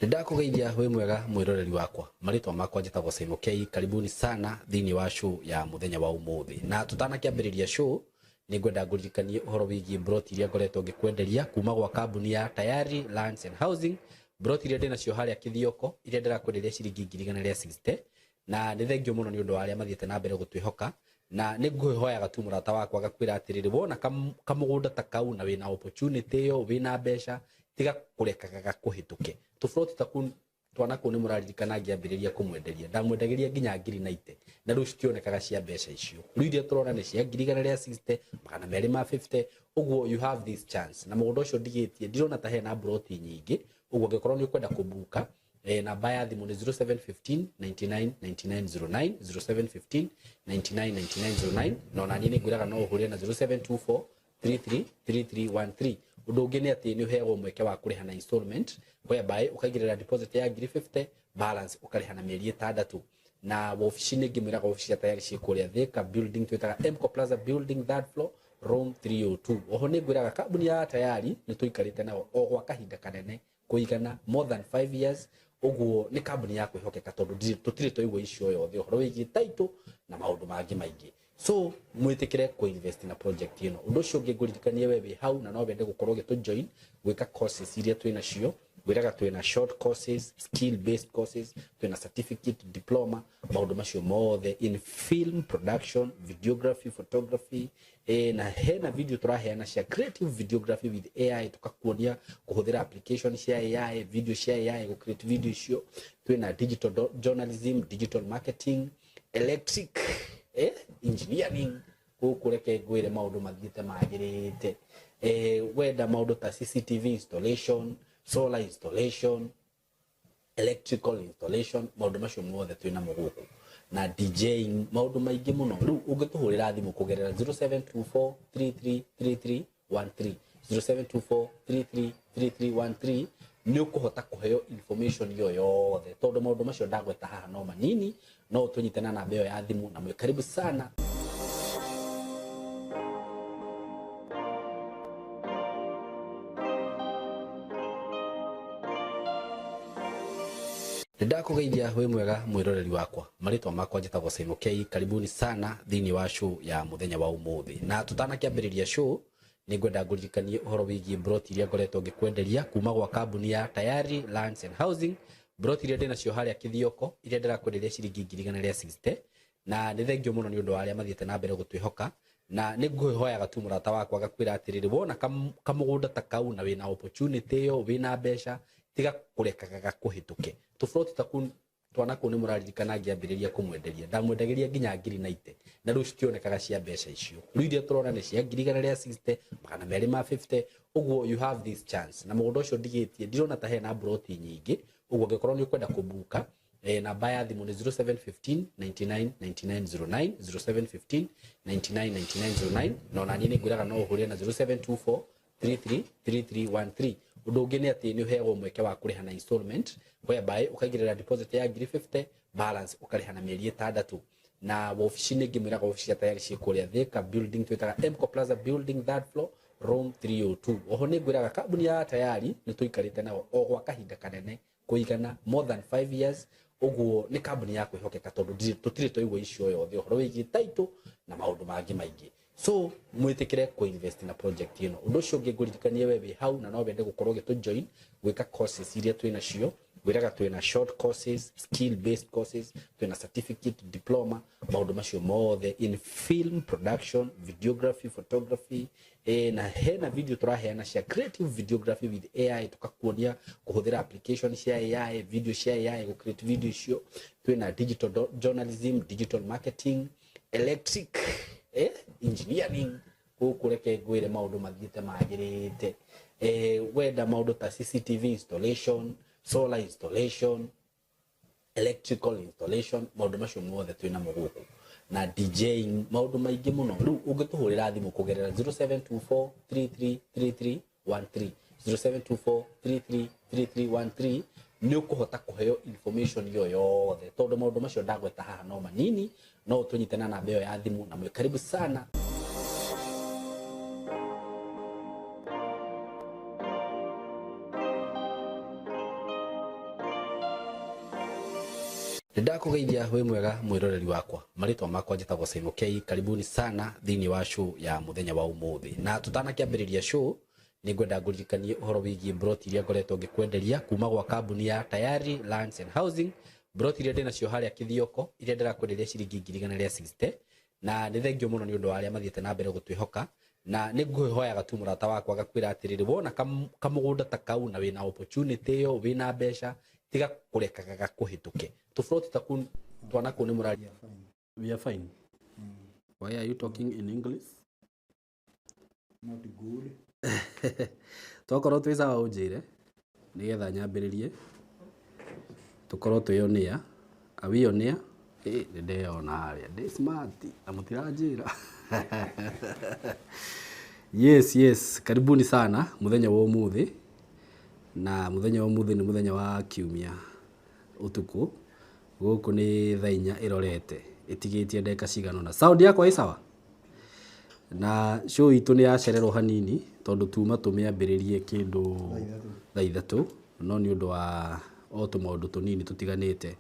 Nĩndakũgeithia wĩ mwega mwĩroreri wakwa, marĩtwa makwa njĩtagwo Simon K. Karibuni sana thĩinĩ wa show ya mũthenya wa ũmũthĩ. Na tũtanakĩambĩrĩria show nĩngwenda ngũririkanie ũhoro wĩgiĩ broti iria ngoretwo ngĩkwenderia kuma gwa kambuni ya Tayari Lands and Housing. Broti iria ndĩnacio harĩa Kĩthioko iria ndĩrakwenderia ciringi 160,000, na nĩ thengio mũno nĩ ũndũ wa arĩa mathiĩte na mbere gũtwĩhoka. Na nĩ ngũhoyaga tu mũrata wakwa ngakwĩra atĩrĩrĩ, wona kamũgũnda ta kau na wĩna opportunity ĩyo, wĩna mbeca, tiga kũrekaga gakũhĩtũke. Tũburoti ta kũu twana kũu nĩ mũraririkana ngĩambĩrĩria kũmwenderia, ndamwendagĩria nginya 90,000, na rĩu citionekaga cia mbeca icio. Rĩu iria tũrona nĩ cia 160,000, 250,000, ũguo you have this chance. Na mũgũnda ũcio ndigĩtie, ndirona ta hena broti nyingĩ, ũguo angĩkorwo nĩ ũkwenda kũbuka, namba ya thimũ nĩ 0715 99 99 09, 0715 99 99 09, na ona niĩ nĩ ngwĩraga no ũhũrĩre na 0724 33 3313. Ũndũ ũngĩ nĩ atĩ nĩ ũheagwo mweke wa kũrĩha na installment, whereby ũkaigĩrĩra deposit ya 50,000, balance ũkarĩha na mĩeri 6. Na wabici nĩ ngĩmwĩraga wabici ya Tayari ciĩ kũrĩa Thika building, twĩtaga Mco Plaza building, third floor, room 302. Oho nĩ ngwĩraga kambuni ya Tayari nĩ tũikarĩte nao o gwa kahinda kanene kũigana more than 5 years, ũguo nĩ kambuni ya kwĩhokeka tondũ tũtirĩ twaigua icio yothe ũhoro wĩgiĩ title na maũndũ mangĩ maingĩ. So mwĩtĩkĩre kũ-invest na project ĩno. Ũndũ ũcio ũngĩ ngũririkanie we wĩ hau na no wende gũkorwo ũgĩtũ-join gwĩka courses iria twĩ nacio, ngwĩraga twĩ na short courses, skill based courses, twĩ na certificate, diploma, maũndũ macio mothe in film production, videography, photography, na hena video tũraheana cia creative videography with AI, tũkakuonia kũhũthĩra application cia AI, video cia AI, gũ create video icio. Twĩ na digital journalism, digital marketing, electric, engineering, gũkũ reke ngwĩre maũndũ mathiĩte magĩrĩte. Wenda maũndũ ta CCTV installation, solar installation, electrical installation, maũndũ macio mothe twĩ namo gũkũ, na DJing, maũndũ maingĩ mũno. Rĩu ũngĩtũhũrĩra thimũ kũgerera 0724 33 33 13, 0724 33 33 13, nĩ ũkũhota kũheo information ĩyo yothe, tondũ maũndũ macio ndagweta haha no manini. No ũtũnyite na namba ĩyo ya thimũ, na mwĩ karibu sana. Nĩndakũgeithia wĩ mwega mwĩroreri wakwa, marĩtwa makwa njĩtagwo Simon K. Karibuni sana thĩinĩ wa show ya mũthenya wa ũmũthĩ. Na tũtanakĩambĩrĩria show nĩ ngwenda ngũririkanie ũhoro wĩgiĩ broti iria ngoretwo ngĩkwenderia kuma gwa kambuni ya Tayari Lands and Housing. Broti iria ndĩnacio harĩa Kĩthioko iria ndĩrakwenderia ciringi 160,000, na nĩ thengio mũno nĩ ũndũ wa arĩa mathiĩte na mbere gũtwĩhoka. Na nĩ ngũhoyaga tu mũrata wakwa ngakwĩra atĩrĩrĩ, wona kamũgũnda ta kau na wĩna opportunity ĩyo, wĩna mbeca, tiga kũrekaga gakũhĩtũke. Tũburoti ta kũu twana kũu nĩ mũraririkana ngĩambĩrĩria kũmwenderia, ndamwendagĩria nginya 90,000, na rĩu citionekaga cia mbeca icio. Rĩu iria tũrona nĩ cia 160,000, 250,000, ũguo you have this chance. Na mũgũnda ũcio ndigĩtie, ndirona ta hena broti nyingĩ, ũguo angĩkorwo nĩ ũkwenda kũbuka, namba ya thimũ nĩ 0715 99 99 09, 0715 99 99 09, na ona niĩ nĩ ngwĩraga no ũhũrĩre na 0724 33 33 13. Ũndũ ũngĩ nĩ atĩ nĩ ũheagwo mweke wa kũrĩha na installment, whereby ũkaigĩrĩra deposit ya 50,000, balance ũkarĩha na mĩeri 6. Na wabici nĩ ngĩmwĩraga wabici ya Tayari ciĩ kũrĩa Thika building, twĩtaga Mco Plaza building, third floor, room 302. Oho nĩ ngwĩraga kambuni ya Tayari nĩ tũikarĩte nao o gwa kahinda kanene kũigana more than 5 years, ũguo nĩ kambuni ya kwĩhokeka tondũ tũtirĩ twaigua icio yothe ũhoro wĩgiĩ title na maũndũ mangĩ maingĩ. So mwĩtĩkĩre kũ-invest na project ĩno. Ũndũ ũcio ũngĩ ngũririkanie we wĩ hau na no wende gũkorwo ũgĩtũ-join gwĩka courses iria twĩ nacio, ngwĩraga twĩ na short courses, skill based courses, twĩ na certificate, diploma, maũndũ macio mothe in film production, videography, photography, na hena video tũraheana cia creative videography with AI, tũkakuonia kũhũthĩra application cia AI, video cia AI, gũ create video icio. Twĩ na digital journalism, digital marketing, electric, engineering, gũkũ reke ngwĩre maũndũ mathiĩte magĩrĩte. Wenda maũndũ ta CCTV installation, solar installation, electrical installation, maũndũ macio mothe twĩ namo gũkũ, na DJing, maũndũ maingĩ mũno. Rĩu ũngĩtũhũrĩra thimũ kũgerera 0724 33 33 13, 0724 33 33 13, nĩ ũkũhota kũheo information ĩyo yothe, tondũ maũndũ macio ndagweta haha no manini. No ũtũnyite na namba ĩyo ya thimũ, na mwĩ karibu sana. Nĩndakũgeithia wĩ mwega mwĩroreri wakwa, marĩtwa makwa njĩtagwo Simon K. Karibuni sana thĩinĩ wa show ya mũthenya wa ũmũthĩ. Na tũtanakĩambĩrĩria show nĩngwenda ngũririkanie ũhoro wĩgiĩ broti iria ngoretwo ngĩkwenderia kuma gwa kambuni ya Tayari Lands and Housing. Broti iria ndĩnacio harĩa Kĩthioko iria ndĩrakwenderia ciringi 160,000, na nĩ thengio mũno nĩ ũndũ wa arĩa mathiĩte na mbere gũtwĩhoka. Na nĩ ngũhoyaga tu mũrata wakwa ngakwĩra atĩrĩrĩ, wona kamũgũnda ta kau na wĩna opportunity ĩyo, wĩna mbeca, tiga kũrekaga gakũhĩtũke. Tũbroti ta kũu twana kũu nĩ mũraria. We are fine. Why are you talking in English? Not good. Twakorwo twĩ sawa ũnjĩre nĩgetha nyambĩrĩrie tũkorwo twĩ on air. Are we on air? Ĩ nĩ ndeyona harĩa ndĩ smart na mũtiranjĩra. Yes, yes, karibuni sana mũthenya wa ũmũthĩ. Na mũthenya wa ũmũthĩ nĩ mũthenya wa kiumia ũtukũ. Gũkũ nĩ thaa inya ĩrorete ĩtigĩtie ndagĩka cigana ũna. Sound yakwa ĩ sawa? Na show itũ nĩ yacererwo hanini tondũ tuma tũmĩambĩrĩrie kĩndũ thaa ithatũ, no nĩ ũndũ wa o tũmaũndũ tũnini tũtiganĩte,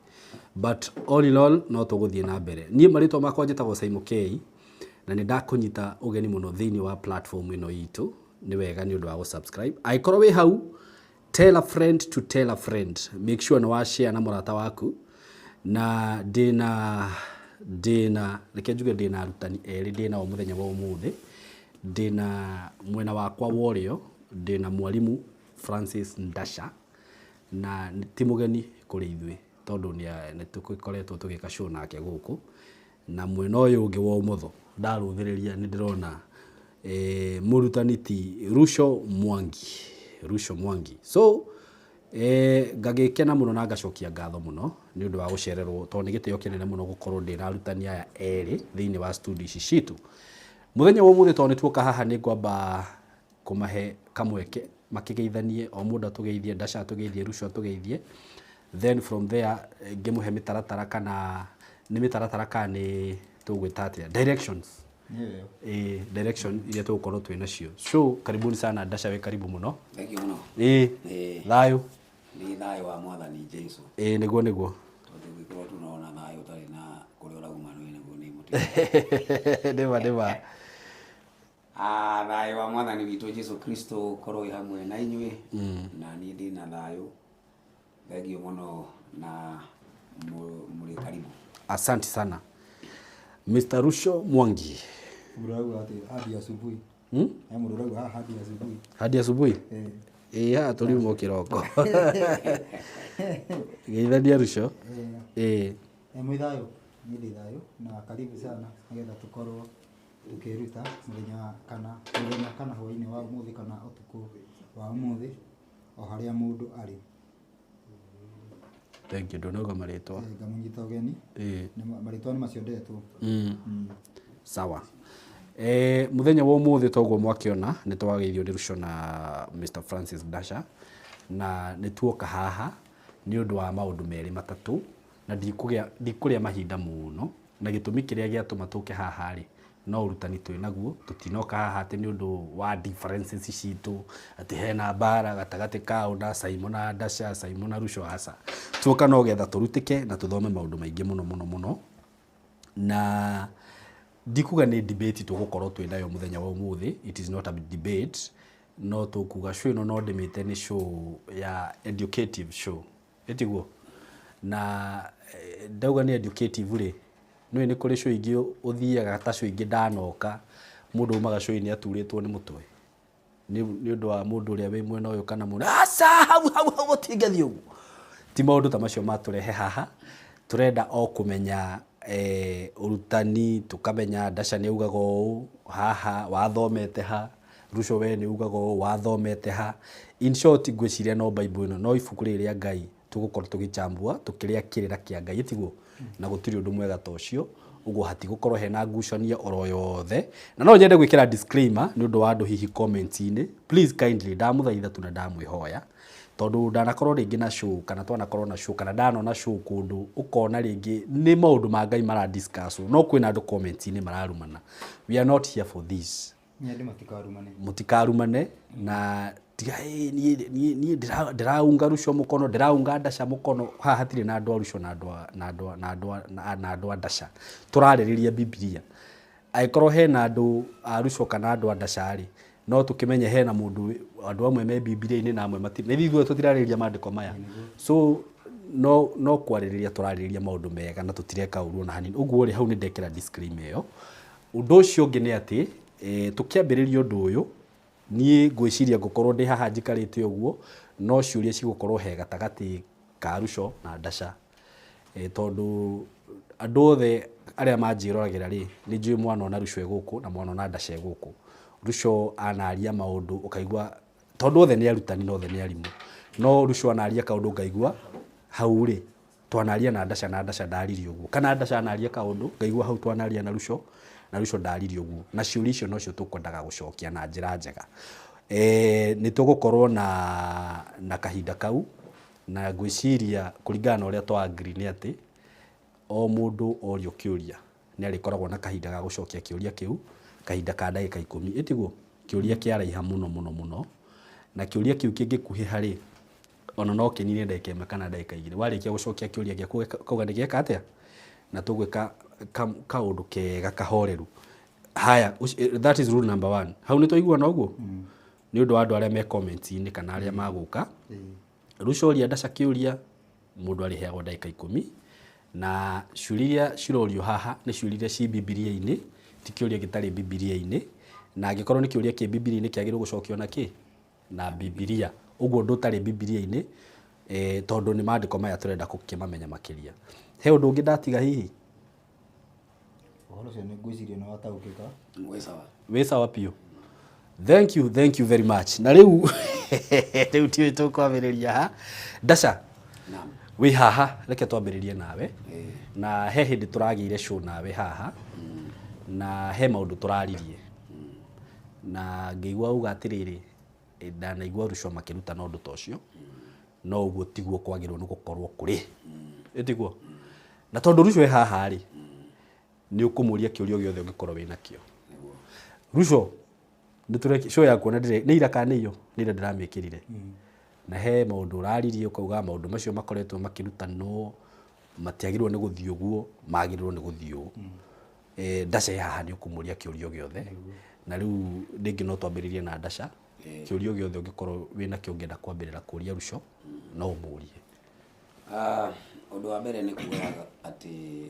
but all in all no tũgũthiĩ na mbere. Niĩ marĩtwa makwa njĩtagwo Simon K, na nĩ ndakũnyita ũgeni mũno thĩinĩ wa platform ĩno itũ. Nĩ wega nĩ ũndũ wa gũ-subscribe. Angĩkorwo wĩ hau, tell a friend to tell a friend, make sure nĩ wa share na mũrata waku. Na ndĩna reke njuge ndĩna arutani erĩ ndĩnao mũthenya wa ũmũthĩ. Ndĩna mwena wakwa wa ũrĩo ndĩna mwarimũ Francis Ndasha, na ti mũgeni kũrĩ ithuĩ tondũ nĩ tũkoretwo tũgĩka show nake gũkũ. Na mwena ũyũ ũngĩ wa ũmotho ndarũthĩrĩria nĩ ndĩrona mũrutani ti Ruco Mwangi, Ruco Mwangi. So ngagĩkena mũno na ngacokia ngatho mũno nĩ ũndũ wa gũcererwo, tondũ nĩ gĩtĩo kĩnene mũno gũkorwo ndĩna arutani aya erĩ thĩinĩ wa studio ici citũ mũthenya wa ũmũthĩ. Tondũ nĩ tuoka haha, nĩ ngwamba kũmahe kamweke makĩgeithanie, o mũndũ atũgeithie, Ndasha atũgeithie, Ruco atũgeithie, then from there ngĩmũhe mĩtaratara, kana nĩ mĩtaratara kana nĩ tũgwĩta atĩa, directions. Nĩyo. Direction iria tũgũkorwo twĩ nacio. So karibuni sana Ndasha, wĩ karibu mũno. Thank you mũno. Thayũ. Nĩ thayũ wa Mwathani Jesu. Nĩguo nĩguo. Tondũ ũngĩkorwo tunaona thayũ ũtarĩ na kũrĩa ũrauma nĩ naguo nĩ mũtino. Nĩma nĩma. Ah, thayũ wa Mwathani witũ Jesu Kristo ũkorwo wĩ hamwe na inyuĩ. Na niĩ ndĩ na thayũ. Thank you mũno na mũrĩ karibu. Asante sana Mr. Ruco Mwangi. Mũndũ arauga atĩ hadi asubuhi. He mũndũ ũrauga haha hadi asubuhi. Hadi asubuhi. Eh. Ĩ haha tũriuma kĩroko. Geithania Ruco. Mwĩ thayũ, niĩ ndĩ thayũ na karibu sana nĩgetha tũkorwo tũkĩruta mũthenya kana hwaĩ-inĩ wa ũmũthĩ kana ũtukũ wa ũmũthĩ o harĩa mũndũ arĩ. Thank you, ndũnauga marĩtwa. Ngamũnyita ũgeni. Marĩtwa nĩ macio ndetwo. Sawa. Mũthenya wa ũmũthĩ toguo mwakĩona nĩ twageithio nĩ Ruco na Mr. Francis Dasha, na nĩ tuoka haha nĩ ũndũ wa maũndũ merĩ matatũ, na ndikũrĩa mahinda mũno, na gĩtũmi kĩrĩa gĩatũma tũke haha rĩ no ũrutani twĩ naguo. Tũtinoka haha atĩ nĩ ũndũ wa differences citũ, atĩ hena mbara gatagatĩ kao na Simon na Dasha, Simon na Ruco, aca. Tuoka no getha tũrutĩke na tũthome maũndũ maingĩ mũno mũno mũno, na ndikuga nĩ debate tũgũkorwo twĩ nayo mũthenya wa ũmũthĩ. It is not a debate, no tũkuga show ĩno no ndĩmĩte nĩ show ya educative show, ĩtiguo? Na ndauga nĩ educative rĩ, nĩũĩ nĩ kũrĩ show ingĩ ũthiaga ta show ingĩ ndanoka mũndũ umaga show-inĩ aturĩtwo nĩ mũtwe nĩ ũndũ wa mũndũ ũrĩa wĩ mwena ũyũ kana mwena aca, hau hau hau gũtingĩthiĩ ũguo. Ti maũndũ ta macio matũrehe haha, tũrenda o kũmenya ũrutani, tũkamenya Dasha nĩ augaga ũũ haha, wathomete ha, Ruco we nĩ ugaga ũũ, wathomete ha. In short, ngwĩciria no Bible ĩno, no ibuku rĩrĩ rĩa Ngai tũgũkorwo tũgĩchambua tũkĩrĩa kĩrĩra kĩa Ngai, tiguo? Na gũtirĩ ũndũ mwega ta ũcio. Ũguo hatigũkorwo hena ngucanio oro yothe. Na no nyende gwĩkĩra disclaimer nĩ ũndũ wa andũ hihi comments-inĩ, please kindly, ndamũthaitha tu na ndamwĩhoya, tondũ ndanakorwo rĩngĩ na show kana twanakorwo na show kana ndanona show kũndũ ũkona rĩngĩ nĩ maũndũ ma Ngai mara discuss, no kwĩna andũ comments-inĩ mararumana. We are not here for this. Nĩ andũ matikarumane. Mũtikarumane, na Tiga niĩ ndĩraunga Ruco mũkono, ndĩraunga Ndaca mũkono. Haha hatirĩ na andũ a Ruco na andũ a na andũ a na andũ a na andũ a Ndaca. Tũrarĩrĩria Bibilia. Angĩkorwo hena andũ a Ruco kana andũ a Ndaca rĩ, no tũkĩmenye hena mũndũ, andũ amwe me Bibilia-inĩ na amwe matirĩ. Na ithuĩ ithuothe tũtirarĩrĩria maandĩko maya. So no kwarĩrĩria tũrarĩrĩria maũndũ mega na tũtireka ũru ona hanini. Ũguo rĩ, hau nĩ ndekĩra disclaimer ĩyo. Ũndũ ũcio ũngĩ nĩ atĩ, tũkĩambĩrĩria ũndũ ũyũ, niĩ ngwĩciria ngũkorwo ndĩ haha njikarĩte ũguo, no ciũria cigũkorwo he gatagatĩ ka Ruco na Ndaca. Tondũ andũ othe arĩa manjĩroragĩra rĩ, nĩ njũĩ mwanona Ruco e gũkũ na mwanona Ndaca e gũkũ. Ruco anaria maũndũ ũkaigua, tondũ othe nĩ arutani na othe nĩ arimũ, no Ruco anaria kaũndũ ngaigua hau rĩ, twanaria na Ndaca na Ndaca ndaririe ũguo, kana Ndaca anaria kaũndũ ngaigua hau twanaria na Ruco na Ruco ndaririe ũguo. Na ciũria icio nocio tũkwendaga gũcokia na njĩra njega. Nĩ tũgũkorwo na kahinda kau, na ngwĩciria kũringana na ũrĩa twa agree nĩ atĩ o mũndũ orio kĩũria nĩ arĩkoragwo na kahinda ga gũcokia kĩũria kĩu, kahinda ka ndagĩka 10. Ĩtiguo? Kĩũria kĩaraiha mũno mũno mũno, na kĩũria kĩu kĩngĩkuhĩha rĩ, ona no kĩnine ndagĩka 1 kana ndagĩka 2. Warĩkia gũcokia kĩũria gĩaku ũkauga nĩ gĩeka atĩa, na tũgwĩka kaũndũ kega kahoreru. Haya, that is rule number 1. Hau nĩ twaiguana ũguo? Nĩ ũndũ wa andũ arĩa me comments-inĩ kana arĩa magũka. Ruco oria Ndaca kĩũria, mũndũ arĩheagwo ndagĩka 10, na ciũria iria cirorio haha nĩ ciũria iria ci Bibilia-inĩ, ti kĩũria gĩtarĩ Bibilia-inĩ. Na angĩkorwo nĩ kĩũria kĩ Bibilia-inĩ kĩagĩrĩirwo gũcokio na kĩ? Na Bibilia. Ũguo ũndũ ũtarĩ Bibilia-inĩ, tondũ nĩ maandĩko maya tũrenda gũkĩmamenya makĩria. He ũndũ ũngĩ ndatiga hihi? Ũhoro ũcio nĩ ngwĩciria nĩ wataũkĩka. Wĩ sawa. Wĩ sawa biũ. Thank you, thank you very much. Na rĩu rĩu tiũĩ tũkwambĩrĩria ha. Ndaca. Naam. Wĩ haha, reke twambĩrĩrie nawe. Na he hĩndĩ tũragĩire show nawe haha. Na he maũndũ tũraririe. Na ngĩigua uga atĩrĩrĩ, ndanaigua Ruco makĩrutana ũndũ ta ũcio. No ũguo tiguo kwagĩrĩirwo nĩ gũkorwo kũrĩ. Ĩtiguo? Na tondũ Ruco e haha rĩ, nĩ ũkũmũria kĩũria gĩothe ũngĩkorwo wĩ nakĩo. Ruco, nĩ tũreki show yaku ona ndĩre, nĩ ira kana nĩ iyo? Nĩ ira ndĩramĩkĩrire. Na he maũndũ ũraririe ũkauga maũndũ macio makoretwo makĩrutanwo, matiagĩrĩirwo nĩ gũthiĩ ũguo, magĩrĩirwo nĩ gũthiĩ ũũ. Ndaca e haha nĩ ũkũmũria kĩũria gĩothe. Na rĩu rĩngĩ no twambĩrĩrie na Ndaca. Kĩũria gĩothe ũngĩkorwo wĩ nakĩo ũngĩenda kwambĩrĩra kũria Ruco, no ũmũrie. Ũndũ wa mbere nĩ kuga atĩ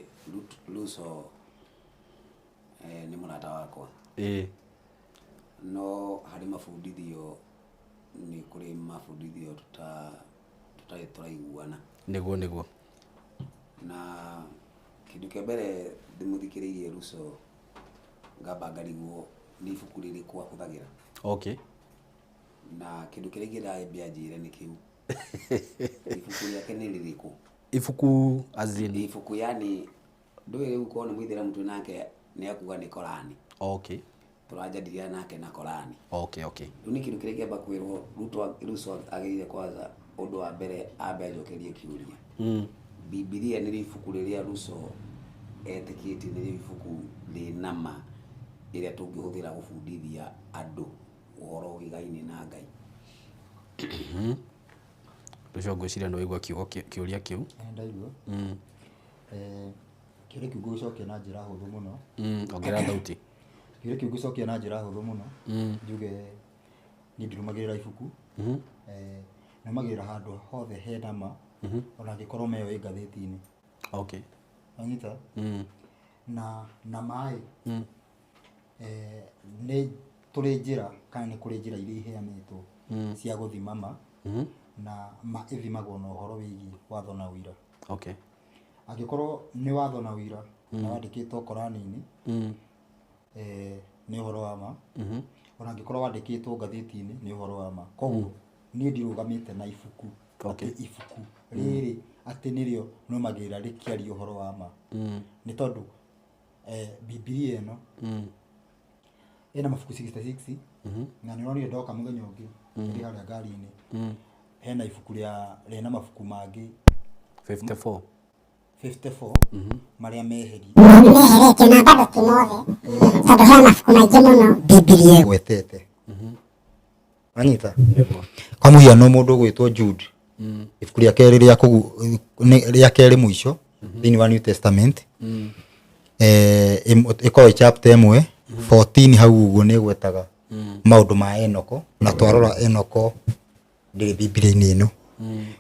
Ruco nĩ mũrata wakwa. No harĩ mabundithio, nĩ kũrĩ mabundithio tũtarĩ tũraiguana. Nĩguo, nĩguo. Na kĩndũ kĩa mbere ndĩmũthikĩrĩirie Ruco ngamba ngarigwo nĩ ibuku rĩrĩkũ ahũthagĩra. Na kĩndũ kĩrĩa ingĩenda ambie anjĩre nĩ kĩu. Ibuku rĩake nĩ rĩrĩkũ? Ibuku as in? Ibuku yani ndũĩ rĩu korwo nĩ mũithĩramu twĩ nake nĩ akuga nĩ Korani. Tũranjadilia nake na Korani. Rĩu nĩ kĩndũ kĩrĩa kĩamba kwĩrwo Ruto agĩrĩire kwanza ũndũ wa mbere ambe anjokerie kĩũria. Bibilia nĩ ibuku rĩrĩa Ruto etĩkĩtie nĩ ibuku rĩna ma rĩrĩa tũngĩhũthĩra gũbundithia andũ ũhoro wĩgaine na Ngai. Ruco ngwĩciria nĩ waigua kiugo kĩũria kĩu. Ndaigua. Kĩũria kĩu ngũgĩcokia na njĩra hũthũ mũno. Ongerera thauti. Kĩũria kĩu ngũgĩcokia na njĩra hũthũ mũno. Njuge niĩ ndirũmagĩrĩra ibuku. Nũmagĩrĩra handũ hothe hena ma, ona angĩkorwo meyo ĩ ngathĩti-inĩ. Wanyita? Na maĩ, nĩ tũrĩ njĩra kana nĩ kũrĩ njĩra iria iheanĩtwo cia gũthima ma, na ma ĩthimagwo na ũhoro wĩgiĩ watho na ũira. Angĩkorwo nĩ watho na ũira na wandĩkĩtwo Korani-inĩ, nĩ ũhoro wa ma. Ona angĩkorwo wandĩkĩtwo ngathĩti-inĩ nĩ ũhoro wa ma. Koguo niĩ ndirũgamĩte na ibuku, atĩ ibuku rĩrĩ atĩ nĩrĩo nũmagĩrĩra rĩkĩaria ũhoro wa ma. Nĩ tondũ Bibilia ĩno ĩna mabuku 66, na nĩ ũronire ndoka mũthenya ũngĩ ndĩ harĩa ngari-inĩ, hena ibuku rĩna mabuku mangĩ 54. 54 marĩa meherie. Meheretio na bado ti mothe, tondũ he mabuku maingĩ mũno Bibilia ĩgwetete. Wanyita? Kwa mũhiano mũndũ ũgwĩtwo Jude, ibuku rĩa kerĩ rĩa kũgu rĩa kerĩ mũico thĩinĩ wa New Testament, ĩkoragwo ĩ chapter ĩmwe 14 hau ũguo, nĩ ĩgwetaga maũndũ ma Enoko, na twarora Enoko ndĩrĩ Bibilia-inĩ ĩno.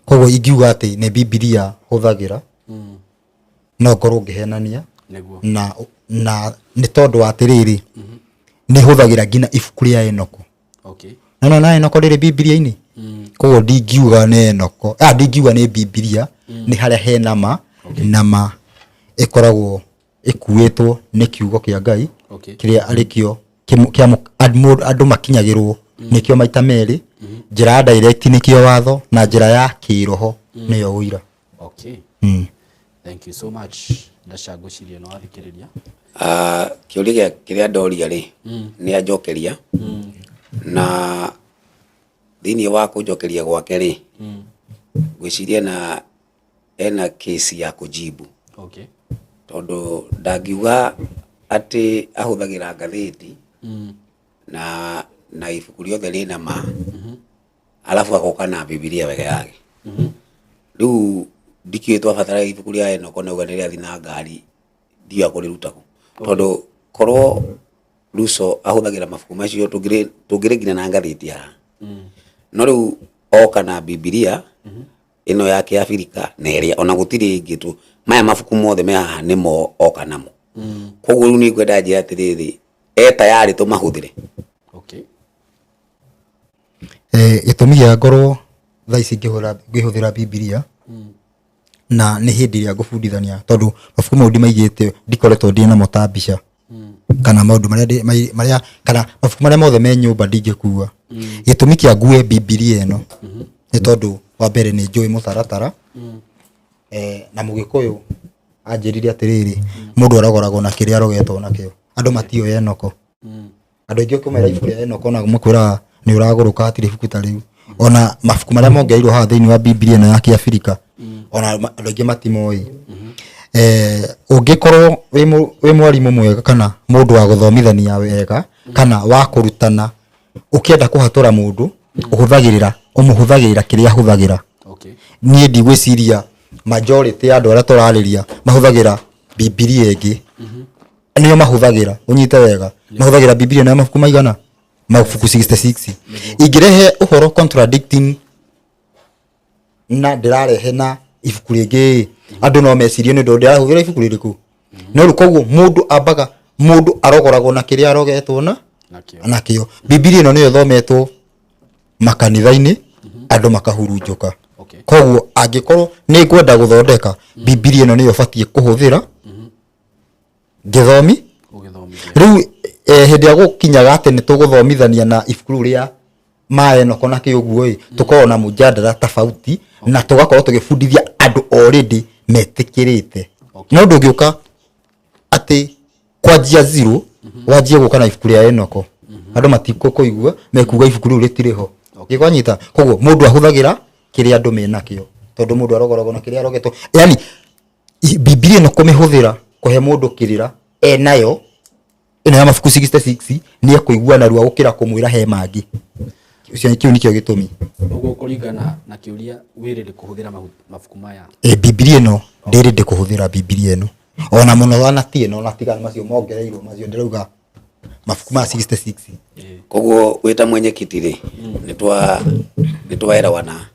Koguo ingiuga atĩ nĩ Bibilia hũthagĩra, no ngorwo ngĩhenania. Na nĩ tondũ wa atĩrĩrĩ, nĩ hũthagĩra nginya ibuku rĩa Enoko. No na Enoko rĩrĩ Bibilia-inĩ. Koguo ndingiuga nĩ Enoko, ndingiuga nĩ Bibilia, nĩ harĩa hena ma, na ma ĩkoragwo ĩkuĩtwo nĩ kiugo kĩa Ngai kĩrĩa arĩkĩo andũ makinyagĩrwo nĩkĩo maita merĩ, njĩra ya direct nĩkĩo watho, na njĩra ya kĩroho nĩyo ũira. Thank you so much. Ndaca, ngwĩciria nĩ wathikĩrĩria. Kĩũria gĩa kĩrĩa ndoria rĩ, nĩ anjokeria, na thĩinĩ wa kũnjokeria gwake rĩ, ngwĩciria na ena kesi ya kũjibu, tondũ ndangiuga atĩ ahũthagĩra ngathĩti na ibuku rĩothe rĩna ma, alafu agoka na Bibilia wega yake. Rĩu ndikĩũĩ twabatara ibuku rĩa Enoko na uga nĩ rĩathi na ngari, ndiũĩ akũrĩruta kũ, tondũ korwo Ruso ahũthagĩra mabuku macio tũngĩrĩ nginya na ngathĩti haha. No rĩu oka na Bibilia ĩno ya kĩabirika na ĩrĩa ona gũtirĩ ĩngĩ tu, maya mabuku mothe me haha nĩmo oka namo. Koguo rĩu nĩ ngwenda njĩre atĩrĩrĩ, e tayarĩ tũmahũthĩre? Gĩtũmi gĩa ngorwo thaa ici ngĩhũthĩra Bibilia na nĩ hĩndĩ ĩrĩa ngũbundithania, tondũ mabuku mau ndimaigĩte, ndikoretwo ndĩ namo ta mbica kana maũndũ marĩa marĩa kana mabuku marĩa mothe me nyũmba ndingĩkua. Gĩtũmi kĩa ngue Bibilia ĩno nĩ tondũ wa mbere nĩ njũĩ mũtaratara, na Mũgĩkũyũ anjĩrire atĩrĩrĩ, mũndũ arogoragwo na kĩrĩa arogetwo nakĩo. Andũ matiũĩ Enoko. Andũ aingĩ ũkĩmera ibuku rĩa Enoko na makwĩraga nĩ ũragũrũka, hatirĩ ibuku ta rĩu. Ona mabuku marĩa mongereirwo haha thĩinĩ wa Bibilia ĩno ya Kĩabirika, ona andũ aingĩ matimoĩ. Ũngĩkorwo wĩ mwarimũ mwega kana mũndũ wa gũthomithania wega kana wa kũrutana, ũkĩenda kũhatũra mũndũ ũhũthagĩrĩra, ũmũhũthagĩrĩra kĩrĩa ahũthagĩra. Niĩ ndigwĩciria majority ya andũ arĩa tũrarĩria mahũthagĩra Bibilia ĩngĩ, nĩo mahũthagĩra. Ũnyite wega, mahũthagĩra Bibilia na mabuku maigana? Mabuku 66. Ingĩrehe ũhoro contradicting na ndĩrarehe na ibuku rĩngĩ, andũ no mecirie nĩ ũndũ ndĩrahũthĩra ibuku rĩrĩkũ. No rĩu koguo mũndũ ambaga, mũndũ arogoragwo na kĩrĩa arogetwo na nakĩo. Nakĩo. Bibilia ĩno nĩyo ĩthometwo makanitha-inĩ, andũ makahurunjũka. Koguo angĩkorwo nĩ ngwenda gũthondeka, Bibilia ĩno nĩyo batiĩ kũhũthĩra ngĩthomi. Ũgĩthomithia. Rĩu hĩndĩ ĩrĩa gũkinyaga atĩ nĩ tũgũthomithania na ibuku rĩu rĩa ma Enoko na kĩ ũguo ĩ, tũkoragwo na mũjadara tofauti na tũgakorwo tũgĩbundithia andũ already metĩkĩrĩte. No ndũngĩũka atĩ kwanjia zero, wanjie gũka na ibuku rĩa Enoko, andũ matikũkũigua, mekuga ibuku rĩu rĩtirĩ ho. Gĩkwanyita? Koguo mũndũ ahũthagĩra kĩrĩa andũ menakĩo, tondũ mũndũ arogoragwo na kĩrĩa arogetwo. Yani Bibilia ĩno kũmĩhũthĩra kũhe mũndũ kĩrĩra enayo ĩno ya mabuku 66, nĩ ekũigua narua gũkĩra kũmwĩra he mangĩ. Ũcio kĩu nĩkĩo gĩtũmi. Ũguo kũringana na kĩũria, wĩrĩrĩ kũhũthĩra mabuku maya? Bibilia ĩno ndĩrĩ ndĩkũhũthĩra Bibilia ĩno ona mũno, ona ti ĩno, ona tiga macio mongereirwo macio, ndĩrauga mabuku ma 66. Koguo wĩ ta mwenyekiti rĩ, nĩ twaerewana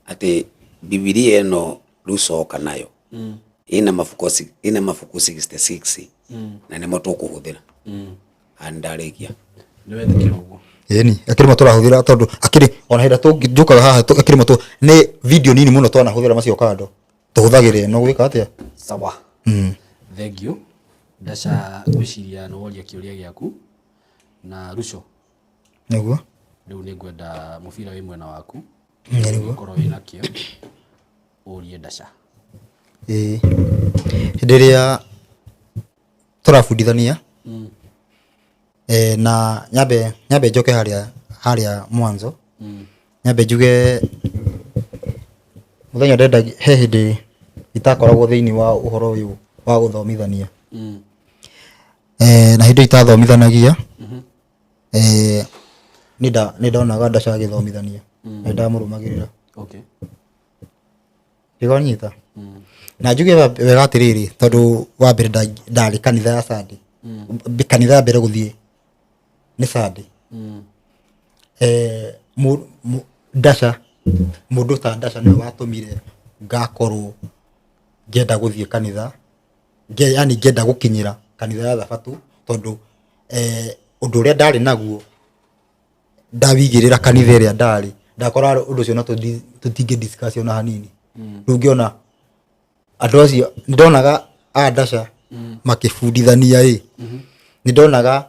atĩ Bibilia ĩno rĩu nayo ĩna mabuku 66 na nĩmo tũkũhũthĩra. Haha ndarĩkia. Nĩ wetĩkĩra ũguo? Ĩni, akĩrĩ mo tũrahũthĩra, tondũ akĩrĩ ona hĩndĩ tũngĩũkaga haha akĩrĩ mo nĩ video nini mũno twanahũthĩra macio kando, tũhũthagĩra ĩno gwĩka atĩa? Sawa. Thank you. Ndaca, ngwĩciria nĩ woria kĩũria gĩaku na Ruco. Nĩguo. Rĩu nĩ ngwenda mũbira wĩ mwena waku. Nĩguo. Ũkorwo wĩna kĩo ũrie Ndaca. Ĩĩ, hĩndĩ ĩrĩa tũrabundithania, na nyambe njoke harĩa mwanzo, nyambe njuge mũthenya ndenda he hĩndĩ itakoragwo thĩinĩ wa ũhoro ũyũ wa gũthomithania. Na hĩndĩ ĩyo itathomithanagia, Nĩ ndonaga Dasha agĩthomithania na ndamũrũmagĩrĩra. Okay. Ndĩgonyita na njuge wega atĩrĩrĩ, tondũ wa mbere ndarĩ kanitha ya Sunday, kanitha ya mbere gũthiĩ nĩ Sunday. Dasha, mũndũ ta Dasha nĩwe watũmire ngakorwo ngĩenda gũthiĩ kanitha, yani ngĩenda gũkinyĩra kanitha ya thabatũ, tondũ ũndũ ũrĩa ndarĩ naguo ndawigĩrĩra kanitha ĩrĩa ndarĩ, ndakora ũndũ ũcio na tũtingĩ discuss ona hanini. Rĩu ngĩona andũ acio, nĩndonaga a Dasha makĩbundithania ĩ, nĩndonaga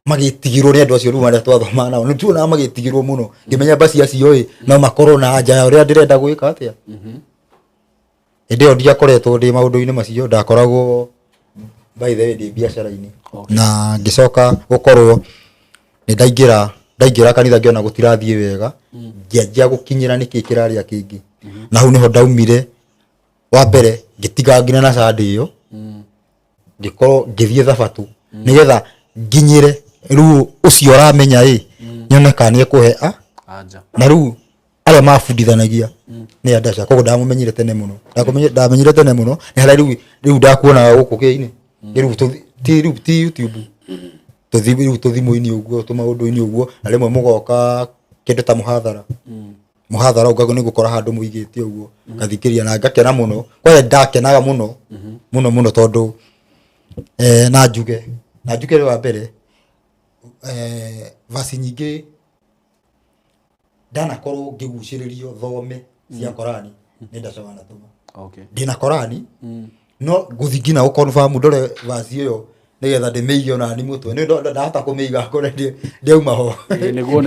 magĩtigĩrwo nĩ andũ acio rĩu arĩa twathomaga nao, nĩ tuonaga magĩtigĩrwo mũno, ngĩmenya basi acio ĩ no makorwo na anja ya ũrĩa ndĩrenda gwĩka atĩa. Hĩndĩ ĩyo ndiakoretwo ndĩ maũndũ-inĩ macio, ndakoragwo by the way ndĩ biacara-inĩ. Na ngĩcoka gũkorwo nĩ ndaingĩra kanitha, ngĩona gũtirathiĩ wega, ngĩanjia gũkinyĩra nĩkĩ kĩrarĩa kĩngĩ, na hau nĩho ndaumire wa mbere ngĩtiga nginya na Sunday ĩyo, ngĩkorwo ngĩthiĩ thabatũ nĩgetha nginyĩre rĩu ũcio ũramenya ĩ, nyone kana nĩ ekũhe a Anja. Na rĩu arĩa mabundithanagia nĩ Andasha, koguo ndamũmenyire tene mũno, ndamenyire tene mũno nĩ harĩa rĩu ndakuonaga gũkũ kĩ-inĩ rĩu ti rĩu ti YouTube, tũthi rĩu tũthimũ-inĩ ũguo, tũmaũndũ-inĩ ũguo, na rĩmwe mũgoka kĩndũ ta mũhathara, mũhathara ũgago nĩ gũkora handũ mũigĩte ũguo, ngathikĩria na ngakena mũno, kwaya ndakenaga mũno mũno mũno, tondũ na njuge wa mbere vasi nyingĩ ndanakorwo ngĩgucĩrĩrio thome cia Korani nĩ Dasha wanatũma. Ndĩna Korani, no ngũthi nginya gũ-confirm ndore vasi ĩyo nĩgetha ndĩmĩige ona ni mũtwe nĩ ndahota kũmĩiga ngore ndĩauma ho. Ĩĩ, nĩguo.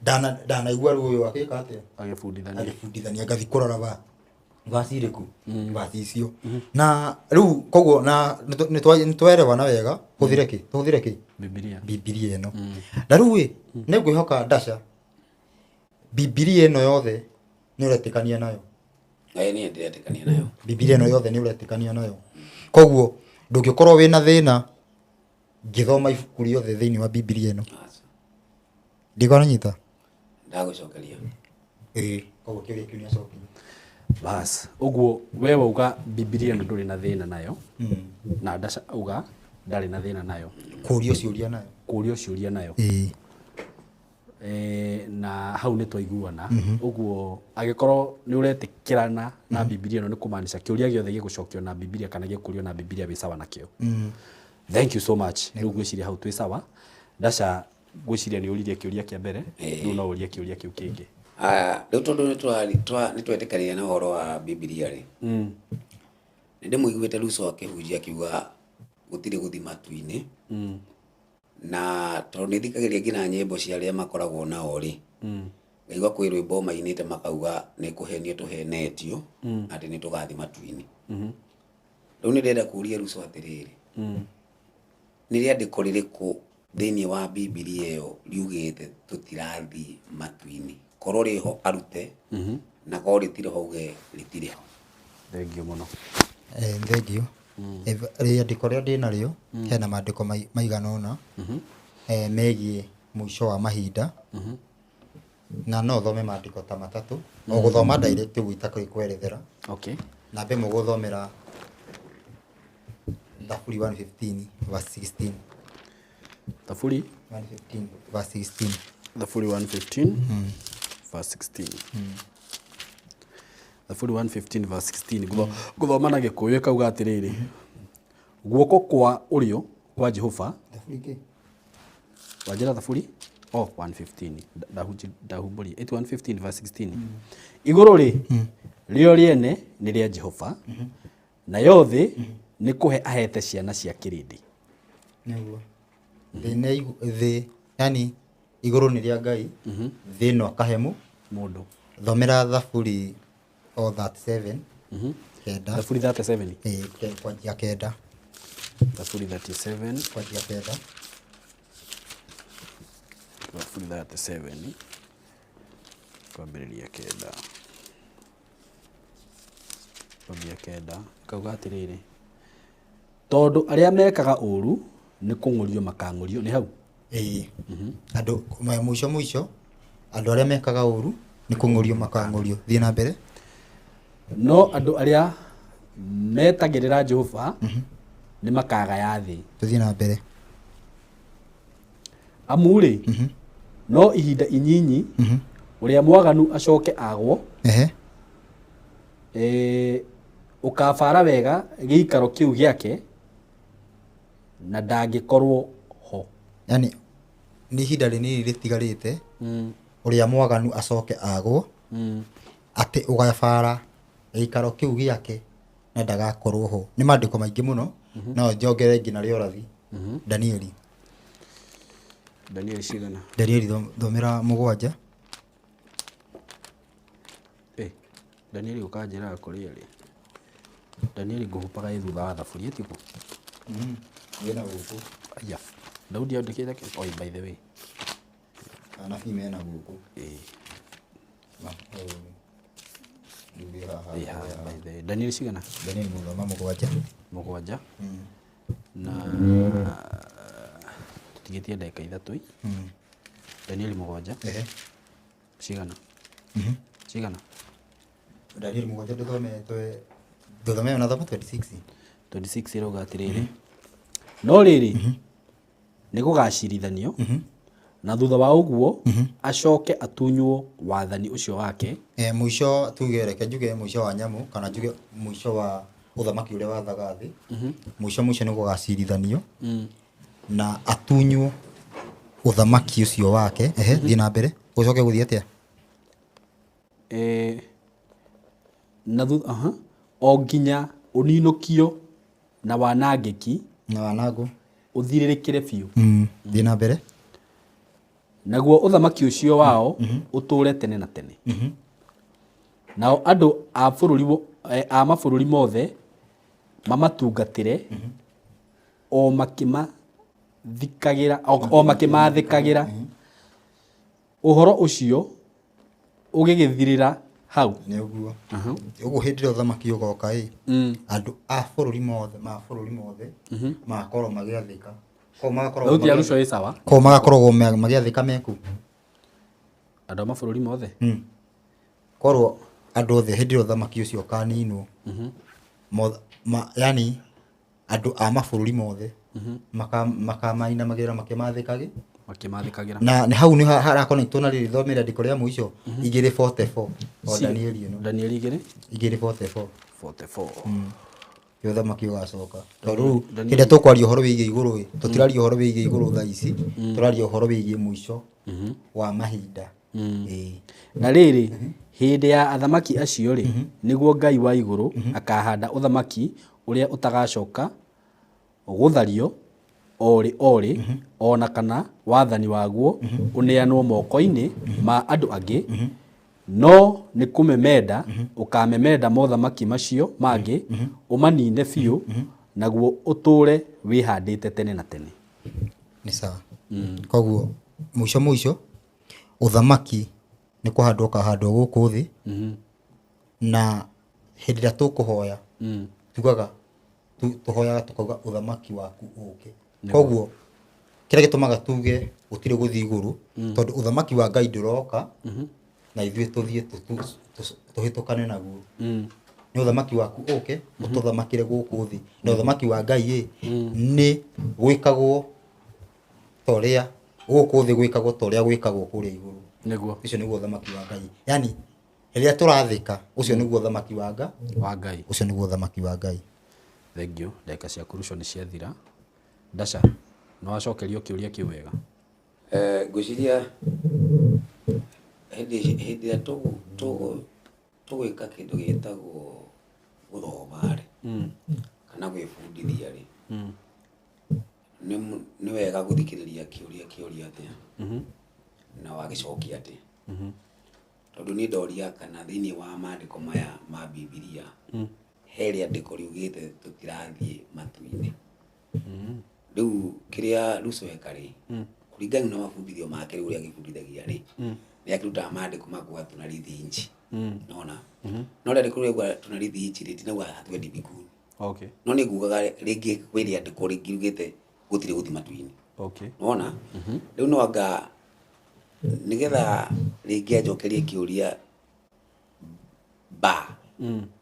Ndanaigua rĩu ũyũ agĩka atĩa, agĩbundithania, agĩbundithania, ngathi kũrora va vasi irĩkũ, vasi icio, na rĩu koguo na nĩ twaerewana wega, hũthĩre kĩ, tũhũthĩre kĩ? Bibilia. Bibilia ĩno. Na rĩu ĩ, nĩ ngwĩhoka Dasha Bibilia ĩno yothe nĩ ũretĩkania nayo. Ĩĩ, niĩ ndĩretĩkania nayo. Bibilia ĩno yothe nĩ ũretĩkania nayo, koguo ndũngĩkorwo wĩna thĩna ngĩthoma ibuku rĩothe thĩinĩ wa Bibilia ĩno. Aca. Ndikwananyita. Ndagũcokeria. Ĩĩ, koguo kĩũria kĩu nĩ acokia. Bas, ũguo we wauga Bibilia ĩno ndũrĩ na thĩna nayo, na Dasha auga ndarĩ na thĩna nayo. Kũrio ciũria nayo. Kũrio ciũria nayo. Ĩĩ. Na hau nĩ twaiguana ũguo, angĩkorwo nĩ ũretĩkĩrana na Bibilia ĩno, nĩ kũmaanisha kĩũria gĩothe gĩgũcokio na Bibilia kana gĩkũrio na Bibilia wĩ sawa nakĩo. Thank you so much. Rĩu ngwĩciria hau twĩ sawa. Dasha, ngwĩciria nĩ ũririe kĩũria kĩa mbere, rĩu no ũrie kĩũria kĩu kĩngĩ. Aya, rĩu tondũ nĩ twetĩkanire na ũhoro wa Bibilia rĩ, nĩ ndĩmũiguĩte Ruco akĩhunjia akiuga gũtirĩ gũthi matu-inĩ, na tondũ nĩ thikagĩrĩria nginya nyĩmbo cia arĩa makoragwo nao rĩ, ngaigua kwĩ rwĩmbo mainĩte makauga nĩ kũhenio tũhenetio atĩ nĩ tũgathiĩ matu-inĩ. Rĩu nĩ ndĩrenda kũria Ruco atĩrĩrĩ, nĩ rĩandĩko rĩrĩkũ thĩinĩ wa Bibilia ĩyo riugĩte tũtirathiĩ matu-inĩ? Korwo rĩho arute, na korwo rĩtirĩ ho auge rĩtirĩ ho. Thengiũ mũno. Thengiũ. Rĩandĩko rĩrĩa ndĩ narĩo, hena maandĩko maigana ũna megiĩ mũico wa mahinda, na no thome maandĩko ta matatũ o gũthoma direct ũguo itakũrĩ kwerethera. Na mbe mũgũthomera Thaburi 115 verse 16. Thaburi 115 verse 16. Thaburi 115 verse 16. Thaburi 115 verse 16. Ngũthoma na Gĩkũyũ, ĩkauga atĩrĩrĩ, guoko kwa ũrĩo kwa Jehova. Thaburi kĩ? Wanjĩra Thaburi oh 115. Ndahumbũria ĩti 115 verse 16. Igũrũ rĩ, rĩo rĩene nĩ rĩa Jehova, nayo thĩ nĩ kũhe ahete ciana cia kĩrĩndĩ. Nĩguo thĩ nĩ thĩ, yani igũrũ nĩ rĩa Ngai, thĩ ĩno akahe mũndũ. Thomera Thaburi o 37 kenda. Thaburi 37. Ĩĩ, kwanjia kenda. Thaburi 37. Kwanjia kenda. Thaburi 37 kwambĩrĩria kenda, kwambia kenda, kauga atĩrĩrĩ, tondũ arĩa mekaga ũũru nĩ kũng'ũrio makang'ũrio nĩ hau. Ĩĩ. Andũ mũico mũico andũ arĩa mekaga ũru nĩ kũng'ũrio makang'ũrio. Thiĩ na mbere. No andũ arĩa metagĩrĩra Jehova nĩ makagaya thĩ. Tũthiĩ na mbere. Amu rĩ, no ihinda inyinyi ũrĩa mwaganu acoke agwo. Ehe. Ũkabara wega gĩikaro kĩu gĩake na ndangĩkorwo ho. Yani nĩ ihinda rĩnini rĩtigarĩte ũrĩa mwaganu acoke agwo, atĩ ũgabara gĩikaro kĩu gĩake na ndagakorwo ho. Nĩ maandĩko maingĩ mũno, no njongerere nginya rĩa ũrathi. Danieli. Danieli cigana? Danieli thomera 7. Danieli ũkanjĩraga kũrĩa rĩ. Danieli ngũhupaga ĩ thutha wa thaburia tiguo? Wĩna gũkũ. Aya. Daudi andĩkĩte kĩ? Oi, by the way. Anabii mena gũkũ. Ĩĩ. Ĩĩ, by the way. Danieli cigana? Danieli mũthoma 7. 7. Na tũtigĩtie ndagĩka 3. Danieli 7. Ehe. Cigana? Cigana? Danieli 7 ndũthomete. Ndũthomete na thoma 26. 26 ĩrauga atĩrĩrĩ. No rĩrĩ, nĩ gũgacirithanio, na thutha wa ũguo acoke atunywo wathani ũcio wake. Mũico tuge, reke njuge mũico wa nyamũ kana njuge mũico wa ũthamaki ũrĩa wathaga thĩ. Mũico mũico nĩ gũgacirithanio na atunywo ũthamaki ũcio wake. Ehe, thiĩ na mbere. Ũcoke gũthiĩ atĩa? Na thutha, o nginya ũninũkio na wanangĩki na wanangwo ũthirĩrĩkĩre biũ. Thiĩ na mbere. Naguo ũthamaki ũcio wao ũtũũre tene na tene. Nao andũ a bũrũri a mabũrũri mothe mamatungatĩre, o makĩmathikagĩra, o makĩmathĩkagĩra. Ũhoro ũcio ũgĩgĩthirĩra hau. Nĩ ũguo. Ũguo hĩndĩ ĩrĩa ũthamaki ũgoka ĩ, andũ a bũrũri mothe, ma bũrũri mothe, magakorwo magĩathĩka. Koguo magakoragwo Thauti ya Ruco ĩ sawa. Koguo magakoragwo magĩathĩka meku. Andũ a mabũrũri mothe? Korwo andũ othe hĩndĩ ĩrĩa ũthamaki ũcio ũkaninwo, yani andũ a mabũrũri mothe makamainamagĩrĩra makĩmathĩkagĩ. Makĩmathĩkagĩra. Na nĩ hau nĩ harakonectwo na rĩrĩ thomera rĩandĩko rĩa mũico 2:44. O Danieli ĩno. Danieli igĩrĩ? 2:44. 44. Nĩ ũthamaki ũgacoka. Tondũ rĩu hĩndĩ ĩrĩa tũkwaria ũhoro wĩgiĩ igũrũ ĩ, tũtiraria ũhoro wĩgiĩ igũrũ thaa ici, tũraria ũhoro wĩgiĩ mũico wa mahinda. Ĩĩ. Na rĩrĩ, hĩndĩ ya athamaki acio rĩ, nĩguo Ngai wa igũrũ akahanda ũthamaki ũrĩa ũtagacoka gũthario orĩ orĩ, ona kana wathani waguo ũneanwo moko-inĩ ma andũ angĩ, no nĩ kũmemenda ũkamemenda mothamaki macio mangĩ, ũmanine biũ, naguo ũtũũre wĩhandĩte tene na tene. Nĩ sawa. Koguo mũico mũico ũthamaki nĩ kũhandwo ũkahandwo gũkũ thĩ, na hĩndĩ ĩrĩa tũkũhoya, tugaga, tũhoyaga tũkauga ũthamaki waku ũke. Koguo kĩrĩa gĩtũmaga tuge gũtirĩ gũthiĩ igũrũ, tondũ ũthamaki wa Ngai ndũroka, na ithuĩ tũthiĩ tũhĩtũkane naguo. Nĩ ũthamaki waku ũke, ũtũthamakĩre gũkũ thĩ. Na ũthamaki wa Ngai ĩ, nĩ gwĩkagwo ta ũrĩa gũkũ thĩ gwĩkagwo ta ũrĩa gwĩkagwo kũrĩa igũrũ. Nĩguo. Ũcio nĩguo ũthamaki wa Ngai. Yani rĩrĩa tũrathĩka, ũcio nĩguo ũthamaki wa Ngai. Wa Ngai. Ũcio nĩguo ũthamaki wa Ngai. Thank you. Ndagĩka ciaku Ruco nĩ ciathira. Dasha, nĩ wacokerio kĩũria kĩu wega? Ngwĩciria hĩndĩ ĩrĩa tũgwĩka kĩndũ gĩtagwo gũthoma rĩ, kana gwĩbundithia rĩ, nĩ wega gũthikĩrĩria kĩũria kĩũria atĩa, na wagĩcokia atĩa. Tondũ niĩ ndoria kana thĩinĩ wa maandĩko maya ma Bibilia, he rĩandĩko riugĩte tũtirathiĩ matu-inĩ. Rĩu kĩrĩa Ruco eka rĩ, kũringana na mabundithio make rĩu ũrĩa agĩbundithagia rĩ, nĩ akĩrutaga maandĩko ma kuga tunarithi nchi. Nona? No rĩandĩko rĩu rĩauga tunarithi nchi rĩ, tinauga hatuendi mbinguni. No nĩ ngugaga rĩngĩ kwĩ rĩandĩko rĩngĩ riugĩte gũtirĩ gũthiĩ matu-inĩ. Okay. Wona rĩu no anga nĩgetha rĩngĩ anjokerie kĩũria ba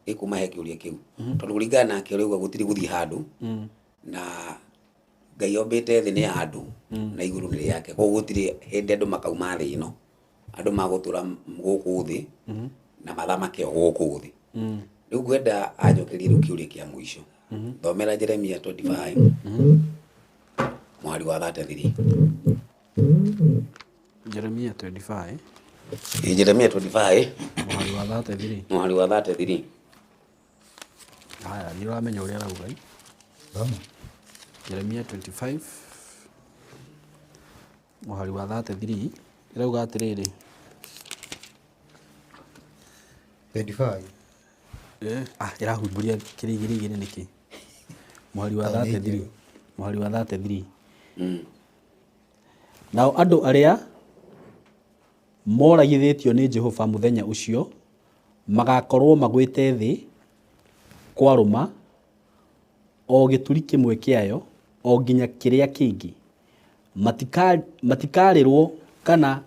gĩkuma he kĩũria kĩu, tondũ kũringana nake ũrĩa auga gũtirĩ gũthiĩ handũ, na Ngai ombĩte thĩ nĩ ya andũ na igũrũ nĩ rĩake, koguo gũtirĩ hĩndĩ andũ makauma thĩ ĩno, andũ magũtũra gũkũ thĩ na mathamake o gũkũ thĩ. Rĩu ngwenda anjokerie rĩu kĩũria kĩa mũico. Thomera Jeremia 25 mũhari wa 33. Jeremia 25. Ĩ, Jeremia 25 mũhari wa 33. Mũhari wa 33. Haya, nĩ ũramenya ũrĩa arauga ĩ? Thoma. Jeremia 25 mũhari wa 33 ĩrauga atĩrĩrĩ. 25. Ĩrahumbũria kĩrĩa igĩrĩ igĩrĩ nĩkĩ? Mũhari wa Tondũ nĩ 33. njerũ. Mũhari wa 33. Nao andũ arĩa moragithĩtio nĩ Jehova mũthenya ũcio magakorwo magwĩte thĩ kwarũma, o gĩturi kĩmwe kĩayo o nginya kĩrĩa kĩngĩ, matikarĩrwo kana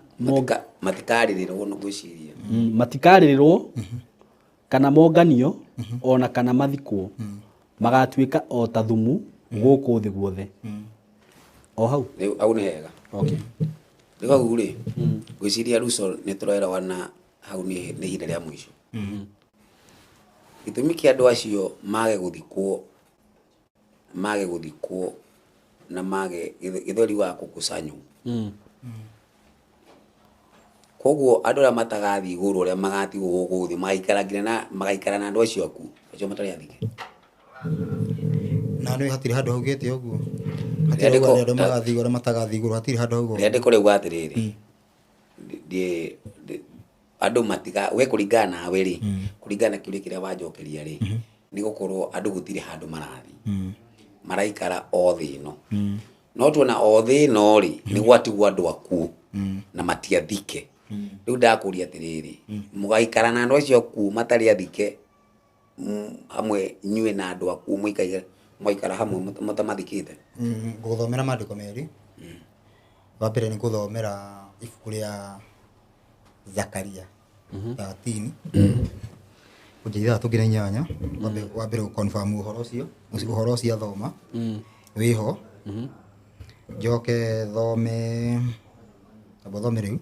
Matikarĩrĩrwo nĩ gwĩciria. Matikarĩrĩrwo kana monganio ona kana mathikwo, magatuĩka o ta thumu gũkũ thĩ guothe. O hau. Rĩu hau nĩ hega. Okay. Rĩu hau rĩ, ngwĩciria Ruto nĩ tũrerewana hau nĩ ihinda rĩa mũico. Gĩtũmi kĩa andũ acio mage gũthikwo, mage gũthikwo na mage gĩthweri wa kũkusanywo. Koguo andũ arĩa matagathiĩ igũrũ, arĩa magatigwo gũkũ thĩ, magaikara nginya na magaikara na andũ acio akuũ, acio matarĩ athike. Na nĩ hatirĩ handũ haugĩte ũguo. Hatirĩ hauga andũ magathiĩ igũrũ, matathiĩ igũrũ, hatirĩ handũ hauga ũguo. Rĩandĩko rĩauga atĩrĩrĩ, andũ matiga, we kũringana nawe rĩ, kũringana na kĩũria kĩrĩa wanjokeria rĩ, nĩ gũkorwo andũ gũtirĩ handũ marathiĩ. Maraikara o thĩ ĩno. No tuona o thĩ ĩno rĩ, nĩ gwatigwo andũ akuũ na matiathike. Rĩu ndakũria atĩrĩrĩ, mũgaikara na andũ acio akuũ matarĩ athike, hamwe inyuĩ na andũ akuũ mũgaikara hamwe mũtamathikĩte? Ngũgũthomera maandĩko merĩ. Wa mbere nĩ ngũthomera ibuku rĩa Zakaria 13 kũnjia ithathatũ nginya inyanya. Wa mbere gũ-confirm ũhoro ũcio, ũhoro ũcio athoma wĩho. Njoke thome, amba thome rĩu.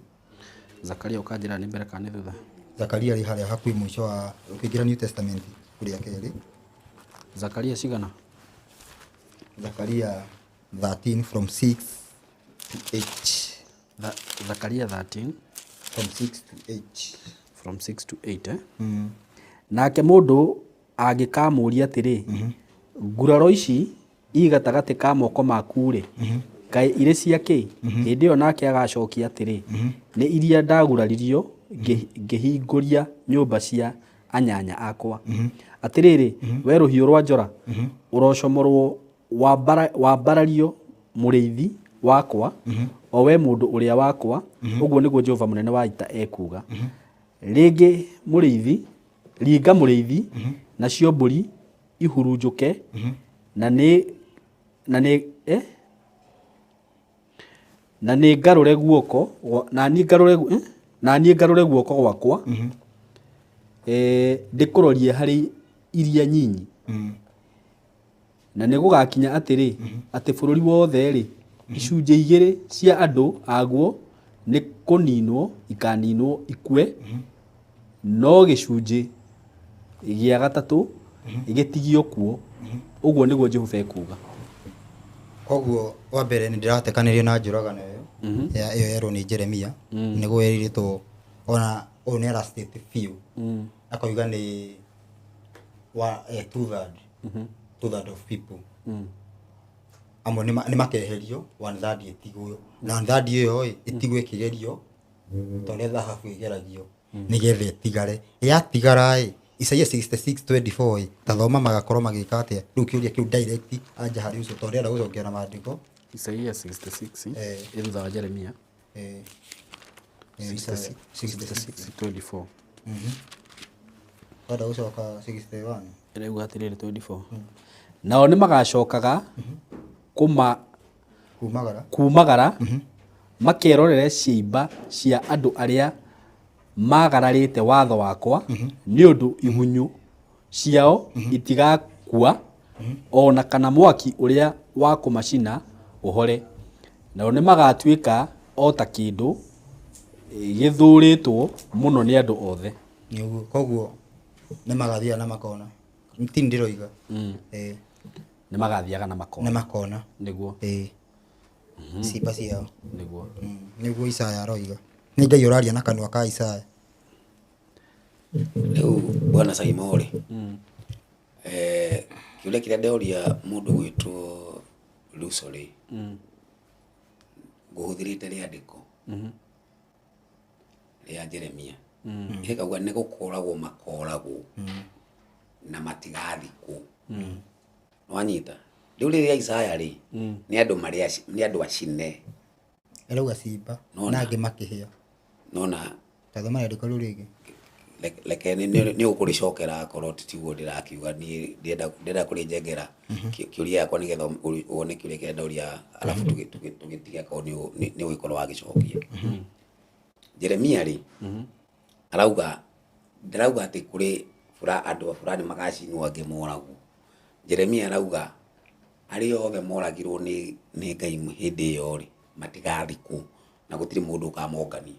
Zakaria ũkanjĩra nĩ mbere kana nĩ thutha? Zakaria rĩ harĩa hakuhĩ mũico wa ũkĩingĩra New Testament kũrĩa kerĩ. Zakaria cigana? Zakaria 13 from 6 to 8. Zakaria 13 from 6 to 8. From 6 to 8, eh? Nake mũndũ angĩkamũũria atĩrĩ, nguraro ici ii gatagatĩ ka moko maku rĩ, kaĩ irĩ cia kĩ? Hĩndĩ ĩyo nake agacokia atĩrĩ, nĩ iria ndaguraririo ngĩhingũria nyũmba cia anyanya akwa. Atĩrĩrĩ, we rũhiũ rwa njora, ũrocomorwo wambarario mũrĩithi wakwa, o we mũndũ ũrĩa wakwa, ũguo nĩguo Jehova mũnene wa ita ekuuga. Rĩngĩ mũrĩithi, ringa mũrĩithi, nacio mbũri ihurunjũke, na nĩ, na nĩ, eh? Na nĩ ngarũre guoko gwa-, na niĩ ngarũre gu-, eh? Na niĩ ngarũre guoko gwakwa, ndĩkũrorie harĩ iria nyinyi. Na nĩ gũgakinya atĩrĩ, atĩ bũrũri wothe rĩ, icunjĩ igĩrĩ cia andũ aguo nĩ kũninwo ikaninwo ikue, no gĩcunjĩ gĩa gatatũ gĩtigio kuo. Ũguo nĩguo Jehova ekuuga. Koguo wa mbere nĩ ndĩratekanĩrio na njũragano ĩyo ya ĩyo yerwo nĩ Jeremia, nĩguo yerĩtwo ona ũyũ nĩ ara state biũ, akoiga nĩ wa two third of people. Amwe nĩ makeherio, one third ĩtigwo, na one third ĩyo ĩ ĩtigwo ĩkĩgerio ta ũrĩa thahabu ĩgeragio nĩgetha ĩtigare. Yatigara ĩ, Isaia 66:24 ĩ, ta thoma magakorwo magĩka atĩa? Rĩu kĩũria kĩu direct anja harĩ ũcio tondũ ndĩrenda gũcokia na maandĩko. Isaia 66, ĩ thutha wa Jeremia. Isaia 66 24. Wenda gũcoka 61. Ĩrauga atĩrĩrĩ 24. Nao nĩ magacokaga Kumagara. Kumagara makerorere ciimba cia andũ arĩa magararĩte watho wakwa, nĩ ũndũ igunyũ ciao itigakua, o na kana mwaki ũrĩa wa kũmacina ũhore, nao nĩmagatuĩka o ta kĩndũ gĩthũũrĩtwo mũno nĩ andũ othe. Nĩguo, koguo nĩ magathiaga na makona. Ti ndĩroiga. Nĩ magathiaga na makona. Nĩ makona. Nĩguo. Ciimba ciao. Nĩguo. Nĩguo Isaya aroiga. Nĩ Ngai ũraria na kanua ka Isaya. Rĩu bwana Saimo rĩ, kĩũria kĩrĩa ndoria mũndũ gwĩtwo Ruso rĩ, ngũhũthĩrĩte rĩandĩko rĩa Jeremia, ĩkauga nĩ gũkoragwo makoragwo na matigathikwo. Wanyita? Rĩu rĩrĩa Isaya rĩ, nĩ andũ marĩ nĩ andũ acine. Arauga ciimba Nona. na angĩ makĩhĩa. Nona. Tathoma rĩandĩko rĩu rĩngĩ. Reke nĩ ũkũrĩcokera akorwo tiguo ndĩrakiuga. Niĩ ndĩrenda kũrĩnjengera kĩũria gĩakwa nĩgetha wone kĩũria kĩrĩa ndoria, arabu tũgĩtige akorwo nĩ ũgĩkorwo wagĩcokia. Jeremia rĩ, arauga, ndarauga atĩ kũrĩ andũ a fulani magacinwo, angĩ moragwo. Jeremia arauga arĩa othe moragirwo nĩ Ngai hĩndĩ ĩyo rĩ, matigathikwo na gũtirĩ mũndũ ũkamongania.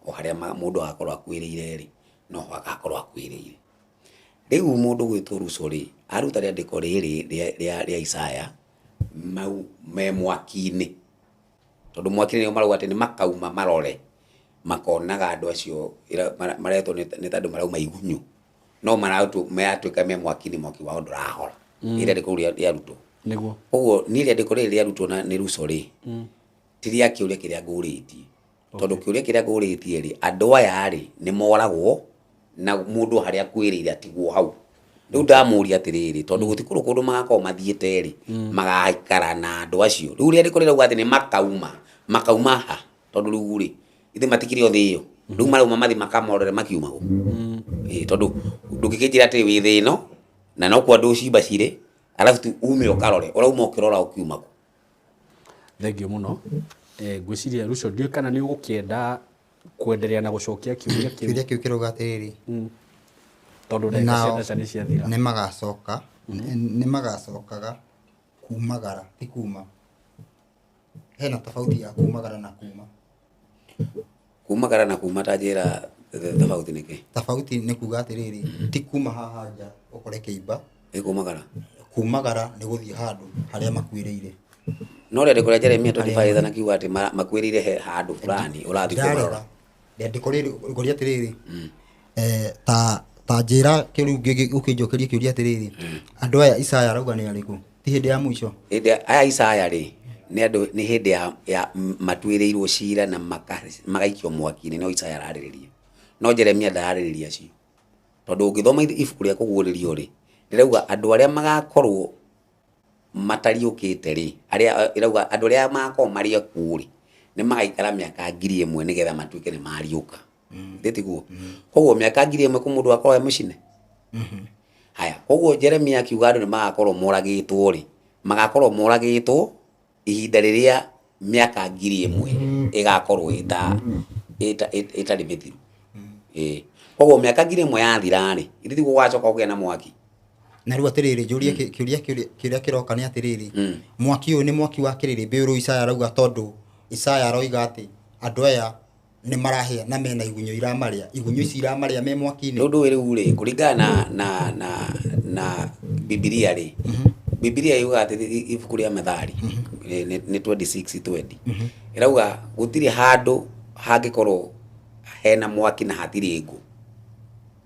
O harĩa mũndũ agakorwo akuĩrĩire rĩ, noho agakorwo akuĩrĩire. Rĩu mũndũ gwĩtwo Ruso rĩ, aruta rĩandĩko rĩrĩ rĩa Isaya mau me mwaki-inĩ, tondũ mwaki-inĩ nĩo marauga atĩ nĩ makauma marore makonaga andũ acio maretwo nĩ ta andũ marauma igunyũ, no maratuĩka me mwaki-inĩ, mwaki wao ndũrahora. Nĩ rĩandĩko rĩu rĩarutwo. Nĩguo. Koguo niĩ rĩandĩko rĩrĩ rĩarutwo na nĩ Ruso rĩ, ti rĩa kĩũria kĩrĩa ngũrĩtie, tondũ kĩũria kĩrĩa ngũrĩtie rĩ, andũ aya rĩ nĩ moragwo na mũndũ harĩa akuĩrĩire atigwo hau. Rĩu ndamũria atĩrĩrĩ, tondũ gũtikũrũ kũndũ magakorwo mathiĩte rĩ, magaikara na andũ acio. Rĩu rĩandĩko rĩrauga atĩ nĩ makauma, makauma ha? Tondũ rĩu rĩ, ithe matikĩrĩ o thĩ ĩyo. Rĩu marauma mathi makamorore makiuma kũ? Tondũ ndũngĩkĩnjĩra atĩ wĩ thĩ ĩno na no kwa andũ cimba cirĩ, alafu tu ume ũkarore, ũrauma ũkĩrora ũkiuma kũ? Thank you mũno. Ngwĩciria Ruco, ndiũĩ kana nĩ ũgũkĩenda kwenderea na gũcokia kĩũria kĩu. Kĩũria kĩu kĩrauga atĩrĩrĩ, Tondũ ndagĩka cia nao mbeca nĩ ciathira. Nĩ magacoka, nĩ magacokaga kumagara, ti kuma. Hena tofauti ya kumagara na kuma. Kumagara na kuma, ta njĩra tofauti nĩ kĩ? Tofauti nĩ kuga atĩrĩrĩ, ti kuma haha nja ũkore kĩimba. Ĩ kumagara? Kumagara nĩ gũthiĩ handũ harĩa makuĩrĩire. No rĩandĩko rĩa Jeremia 25 na kiuga atĩ makuĩrĩire he handũ fulani ũrathiĩ kũmarora. Ndirarega. Rĩandĩko rĩrĩ ngũria atĩrĩrĩ, ta njĩra kĩrĩu ũkĩnjokeria kĩũria atĩrĩrĩ, andũ aya Isaya arauga nĩ arĩkũ? Ti hĩndĩ ya mũico? Hĩndĩ aya Isaya rĩ, nĩ andũ nĩ hĩndĩ ya matuĩrĩirwo cira na magaikio mwaki-inĩ, no Isaya ararĩrĩria. No Jeremia ndararĩrĩria acio. Tondũ ũngĩthoma ibuku rĩa kũguũrĩrio rĩ, rĩrauga andũ arĩa magakorwo matariũkĩte rĩ, arĩa ĩrauga andũ arĩa magakorwo marĩ akuũ rĩ, nĩ magaikara mĩaka 1000 nĩgetha matuĩke nĩ mariũka. Thĩ tiguo? Koguo mĩaka 1000 kũ mũndũ akorwo e mũcine? Haya, koguo Jeremia akiuga andũ nĩ magakorwo moragĩtwo rĩ, magakorwo moragĩtwo ihinda rĩrĩa mĩaka 1000 ĩgakorwo ĩtarĩ mĩthiru. Koguo mĩaka 1000 yathira rĩ, ithuĩ tiguo gũgacoka kũgĩa na mwaki. Na rĩu atĩrĩrĩ, njũrie kĩũria kĩrĩa kĩroka nĩ atĩrĩrĩ, mwaki ũyũ nĩ mwaki wa kĩrĩrĩmbĩ ũrĩa Isaya arauga, tondũ Isaya aroiga atĩ andũ aya nĩ marahĩa na mena igunyũ iramarĩa, igunyũ ici iramarĩa me mwaki-inĩ. Rĩu ndũĩ rĩu rĩ, kũringana na Bibilia rĩ, Bibilia yugaga atĩ ibuku rĩa Methali, nĩ 26:20. Ĩrauga gũtirĩ handũ hangĩkorwo hena mwaki na hatirĩ ngũ.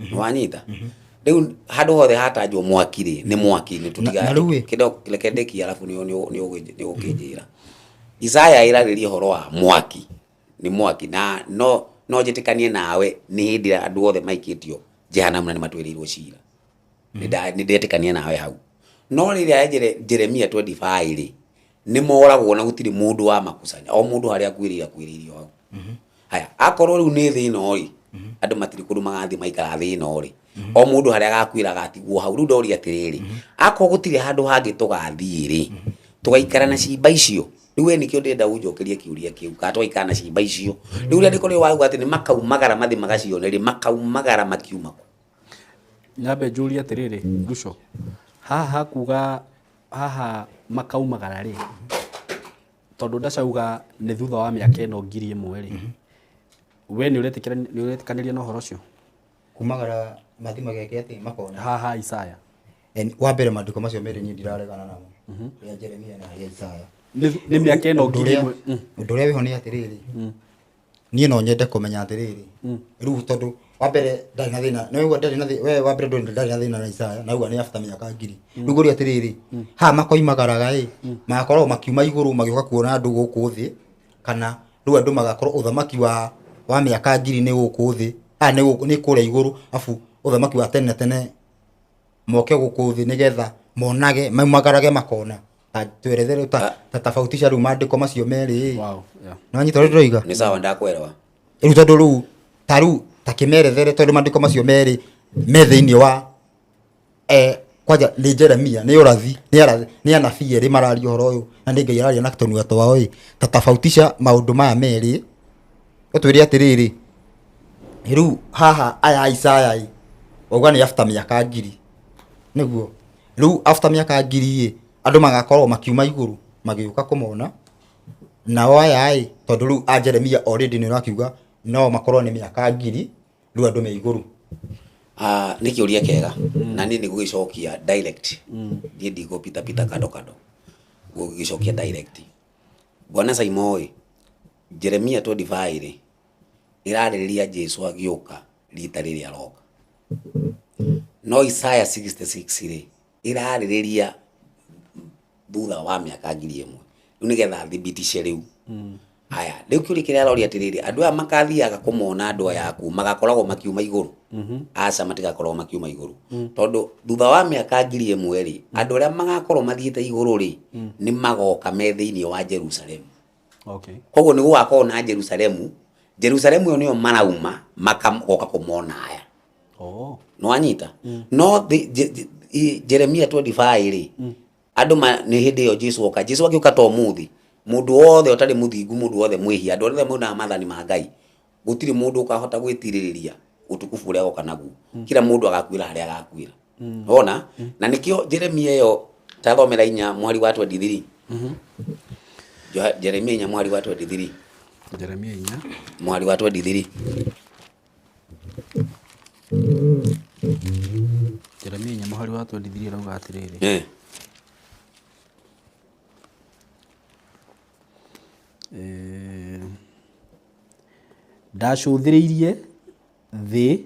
Nĩwanyita? Rĩu handũ hothe hatanjwo mwaki rĩ, nĩ mwaki, nĩ tũtiga- Na rĩu ĩ? Kĩndo, reke ndĩkie, arabu nĩ ũgũkĩnjĩra. Isaya ĩrarĩria ũhoro wa mwaki, nĩ mwaki, na no njĩtĩkanie nawe nĩ hĩndĩ ĩrĩa andũ othe maikĩtio Jehanamu na nĩ matuĩrĩirwo cira. Nĩ ndetĩkania nawe hau. No rĩrĩa Jeremia 25 rĩ, nĩ moragwo na gũtirĩ mũndũ wa makusanya, o mũndũ harĩa akuĩrĩire akuĩrĩire hau. Haya, akorwo rĩu nĩ thĩ ĩno rĩ, andũ matirĩ kũndũ magathiĩ maikara thĩ ĩno rĩ, o mũndũ harĩa agakuĩra agatigwo hau. Rĩu ndoria atĩrĩrĩ, akorwo gũtirĩ handũ hangĩ tũgathiĩ rĩ, tũgaikara na cimba icio. Rĩu we nĩkĩo ndĩrenda ũnjokerie kĩũria kĩu, kana twaikara na ciimba icio. Rĩu rĩandĩko rĩrĩ wauga atĩ nĩ makaumagara mathiĩ magacione rĩ, makaumagara makiuma kũ? Nyambe njũrie atĩrĩrĩ, Ruco, haha hakuga haha makaumagara rĩ, tondũ ndacauga nĩ thutha wa mĩaka ĩno 1000 rĩ, we nĩ ũretĩkanĩria na ũhoro ũcio? Kumagara mathi mageke atĩ makona. Haha Isaya. Wa mbere maandĩko macio merĩ niĩ ndiraregana namo, rĩa Jeremia na rĩa Isaya. Nĩ mĩaka ĩno 1000. Ũndũ ũrĩa wĩho nĩ atĩrĩrĩ, niĩ no nyende kũmenya atĩrĩrĩ, rĩu tondũ wa mbere ndarĩ na thĩna, nĩ waigua ndarĩ na thĩna, we wa mbere ndarĩ na thĩna na Isaya, na auga nĩ after mĩaka 1000. Rĩu ngũria atĩrĩrĩ, haha makoimagaraga ĩ, magakorwo makiuma igũrũ magĩũka kuona andũ gũkũ thĩ, kana rĩu andũ magakorwo ũthamaki wa mĩaka 1000 nĩ gũkũ thĩ, nĩ kũrĩa igũrũ, abu ũthamaki wa tene na tene moke gũkũ thĩ nĩgetha monage, maumagarage makona. Twerethere ta tofautisha rĩu maandĩko macio merĩ. Wow, yeah. Nĩ wanyita ũrĩa ndĩroiga? Nĩ sawa, ndakwelewa. Rĩu tondũ rĩu ta rĩu ta kĩmerethere tondũ maandĩko macio merĩ me thĩinĩ wa kwanja nĩ Jeremia, nĩ ũrathi, nĩ anabii erĩ mararia ũhoro ũyũ, na nĩ Ngai araria na tũnua twao ĩ, ta tofautisha maũndũ maya merĩ, ũtwĩre atĩrĩrĩ, rĩu haha aya a Isaya ĩ, wauga nĩ after mĩaka 1000, nĩguo rĩu after mĩaka 1000 ĩ, andũ magakorwo makiuma igũrũ magĩũka kũmona, nao aya ĩ, tondũ rĩu a Jeremia already nĩ ũrakiuga no makorwo nĩ mĩaka 1000, rĩu andũ me igũrũ. Nĩ kĩũria kĩega, na niĩ nĩ gũgĩcokia direct. Niĩ ndigũpita pita kando kando, gũgĩcokia direct. Bwana Saimo ĩ, Jeremia 25 rĩ, ĩrarĩrĩria Jesu agĩũka rita rĩrĩa aroka. No Isaya 66 rĩ, ĩrarĩrĩria thutha wa mĩaka 1000. Rĩu nĩgetha thibitishe rĩu. Aya, rĩu kĩũria kĩrĩa aroria atĩrĩrĩ, andũ aya makathiaga kũmona andũ aya akuũ, magakoragwo makiuma igũrũ? Aca, matigakoragwo makiuma igũrũ. Tondũ thutha wa mĩaka 1000 rĩ, andũ arĩa magakorwo mathiĩte igũrũ rĩ, nĩ magoka me thĩinĩ wa Jerusalemu. Koguo nĩ gũgakorwo na Jerusalemu, Jerusalemu ĩyo nĩyo marauma makoka kũmona aya. Nĩ wanyita? No Jeremia 25 rĩ, andũ nĩ hĩndĩ ĩyo Jesu oka. Jesu agĩũka to mũthĩ, mũndũ wothe ũtarĩ mũthingu, mũndũ wothe mwĩhia, andũ arĩa maunaga maathani ma Ngai, gũtirĩ mũndũ ũkahota gwĩtirĩrĩria ũtukufu ũrĩa agoka naguo. Kila mũndũ agakuĩra harĩa agakuĩra. Wona? Na nĩkĩo Jeremia ĩyo tathomera 4 mweri wa 23. Jeremia 4 mweri wa 23. Jeremia 4 mweri wa 23. Jeremia 4 mweri wa 23 arauga atĩrĩrĩ. Ndacũthĩrĩirie thĩ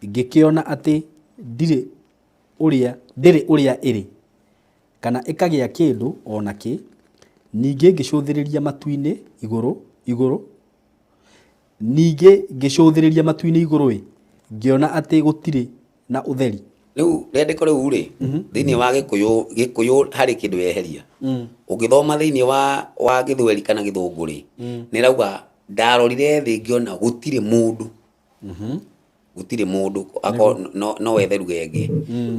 ngĩkĩona atĩ ndirĩ ũrĩa ĩrĩ, kana ĩkagĩa kĩndũ o nakĩ, ningĩ ngĩcũthĩrĩria matu-inĩ igũrũ, ningĩ ngĩcũthĩrĩria matu-inĩ igũrũ ĩ, ngĩona atĩ gũtirĩ na ũtheri. Rĩu rĩandĩko rĩu rĩ, thĩinĩ wa Gĩkũyũ harĩ kĩndũ yeheria. Ũngĩthoma thĩinĩ wa Gĩthweri kana Gĩthũngũ rĩ, nĩ rauga ndarorire thĩ ngĩona gũtirĩ mũndũ. Gũtirĩ mũndũ, no wethe lugha ĩngĩ.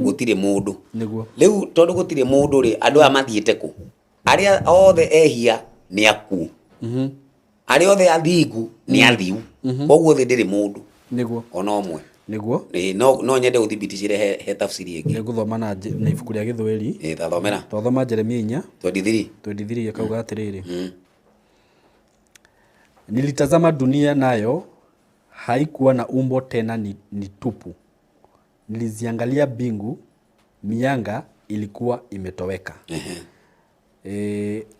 Gũtirĩ mũndũ. Rĩu tondũ gũtirĩ mũndũ rĩ, andũ aya mathiĩte kũ? Arĩa othe ehia nĩ akuũ. Arĩa othe athingu nĩ athiu. Koguo thĩ ndĩrĩ mũndũ. Ona ũmwe. No nyende ũthibiticire he tafsiri ĩngĩ. Nĩngũthoma na ibuku rĩa Gĩthweri. Tathomera. Twathoma Jeremia 4. 23. 23 akauga atĩrĩrĩ. Nilitazama dunia nayo haikuwa na umbo tena, ni tupu. Niliziangalia mbingu, mianga ilikuwa imetoweka.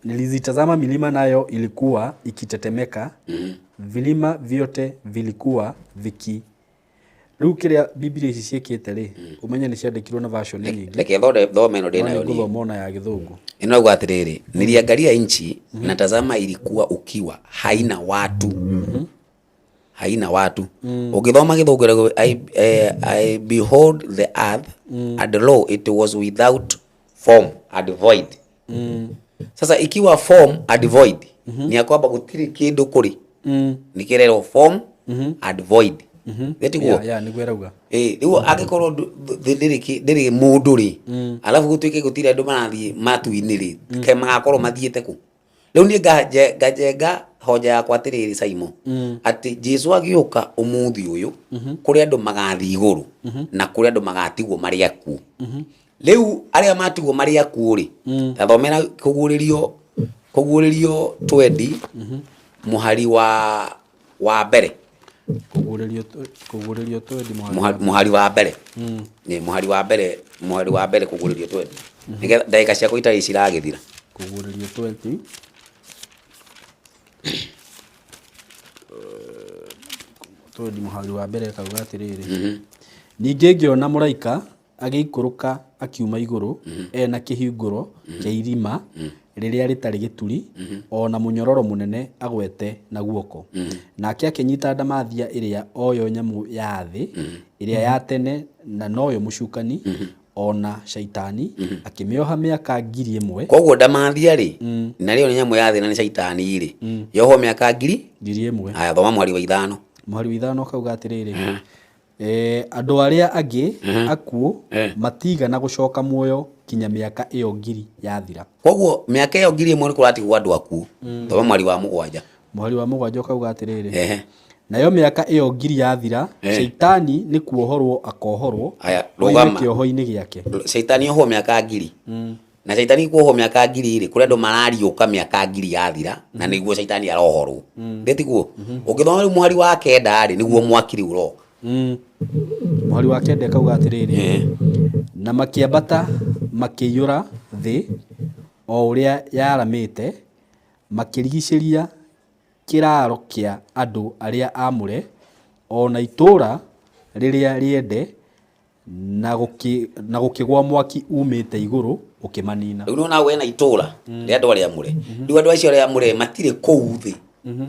Nilizitazama milima nayo ilikuwa ikitetemeka. Vilima vyote vilikuwa viki. Rĩu kĩrĩa Biblia ici ciĩkĩte rĩ, ũmenye nĩ ciandĩkirwo na version nyingĩ. Reke thome ĩno ndĩ nayo niĩ. Nĩngũthoma ona ya Gĩthũngũ. Ĩno auga atĩrĩrĩ, niliangalia nchi na tazama ilikuwa ukiwa, haina watu. Haina watu. Ũngĩthoma Gĩthũngũ ĩragwo, I behold the earth and lo it was without form and void. Sasa ikiwa form and void, ni ya kwamba gũtirĩ kĩndũ kũrĩ. Nĩ kĩrerwo form and void. Gĩtiguo? Yeah, nĩguo ĩrauga. Ĩĩ, rĩu angĩkorwo thĩ ndĩrĩ mũndũ rĩ, alafu gũtuĩke gũtirĩ andũ marathiĩ matu-inĩ rĩ, kaĩ magakorwo mathiĩte kũ? Rĩu niĩ nganjenga hoja yakwa atĩrĩrĩ, Saimo, atĩ Jesu agĩũka ũmũthĩ ũyũ, kũrĩ andũ magathiĩ igũrũ na kũrĩ andũ magatigwo marĩ akuũ. Rĩu arĩa matigwo marĩ akuũ rĩ, tathomera kũguũrĩrio 20 mũhari wa mbere. Kũguũrĩrio 20 mũhari Mũhari wa mbere. Nĩ mũhari wa mbere, mũhari wa mbere kũguũrĩrio 20. Nĩgetha ndagĩka ciakwa itarĩ ciragĩthira. Kũguũrĩrio 20. 20 mũhari wa mbere kauga atĩrĩrĩ, ningĩ ngĩona mũraika agĩikũrũka akiuma igũrũ ena kĩhingũro kĩa irima rĩrĩa rĩtarĩ gĩturi, o na mũnyororo mũnene agwete na guoko. Nake akĩnyita ndamathia ĩrĩa oyo nyamũ ya thĩ ĩrĩa ya tene, na noyo mũcukani o na caitani, akĩmĩoha mĩaka 1000. Koguo ndamathia rĩ, na rĩo nĩ nyamũ ya thĩ na nĩ caitani rĩ, yohwo mĩaka ngiri 1000. Haya, thoma mũhari wa 5. Mũhari wa 5 kauga atĩrĩrĩ, andũ arĩa angĩ akuũ matigana gũcoka muoyo kinya mĩaka ĩyo 1000 yathira. Koguo mĩaka ĩyo 1000 nĩ kũratigwo andũ akuũ. Thoma mũhari wa 7. Mũhari wa 7 ũkauga atĩrĩrĩ, nayo mĩaka ĩyo 1000 yathira, caitani nĩ kuohorwo akohorwo Haya, oime rũgama. kĩoho-inĩ gĩake. Caitani ohwo mĩaka 1000. Na caitani kuohwo mĩaka 1000 rĩ, kũrĩ andũ marariũka mĩaka 1000 yathira, na nĩguo caitani arohorwo. Ndĩtiguo? Ũngĩthoma rĩu mũhari wa 9 rĩ, nĩguo mwaki rĩu ũroka. Mũhari wa 9 kauga atĩrĩrĩ, na makĩambata makĩiyũra thĩ o ũrĩa yaramĩte, makĩrigicĩria kĩraaro kĩa andũ arĩa aamũre, o na itũũra rĩrĩa rĩende, na gũkĩgwa mwaki umĩte igũrũ ũkĩmanina. Rĩu nĩwona wena itũũra rĩa andũ arĩa aamũre. Rĩu andũ acio arĩa aamũre matirĩ kũu thĩ,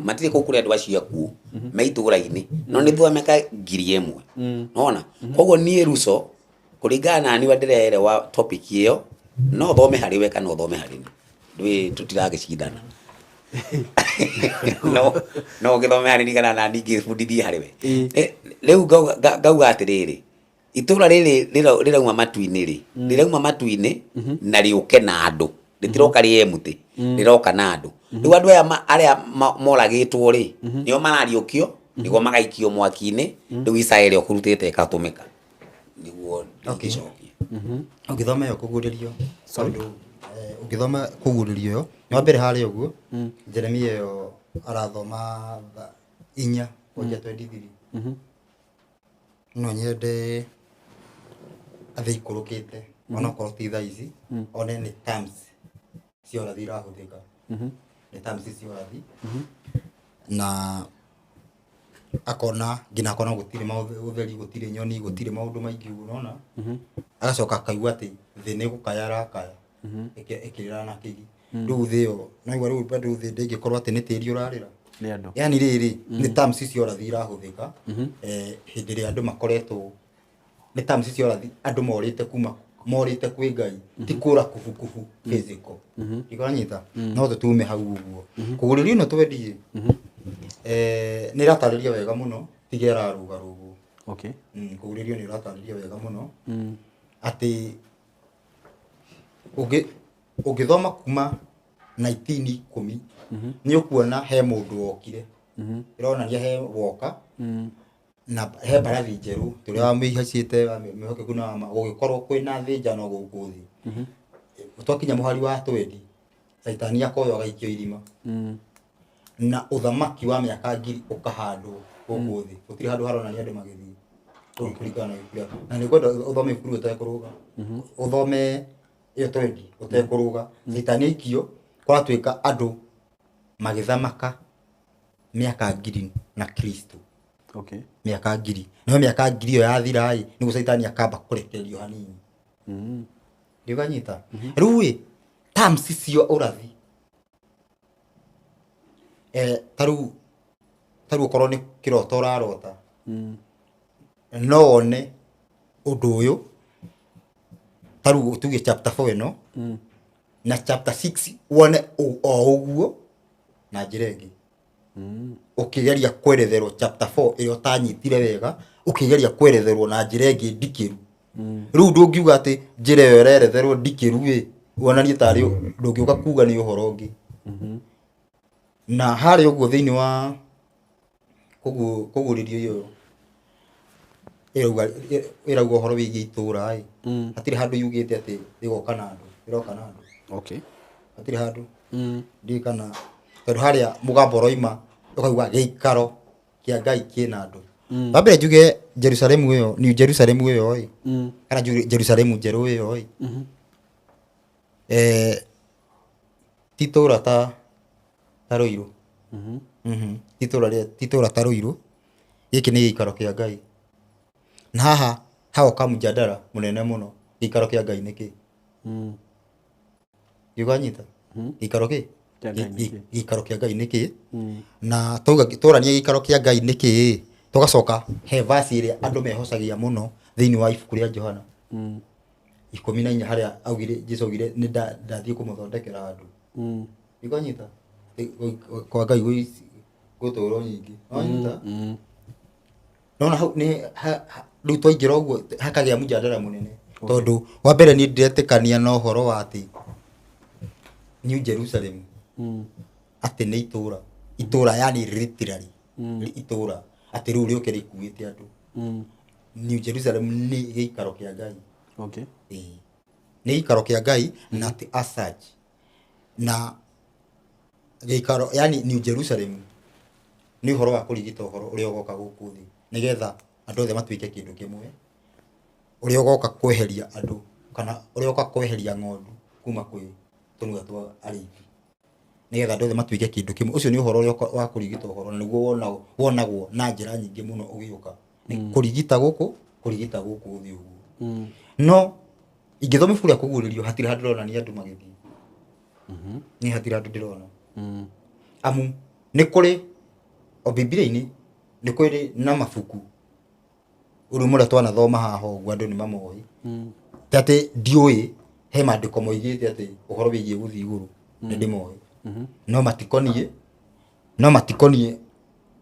matirĩ kũu kũrĩ andũ acio akuũ, me itũũra-inĩ, no nĩ thutha wa mĩaka 1000. Nĩwona? Koguo niĩ Ruco, kũringana na niĩ ũrĩa ndĩrerewa topic ĩyo, no ũthome harĩ we kana ũthome harĩ niĩ. Ndũĩ tũtiragĩcindana. No ũgĩthome harĩ niĩ kana nani ngĩbundithie harĩ we. Rĩu ngauga atĩrĩrĩ, itũũra rĩrĩ rĩrauma matu-inĩ rĩ, rĩrauma matu-inĩ na rĩũke na andũ. Rĩtiroka rĩ empty, rĩroka na andũ. Rĩu andũ aya arĩa moragĩtwo rĩ, nĩo marariũkio, nĩguo magaikio mwaki-inĩ, rĩu Isaya ĩrĩa ũkũrutĩte ĩgatũmĩka. Nĩguo ndingĩcokia. Ũngĩthoma ĩyo kũguũrĩrio, tondũ, ũngĩthoma kũguũrĩrio ĩyo, nĩ wa mbere harĩa ũguo, Jeremia ĩyo arathoma 4 kwanjia 23. No nyende athiĩ ikũrũkĩte, onokorwo ti thaa ici, one nĩ terms cia ũrathi irahũthĩka. Nĩ terms cia ũrathi. Na akona nginya akona gũtirĩ ũtheri, gũtirĩ nyoni, gũtirĩ maũndũ maingĩ ũguo, unaona? Agacoka akaigua atĩ thĩ nĩ gũkaya arakaya, ĩkĩrĩra na kĩgi. Rĩu thĩ ĩyo, no igua rĩu bado thĩ ndĩngĩkorwo atĩ nĩ tĩri ũrarĩra. Nĩ andũ. Yani rĩrĩ, nĩ terms cia ũrathi irahũthĩka, hĩndĩ ĩrĩa andũ makoretwo, nĩ terms cia ũrathi andũ morĩte kuma, morĩte kwĩ Ngai, ti kũra kubukubu physical. Ndikũranyita? No tũtume hau ũguo. Kũgũrĩrio ĩno twendie, nĩ ĩratarĩria wega mũno, tiga ĩrarũgarũgwo. Kũgũrĩrio nĩ ĩratarĩria wega mũno. Atĩ ũngĩthoma kuma 1910, nĩ ũkuona he mũndũ wokire. Ĩronania he woka, na he mbarathi njerũ, tũrĩa wamĩhaicĩte, wamĩhokeku na wama, gũgĩkorwo kwĩna thĩnjano gũkũ thĩ. Twakinya mũhari wa 20, Caitani akoywo agaikio irima. Na ũthamaki wa mĩaka 1000 ũkahandwo gũkũ thĩ. Gũtirĩ handũ haronania andũ magĩthiĩ. Kũu kũringana na ibuku rĩa. Na nĩ ngwenda ũthome ibuku rĩu ũtekũrũga. Ũthome ĩyo 20 ũtekũrũga. Caitani aikio, kũratuĩka andũ magĩthamaka mĩaka 1000 na Kristo. Mĩaka 1000. Nayo mĩaka 1000 ĩyo yathira ĩ, nĩguo Caitani akamba kũrekererio hanini. Ndĩũkanyita? Rĩu ĩ, terms cia ũrathi. Ta rĩu okorwo nĩ kĩroto ũrarota, no wone ũndũ ũyũ, ta rĩu tuge chapter 4 ĩno, na chapter 6 wone o ũguo na njĩra ĩngĩ. Ũkĩgeria kweretherwo chapter 4 ĩrĩa ũtanyitire wega, ũkĩgeria kweretherwo na njĩra ĩngĩ ndikĩru. Rĩu ndũngiuga atĩ njĩra ĩyo ĩreretherwo ndikĩru ĩ, wonanie tarĩ ndũngĩũka kuga nĩ ũhoro ũngĩ. Na harĩa ũguo thĩinĩ wa kũguũrĩrio ĩyo ĩrauga ĩrauga ũhoro wĩgiĩ itũũra ĩ, hatirĩ handũ yugĩte atĩ rĩgoka na andũ, rĩroka na andũ. Hatirĩ handũ. Ndiũĩ kana tondũ harĩa mũgambo ũroima ũkauga gĩikaro kĩa Ngai kĩna andũ. Wa mbere njuge Jerusalemu ĩyo, New Jerusalem ĩyo ĩ, kana Jerusalemu njerũ ĩyo ĩ, ti itũũra ta Ruiru. Ti itũũra rĩa, ti itũũra ta Ruiru. Gĩkĩ nĩ gĩikaro kĩa Ngai. Na haha hagoka mjadala mũnene mũno, gĩikaro kĩa Ngai nĩ kĩ? Nĩũkanyita? Gĩikaro kĩ? Kĩa Ngai nĩ kĩ? Gĩikaro kĩa Ngai nĩ kĩ? Na twauga tũranie gĩikaro kĩa Ngai nĩ kĩ, tũgacoka he verse ĩrĩa andũ mehocagia mũno thĩinĩ wa ibuku rĩa Johana 14 harĩa augire, Jesu augire nĩ ndathiĩ kũmũthondekera handũ. Nĩũkanyita? Kwa Ngai gwĩ tũũro nyingĩ. Wanyita? Nona hau nĩ rĩu twaingĩra ũguo hakagĩa mjadala mũnene. Tondũ wa mbere niĩ ndiretĩkania na ũhoro wa atĩ New Jerusalem atĩ nĩ itũũra, itũũra yani literally itũũra atĩ rĩu rĩũke rĩkuĩte andũ. New Jerusalem nĩ gĩikaro kĩa Ngai. Ĩĩ. Nĩ gĩikaro kĩa Ngai na ti as such. Na gĩikaro yani New Jerusalem nĩ ũhoro wa kũrigita ũhoro ũrĩa ũgoka gũkũ thĩ nĩgetha andũ othe matuĩke kĩndũ kĩmwe, ũrĩa ũgoka kweheria andũ kana ũrĩa ũgoka kweheria ng'ondu kuma kwĩ tũnua twa arĩithi nĩgetha andũ othe matuĩke kĩndũ kĩmwe. Ũcio nĩ ũhoro ũrĩa wa kũrigita ũhoro na nĩguo wonagwo na njĩra nyingĩ mũno ũgĩũka. Nĩ kũrigita gũkũ, kũrigita gũkũ thĩ ũguo. No ingĩthoma ibuku rĩa kũguũrĩrio hatirĩ handũ ndĩrona andũ magĩthiĩ. Niĩ hatirĩ handũ ndĩrona. Amu nĩ kũrĩ o Bibilia-inĩ nĩ kũrĩ na mabuku rĩu marĩa twanathoma haha ũguo andũ nĩ mamoĩ. Ti atĩ ndiũĩ, he maandĩko moigĩte atĩ ũhoro wĩgiĩ gũthiĩ igũrũ nĩ ndĩmoĩ. No matikoniĩ, no matikoniĩ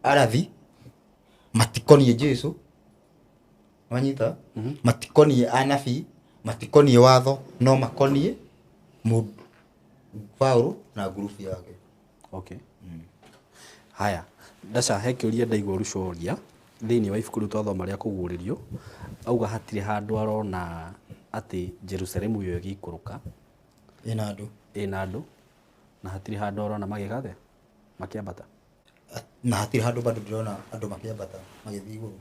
arathi, matikoniĩ Jesu, wanyita? Matikoniĩ anabii, matikoniĩ watho, no makoniĩ mũndũ Paulo na ngurubu yake. Haya, Dasha, he kĩũria ndaigua ũrucoria thĩinĩ wa ibuku rĩu twathoma rĩa kũguũrĩrio, auga hatirĩ handũ arona atĩ Jerusalemu ĩyo ĩgĩikũrũka ĩna andũ, ĩna andũ, na hatirĩ handũ arona magĩgathe makĩambata, na hatirĩ handũ bado ndĩrona andũ makĩambata magĩthiĩ igũrũ.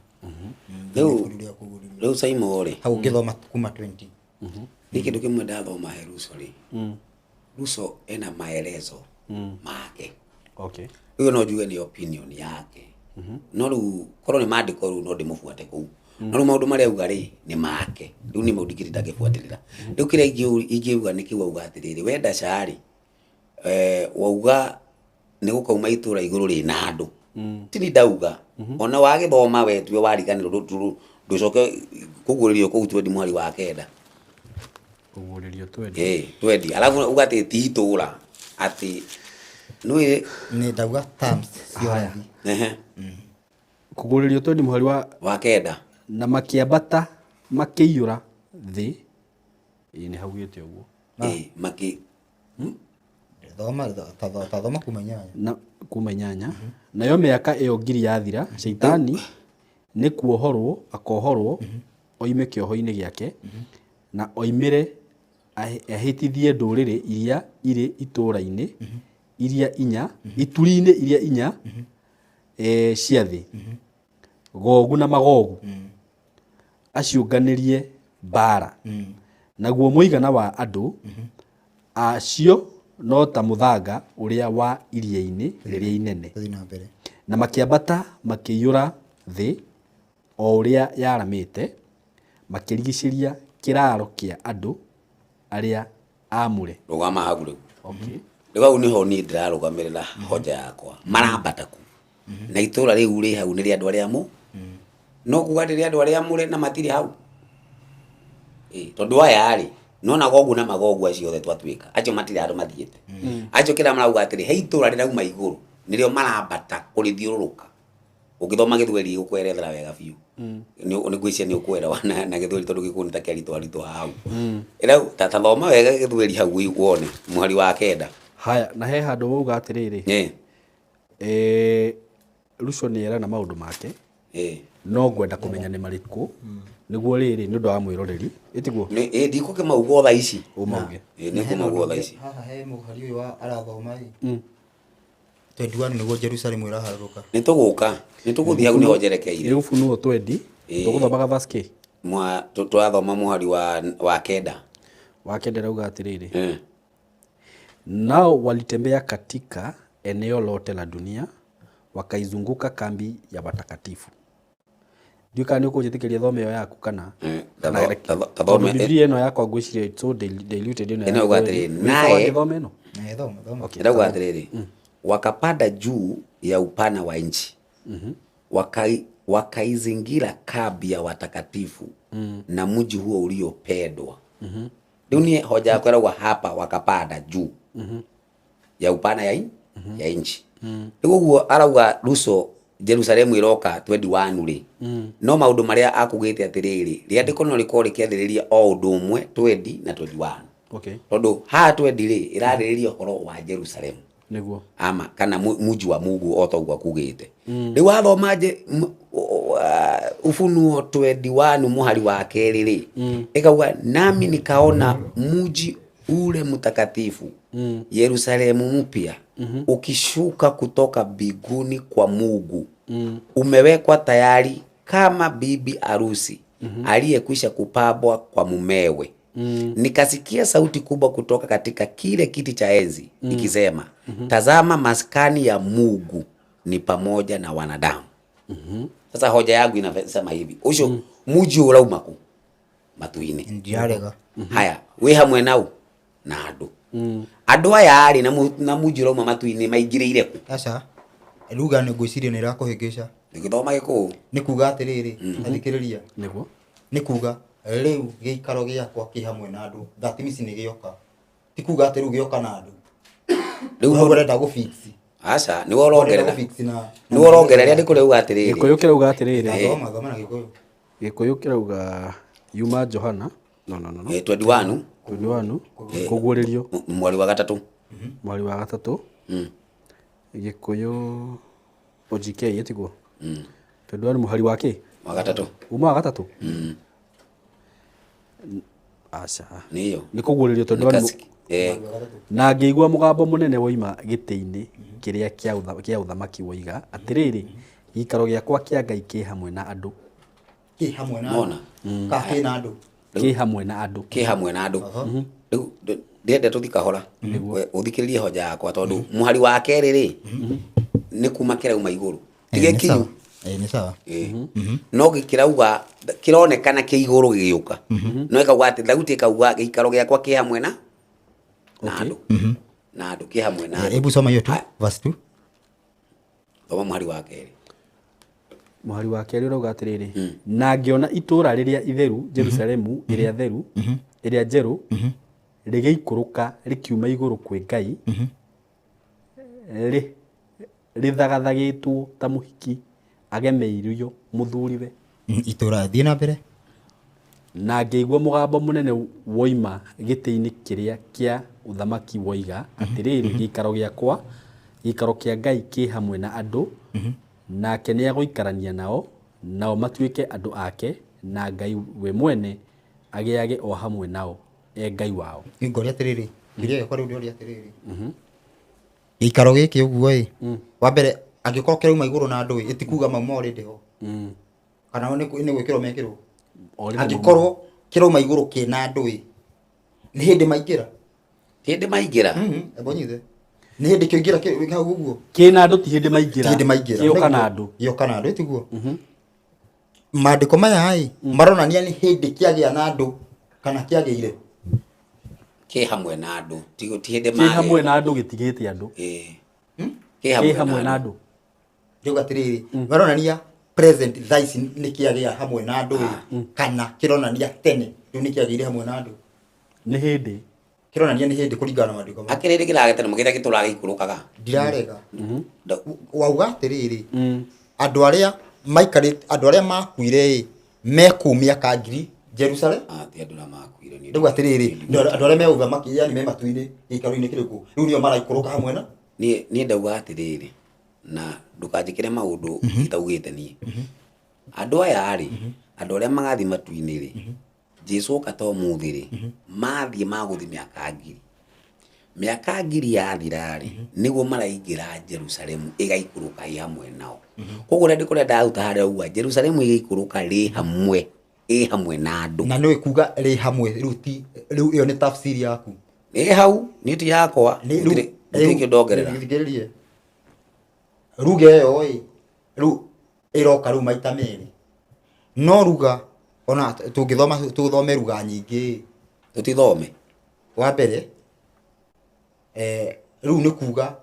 Rĩu Rĩu kũguũrĩrio. Rĩu Saimo rĩ, Hau ũngĩthoma kuma 20. Nĩ kĩndũ kĩmwe ndathoma he Ruso rĩ, Ruso ena maelezo make. Rĩu no njuge nĩ opinion yake, no rĩu korwo nĩ maandĩko rĩu no ndĩmũbuate kũu, no rĩu maũndũ marĩa auga rĩ nĩ make, rĩu nĩ maũndũ ingĩtinda ngĩbuatĩrĩra. Rĩu kĩrĩa ingĩuga nĩ kĩu auga atĩrĩrĩ, we Dasha rĩ, wauga nĩ gũkauma itũũra igũrũ rĩna andũ, tini ndauga ona wagĩthoma we tuwe wariganĩrwo, ndũcoke kũguũrĩrio kũu twendi mweri wa kenda. Kũguũrĩrio twendi. Eh, twendi, alafu uga atĩ ti itũũra atĩ nĩ Nĩ ndauga terms cia ũrathi. Kũguũrĩrio twendi mũhari wa wa kenda. Na makĩambata makĩiyũra thĩ. Ĩĩ, nĩ haugĩte ũguo. Eh, maki Thoma ta thoma kuma 8. Na kuma 8. Nayo mĩaka ĩyo 1000 yathira, Shaitani nĩ kuohorwo akohorwo oime kĩoho-inĩ gĩake, na oimĩre ahĩtithie ndũrĩrĩ iria irĩ itũũra-inĩ iria inya, ituri-inĩ iria inya cia thĩ, Gogu na Magogu, aciũnganĩrie mbaara. Naguo mũigana wa andũ acio no ta mũthanga ũrĩa wa iria-inĩ rĩrĩa inene. Thiĩ na mbere. Na makĩambata makĩiyũra thĩ o ũrĩa yaramĩte, makĩrigicĩria kĩraaro kĩa andũ arĩa aamũre. Rũgama hau rĩu. Rĩu hau nĩho niĩ ndĩrarũgamĩrĩra hoja yakwa. Marambata ku. Na itũũra rĩu rĩ hau nĩ rĩa andũ arĩa amũ. No kuga nĩ rĩa andũ arĩa amũre na matirĩ hau. Tondũ aya rĩ, nona Gogu na Magogu acio othe twatuĩka, acio matirĩ handũ mathiĩte. Acio kĩrĩa marauga atĩrĩ, he itũũra rĩrauma igũrũ. Nĩrĩo marambata kũrĩthiũrũrũka. Ũngĩthoma gĩthweri gũkwerethera wega biũ. Nĩ ngwĩciria nĩ ũkũelewa na gĩthweri tondũ gĩkũyũ nĩ ta kĩaritũ aritũ hau. Rĩu ta thoma wega gĩthweri hau wone mũhari wa kenda. Haya, na he handũ wauga atĩrĩrĩ, Ruco nĩ erana maũndũ make, no ngwenda kũmenya nĩ marĩkũ, nĩguo rĩrĩ nĩ ũndũ wa mwĩroreri, ĩtiguo? Ĩ ndikũkĩmauga o thaa ici. Ũmauge. Ĩ nĩngũmauga o thaa ici. Haha he mũhari ũyũ wa arathoma ĩ. 21 nĩguo Jerusalemu ĩraharũrũka. Nĩ tũgũka, nĩ tũgũthiĩ hau nĩho njerekeire. Nĩ Ufunuo 20, tũgũthomaga verse kĩ? Tũrathoma mũhari wa kenda. Wa kenda ĩrauga atĩrĩrĩ. Nao walitembea katika eneo lote la dunia wakaizunguka kambi ya watakatifu. Ndiũĩ kana nĩ ũkũnjĩtĩkĩria thome ĩyo yaku kana tondũ Biblia ĩno yakwa ngwĩciria it's so diluted ĩno Ĩno ĩrauga atĩrĩrĩ, naye thome ĩno. Thoma, thoma. Ĩrauga atĩrĩrĩ, wakapanda juu ya upana wa nchi, wakaizingira kambi ya watakatifu na mji huo uliopendwa. Rĩu niĩ hoja yakwa ĩrauga hapa wakapanda juu ya upana ya nchi. Rĩu ũguo arauga Ruco Jerusalemu ĩroka 21 rĩ, no maũndũ marĩa akugĩte atĩrĩrĩ, rĩandĩko no rĩkorwo rĩkĩarĩrĩria o ũndũ ũmwe 20 na 21. Tondũ haha 20 rĩ, ĩrarĩrĩria ũhoro wa Jerusalemu. Nĩguo. Ama kana muji wa Mungu o ta ũguo akugĩte. Rĩu wathoma Ufunuo 21 mũhari wa kerĩ rĩ, ĩkauga nami nikaona muji ule mtakatifu Yerusalemu mpya ukishuka kutoka mbinguni kwa Mungu, umewekwa tayari kama bibi harusi aliyekwisha kupambwa kwa mumewe. Nikasikia sauti kubwa kutoka katika kile kiti cha enzi ikisema, tazama maskani ya Mungu ni pamoja na wanadamu. Sasa hoja yangu inasema hivi, ucio muji urauma ku matu-inĩ. Ndiarega. Haya, wĩ hamwe nau na andũ. Andũ aya rĩ na muji urauma matu-inĩ maingĩrĩire kũ? Aca, ruga nĩ ngwĩciria nĩ ĩrakũhĩngĩca. Nĩgĩthoma gĩkũyũ. Nĩ kuga atĩrĩrĩ, athikĩrĩria. Nĩguo. Nĩ kuga rĩu gĩikaro gĩakwa kĩ hamwe na andũ. That means nĩ gĩoka. Ti kuga atĩ rĩu gĩoka na andũ. Rĩu hau ũrenda gũ fix. Aca, nĩwe ũrongerera. Nĩwe Nĩwe ũrongerera rĩandĩko rĩauga atĩrĩrĩ. Gĩkũyũ kĩrauga atĩrĩrĩ. Thoma, thoma na Gĩkũyũ. Gĩkũyũ kĩrauga yuma Johana. No. 21. 21. Kũguũrĩrio. Mweri wa gatatũ. Mweri wa gatatũ. Gĩkũyũ OGK ĩtiguo. 21 mũhari wa kĩ? Wa gatatũ. Uma wa gatatũ? Aca. Nĩyo. Nĩ kũguũrĩrio tondũ na ngĩigua mũgambo mũnene woima gĩtĩ-inĩ kĩrĩa kĩa ũthamaki woiga atĩrĩrĩ, gĩikaro gĩakwa kĩa Ngai kĩ hamwe na andũ. Kĩ hamwe na andũ. Ka kĩ na andũ. Kĩ hamwe na andũ. Kĩ hamwe na andũ. Rĩu ndĩrenda tũthiĩ kahora. Ũthikĩrĩrie hoja yakwa tondũ mũhari wa kerĩ rĩ, nĩ kuma kĩrauma igũrũ. Ti gĩkinyu. Nĩ sawa. No gĩkĩrauga kĩronekana kĩ igũrũ gĩgĩũka. No ĩkauga atĩ thauti ĩkauga gĩikaro gĩakwa kĩ hamwe na andũ. Na andũ kĩ hamwe na andũ. Hebu soma hiyo tu verse 2. Thoma mũhari wa kerĩ. Mũhari wa kerĩ ũrauga atĩrĩrĩ, na ngĩona itũũra rĩrĩa itheru Jerusalemu ĩrĩa theru ĩrĩa njerũ rĩgĩikũrũka rĩkiuma igũrũ kwĩ Ngai, rĩthagathagĩtwo ta mũhiki agemeirio mũthuriwe. Itũũra thiĩ na mbere. Na ngĩigua mũgambo mũnene woima gĩtĩ-inĩ kĩrĩa kĩa ũthamaki woiga atĩrĩrĩ, gĩikaro gĩakwa gĩikaro kĩa Ngai kĩ hamwe na andũ, nake nĩegũikarania nao, nao matuĩke andũ ake, na Ngai we mwene agĩage o hamwe nao, e Ngai wao. Ngoria atĩrĩrĩ, kĩũria gĩakwa rĩu ndĩroria atĩrĩrĩ, gĩikaro gĩkĩ ũguo ĩ, wa mbere angĩkorwo kĩrauma igũrũ na andũ ĩ, ĩtikuga mauma already ho. Kana nĩ gwĩkĩrwo mekĩrwo. Angĩkorwo kĩrauma igũrũ kĩna andũ ĩ, nĩ hĩndĩ maingĩra. Hĩndĩ maingĩra? Ebo nyithe. Nĩ hĩndĩ kĩingĩra kĩ hau ũguo. Kĩna andũ ti hĩndĩ maingĩra. Ti hĩndĩ maingĩra. Gĩoka na andũ. Gĩoka na andũ tiguo. Maandĩko maya ĩ, maronania nĩ hĩndĩ kĩagĩa na andũ kana kĩagĩire. Kĩ hamwe na andũ. Ti hĩndĩ magĩa. Kĩ hamwe na andũ gĩtigĩte andũ. Kĩ hamwe na andũ. Ndĩuga atĩrĩrĩ, maronania present thaa ici nĩ kĩagĩa hamwe na andũ ĩ, kana kĩronania tene rĩu nĩ kĩagĩire hamwe na andũ. Nĩ hĩndĩ. Kĩronania nĩ hĩndĩ kũringana na maandĩko ma. Akĩrĩrĩ kĩragete na mũgĩta gĩtũraga gĩikũrũkaga. Ndirarega. Wauga atĩrĩrĩ, andũ arĩa maikarĩte, andũ arĩa makuire ĩ, me kũu mĩaka ngiri Jerusalem. Ah, ti andũ arĩa makuire nĩ. Rĩu atĩrĩrĩ, andũ arĩa me ũthamaki, yani me matu-inĩ, gĩikaro-inĩ kĩrĩkũ, rĩu nĩo maraikũrũka hamwe na Niĩ niĩ ndauga atĩrĩrĩ, na ndũkanjĩkĩre maũndũ itaugĩte niĩ. Andũ aya rĩ, andũ arĩa magathiĩ matu-inĩ rĩ, Jesu oka ta ũmũthĩ rĩ, mathiĩ magũthiĩ mĩaka ngiri. Mĩaka ngiri yathira rĩ, nĩguo maraingĩra Jerusalemu ĩgaikũrũka ĩ hamwe nao. Koguo ũrĩa ndĩkũrĩa ndaruta harĩa uga Jerusalemu ĩgĩikũrũka rĩ hamwe, ĩ hamwe na andũ. Na nĩũĩ kuga rĩ hamwe rĩu ti rĩu ĩyo nĩ tafsiri yaku. Ĩ hau, niĩ ti yakwa, gũtirĩ gũtirĩ kĩndũ ndongerera. Thikĩrĩrie. Ruga ĩyo ĩ, rĩu ĩroka rĩu maita merĩ. No ruga ona tũngĩthoma tũthome ruga nyingĩ. Tũtithome. Wa mbere, rĩu nĩ kuga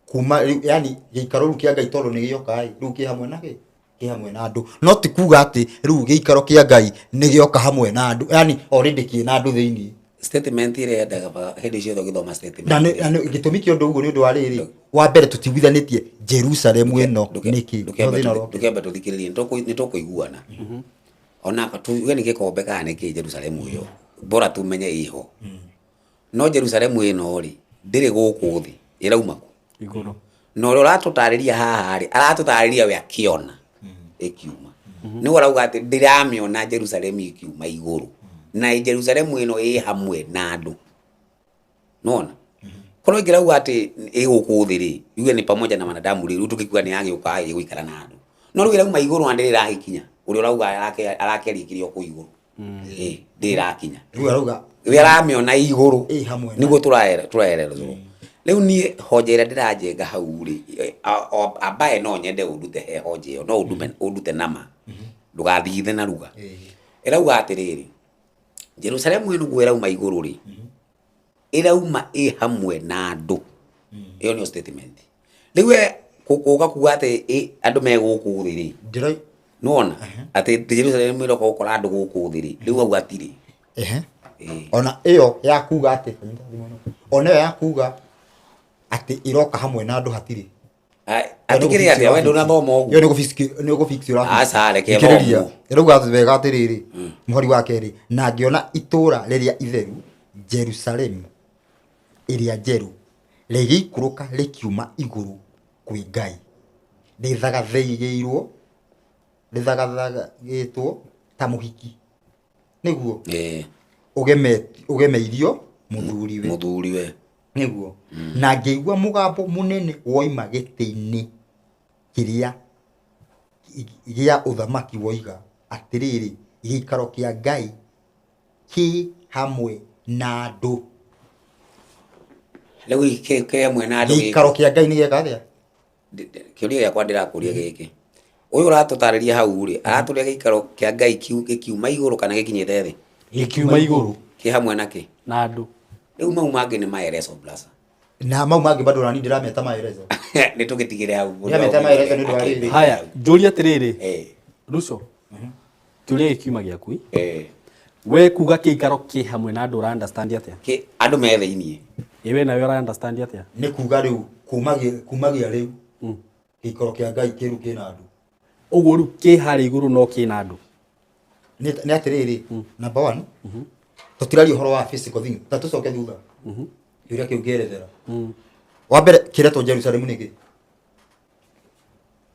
kuma rĩu, yani gĩikaro rĩu kĩa Ngai tondũ nĩ gĩoka ĩ, rĩu kĩ hamwe na kĩ? Kĩ hamwe na andũ. No ti kuga atĩ rĩu gĩikaro kĩa Ngai nĩ gĩoka hamwe na andũ, yani already kĩ na andũ thĩinĩ. Statement ĩrĩa yendaga hĩndĩ ciothe ũgĩthoma statement. Na nĩ gĩtũmi kĩa ũndũ ũguo nĩ ũndũ wa rĩrĩ, wa mbere tũtiguithanĩtie Jerusalemu ĩno nĩkĩ. Ndũkĩambe tũthikĩrĩrie, nĩ tũkũiguana. Ona tuge nĩ gĩkombe kana nĩ kĩ Jerusalemu ĩyo, bora tumenye ĩho. No Jerusalemu ĩno rĩ, ndĩrĩ gũkũ thĩ, ĩrauma kũ? Igũrũ. Na ũrĩa ũratũtarĩria haha rĩ, aratũtarĩria we akĩona ĩkiuma. Nĩwe ũrauga atĩ ndĩramĩona Jerusalemu ĩkiuma igũrũ. Na Jerusalemu ĩno ĩ hamwe na andũ. Nĩwona? Korwo ĩngĩrauga atĩ ĩ gũkũ thĩ rĩ, yuge nĩ pamoja na wanadamu rĩ, rĩu tũngĩkiuga nĩ yagĩũka ĩgũikara na andũ. No rĩu ĩrauma igũrũ na ndĩrĩ ĩragĩkinya. Ũrĩa ũrauga arakĩaria kĩrĩa o kũu igũrũ. Ĩ, ndĩrĩ ĩrakinya. Rĩu arauga We aramĩona igũrũ. Ĩ hamwe na Nĩguo tũraererwo. Rĩu niĩ honja ĩrĩa ndĩranjenga hau rĩ, ambaye no nyende ũndute he honja ĩyo, no ũndute nama. Ndũgathigithe na ruga. Ĩrauga atĩrĩrĩ, Jerusalemu ĩno ũguo ĩrauma igũrũ rĩ, ĩrauma ĩ hamwe na andũ. Ĩyo nĩyo statement. Rĩu we gũka kuga atĩ andũ me gũkũ thĩ rĩ, nĩwona atĩ Jerusalemu ĩroka gũkora andũ gũkũ thĩ rĩ, rĩu hau hatirĩ. Ona ĩyo ya kuga atĩ, ona ĩyo ya kuga atĩ ĩroka hamwe na andũ hatirĩ. Atikĩrĩ atĩa we ndũnathoma ũguo? Ĩyo nĩ gũfix, nĩ gũfix ũrafix. Aca, reke Thikĩrĩria. thome. Ĩrauga atĩ wega atĩrĩrĩ, mũhari wa kerĩ, na ngĩona itũũra rĩrĩa itheru, Jerusalemu ĩrĩa njerũ, rĩgĩikũrũka rĩkiuma igũrũ kwĩ Ngai, rĩthagathagĩirwo, rĩthagathagĩtwo ta mũhiki. Nĩguo? Ũgemeirio mũthuriwe. Mũthuriwe. Nĩguo. Na ngĩigua mũgambo mũnene woima gĩtĩ-inĩ kĩrĩa gĩa ũthamaki woiga atĩrĩrĩ, gĩikaro kĩa Ngai kĩ hamwe na andũ. Rĩu kĩ hamwe na andũ gĩkĩ? Gĩikaro kĩa Ngai nĩ gĩeka atĩa? Kĩũria gĩakwa ndĩrakũria gĩkĩ. Ũyũ ũratũtarĩria hau rĩ, aratũria gĩikaro kĩa Ngai gĩkiuma igũrũ kana gĩkinyĩte thĩ? Gĩkiuma igũrũ. Kĩ hamwe na kĩ? Na andũ. Rĩu mau mangĩ nĩ maelezo brother. Na mau mangĩ bado nani ndĩrameta maelezo. Nĩ tũgĩtigĩre hau. Ndĩrameta maelezo nĩ ũndũ wa rĩrĩ. Haya, njũrie atĩrĩrĩ. Ruco. Kĩũria gĩkiuma gĩaku. We kuga kĩikaro kĩ hamwe na andũ ũra understand atĩa? Kĩ andũ me thĩiniĩ. Ĩ we nawe ũra understand atĩa? Nĩ kuga rĩu kumagia rĩu. Gĩikaro kĩa Ngai kĩrũ kĩna andũ. Ũguo rĩu kĩ harĩa igũrũ no kĩna andũ. Nĩ atĩrĩrĩ, number 1, tũtiraria ũhoro wa physical thing, ta tũcoke thutha. Kĩũria kĩu ngĩerethera. Wa mbere kĩretwo Jerusalemu nĩkĩ?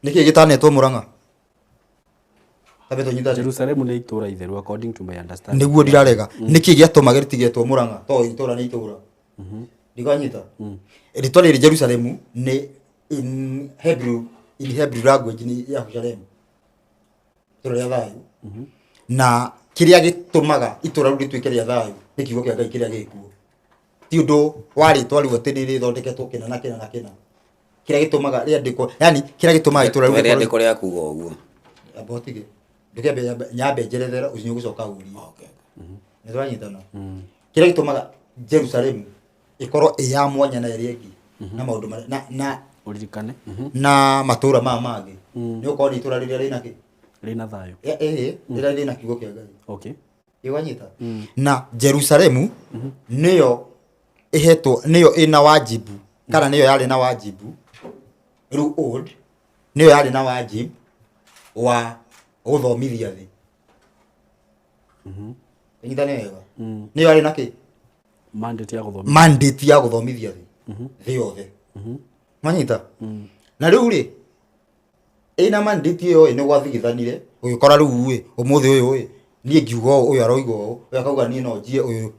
Nĩkĩ gĩtanetwo Mũrang'a? Tambe tũnyitane. Jerusalemu nĩ itũũra itheru according to my understanding. Nĩguo ndirarega. Nĩkĩ gĩatũmaga rĩtigetwo Mũrang'a? To itũũra nĩ itũũra. Ndikanyita. Rĩtwa rĩrĩ Jerusalemu nĩ in Hebrew, in Hebrew language nĩ Yahusalemu. Itũũra rĩa thayũ. Na kĩrĩa gĩtũmaga itũũra rĩu rĩtuĩke rĩa thayũ nĩ kiugo kĩa Ngai kĩrĩa gĩkuo. Ti ũndũ wa rĩtwa rĩu atĩ nĩ rĩthondeketwo kĩna na kĩna na kĩna. Kĩrĩa gĩtũmaga rĩandĩkwo, yani kĩrĩa gĩtũmaga itũũra rĩu Tũhe rĩkorwo rĩandĩko rĩa kuga ũguo. Amba ũtige. Ndũkĩambe nyambe njerethera ũcio ũgũcoka ũrie. Nĩ tũranyitana. Kĩrĩa gĩtũmaga Jerusalemu ĩkorwo ĩ ya mwanya na ĩrĩa ĩngĩ na maũndũ marĩa na ũririkane. Na matũũra maya mangĩ. Nĩ gũkorwo nĩ itũũra rĩrĩa rĩna kĩ? Rĩna thayũ. Rĩrĩa rĩna kiugo kĩa Ngai. Ĩwanyita? Na Jerusalemu nĩyo Ĩhetwo nĩyo ĩna wajibu kana nĩyo yarĩ na wajibu rĩu old, nĩyo yarĩ na wajibu wa gũthomithia thĩ. Ĩnyitane wega, nĩyo yarĩ na kĩ? Mandate ya gũthomithia. Mandate ya gũthomithia thĩ, thĩ yothe, manyita. Na rĩu rĩ, ĩna mandate ĩyo ĩ, nĩ gwathigithanire ũgĩkora rĩu ĩ, ũmũthĩ ũyũ ĩ, niĩ ngiuga ũũ, ũyũ aroiga ũũ, ũyũ akauga niĩ no njie ũyũ,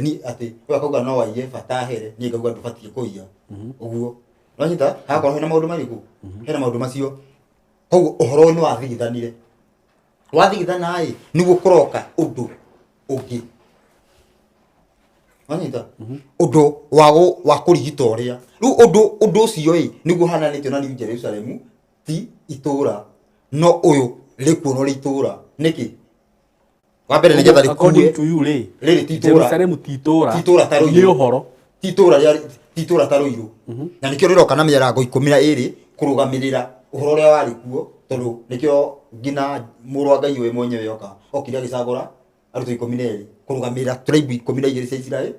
ni atĩ ũyũ akauga no aiye bata ahere, niĩ ngauga ndũbatiĩ kũiya ũguo. Wanyita, hakorwo hena maũndũ marĩkũ, hena maũndũ macio. Koguo ũhoro ũyũ nĩ wathigithanire, wathigithana ĩ, nĩguo kũroka ũndũ ũngĩ, wanyita, ũndũ wa kũrigita ũrĩa rĩu ũndũ ũcio ĩ, nĩguo ũhananĩtio na New Jerusalem, ti itũra, no ũyũ rĩkuonwo rĩ itũra nĩkĩ? Wa mbere nĩgetha According rĩkue to you rĩ, rĩrĩ ti itũra. Jerusalemu ti itũra. Ti itũra ta rũirũ. Nĩ ũhoro. Ti itũra ta rũirũ, na nĩkĩo rĩroka na mĩrango 12 kũrũgamĩrĩra ũhoro ũrĩa warĩ kuo, tondũ nĩkĩo nginya mũrũ wa Ngai ũyũ mwenyewe oka okire agĩcagũra arutwo 12 kũrũgamĩrĩra tribe 12 cia Isiraeli,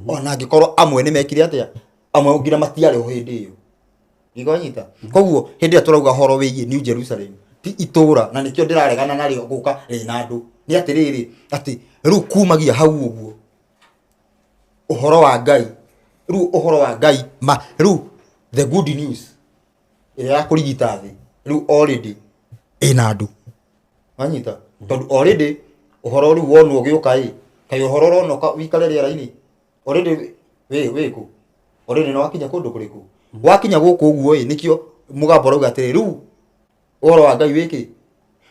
ona angĩkorwo amwe nĩ mekire atĩa, amwe nginya matiarĩ ho hĩndĩ ĩyo. Igonyita koguo hĩndĩ ĩrĩa tũrauga ũhoro wĩgiĩ New Jerusalem ti itũra, na nĩkĩo ndĩraregana narĩo gũka rĩna andũ, nĩ atĩrĩrĩ, atĩ rĩu kumagia hau ũguo ũhoro wa Ngai, rĩu ũhoro wa Ngai ma rĩu the good news ĩrĩa ya kũrigita thĩ rĩu already ĩna andũ, wanyita, tondũ already ũhoro rĩu wonwo ũgĩũka ĩ, kaĩ ũhoro ũrona wĩikare rĩera-inĩ already wĩ wĩkũ already nĩ wakinya kũndũ kũrĩkũ, wakinya gũkũ ũguo ĩ, nĩkĩo mũgambo ũrauga atĩrĩ, rĩu ũhoro wa Ngai wĩkĩ.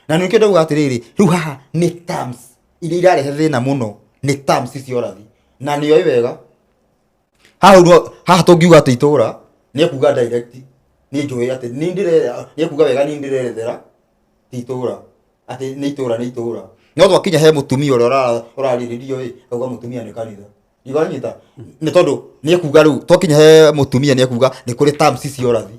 Na nĩkĩo ndauga atĩrĩrĩ, rĩu haha nĩ terms iria irarehe thĩna mũno, nĩ terms cia ũrathi, na nĩoĩ wega haha ũguo. Haha tũngiuga atĩ itũra, nĩ ekuga direct, nĩ njũĩ atĩ nĩ ndĩrera, nĩ ekuga wega, nĩ ndĩrerethera ti itũra, atĩ nĩ itũra, nĩ itũra. No twakinya he mũtumia ũrĩa ũrarĩrĩrio ĩ, auga mũtumia nĩ kanitha. Iganyita nĩ tondũ nĩ ekuga rĩu twakinya he mũtumia nĩ ekuga nĩ kũrĩ terms cia ũrathi,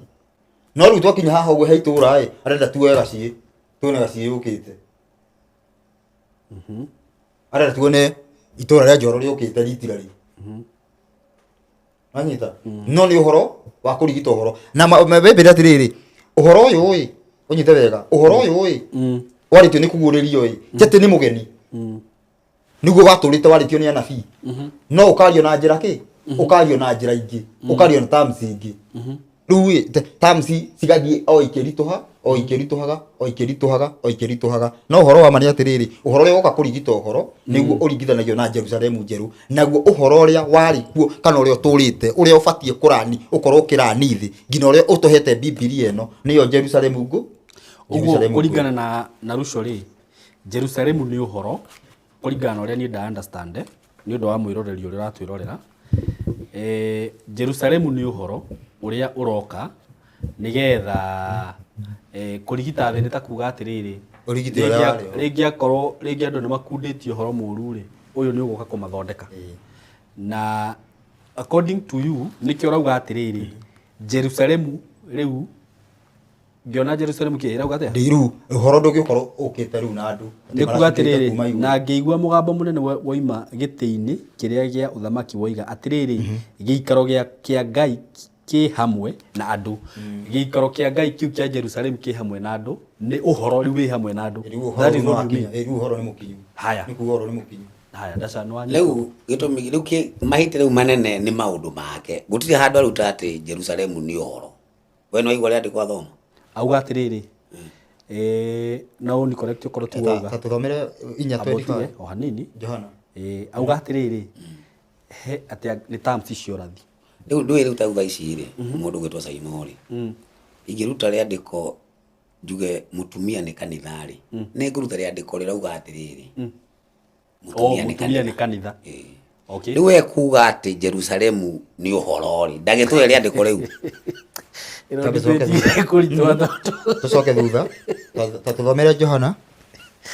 no rĩu twakinya haha ũguo he itũra ĩ, arenda tuoe gaciĩ, tuone gaciĩ yũkĩte, arenda tuone itũra rĩa Njoro rĩũkĩte ritirari, wanyita. No nĩ ũhoro wa kũrigita ũhoro na wĩmbĩre atĩrĩrĩ, ũhoro ũyũ ĩ, ũnyite wega, ũhoro ũyũ ĩ, warĩtio nĩ kũguũrĩrio ĩ, ti atĩ nĩ mũgeni, nĩguo watũrĩte warĩtio nĩ anabii, no ũkario na njĩra kĩ, ũkario na njĩra ingĩ, ũkario na terms ingĩ. Rĩu ĩ, terms cigathiĩ o ikĩritũha, o ikĩritũhaga, o ikĩritũhaga, o ikĩritũhaga. No ũhoro wa ma nĩ atĩrĩrĩ, ũhoro ũrĩa woka kũrigita ũhoro nĩguo ũringithanagio na Jerusalemu njerũ, naguo ũhoro ũrĩa warĩ kuo kana ũrĩa ũtũrĩte, ũrĩa ũbatiĩ kũrani, ũkorwo ũkĩrani thĩ nginya ũrĩa ũtũhete Bibilia ĩno, nĩyo Jerusalemu ngũ Ũguo Jerusalemu ngũrũ. Kũringana na Ruco rĩ, Jerusalemu nĩ ũhoro, kũringana na ũrĩa niĩ nda understand nĩ ũndũ wa mwĩroreri ũrĩa ũratwĩrorera, Jerusalemu nĩ ũhoro ũrĩa ũroka nĩgetha kũrigita thĩ, nĩ ta kuga atĩrĩrĩ, Ũrigiti ũrĩa warĩ ho. Rĩngĩ akorwo rĩngĩ andũ nĩ makundĩtie ũhoro mũru rĩ, ũyũ nĩ ũgũka kũmathondeka. Na according to you, nĩkĩo ũrauga atĩrĩrĩ, Jerusalemu rĩu ngĩona Jerusalemu kĩ ĩrauga atĩa? Ndĩ rĩu ũhoro ndũngĩkorwo ũkĩte rĩu na andũ Nĩ kuga maracukĩte kuma atĩrĩrĩ, igũrũ. Na ngĩigua mũgambo mũnene woima gĩtĩ-inĩ kĩrĩa gĩa ũthamaki woiga atĩrĩrĩ, gĩikaro kĩa Ngai kĩ hamwe na andũ. Gĩikaro kĩa Ngai kĩu kĩa Jerusalemu kĩ hamwe na andũ, nĩ ũhoro rĩu wĩ hamwe na andũ. Rĩu ũhoro That is nĩ what you wakinya. mean. Rĩu ũhoro nĩ mũkinyu. Haya. Nĩ kuga ũhoro nĩ mũkinyu. Haya, ndaca nĩ wanyita. Rĩu gĩtũmi rĩu mahĩtia rĩu manene nĩ maũndũ make, gũtirĩ handũ aruta atĩ Jerusalemu nĩ ũhoro. We no igua rĩandĩko athoma. Auga atĩrĩrĩ, no ũni correct ũkorwo ti wauga. Ta tũthomere inya Amba ũtige 25. o hanini. Johana. Auga atĩrĩrĩ, he atĩ nĩ terms cia ũrathi. Rĩu ndũĩ rĩu ta thaa ici rĩ, mũndũ ũgwĩtwo Saimo rĩ, ingĩruta rĩandĩko njuge mũtumia nĩ kanitha rĩ, nĩ ngũruta rĩandĩko rĩrauga atĩrĩrĩ, Oh, mũtumia nĩ kanitha. Ĩĩ. Okay. Rĩu we kuga atĩ Jerusalemu nĩ ũhoro rĩ, ndagĩtũhe rĩandĩko rĩu. Ĩno Tondũ coke debate ĩkũritũha tondũ tũcoke thutha, ta tũthomere Johana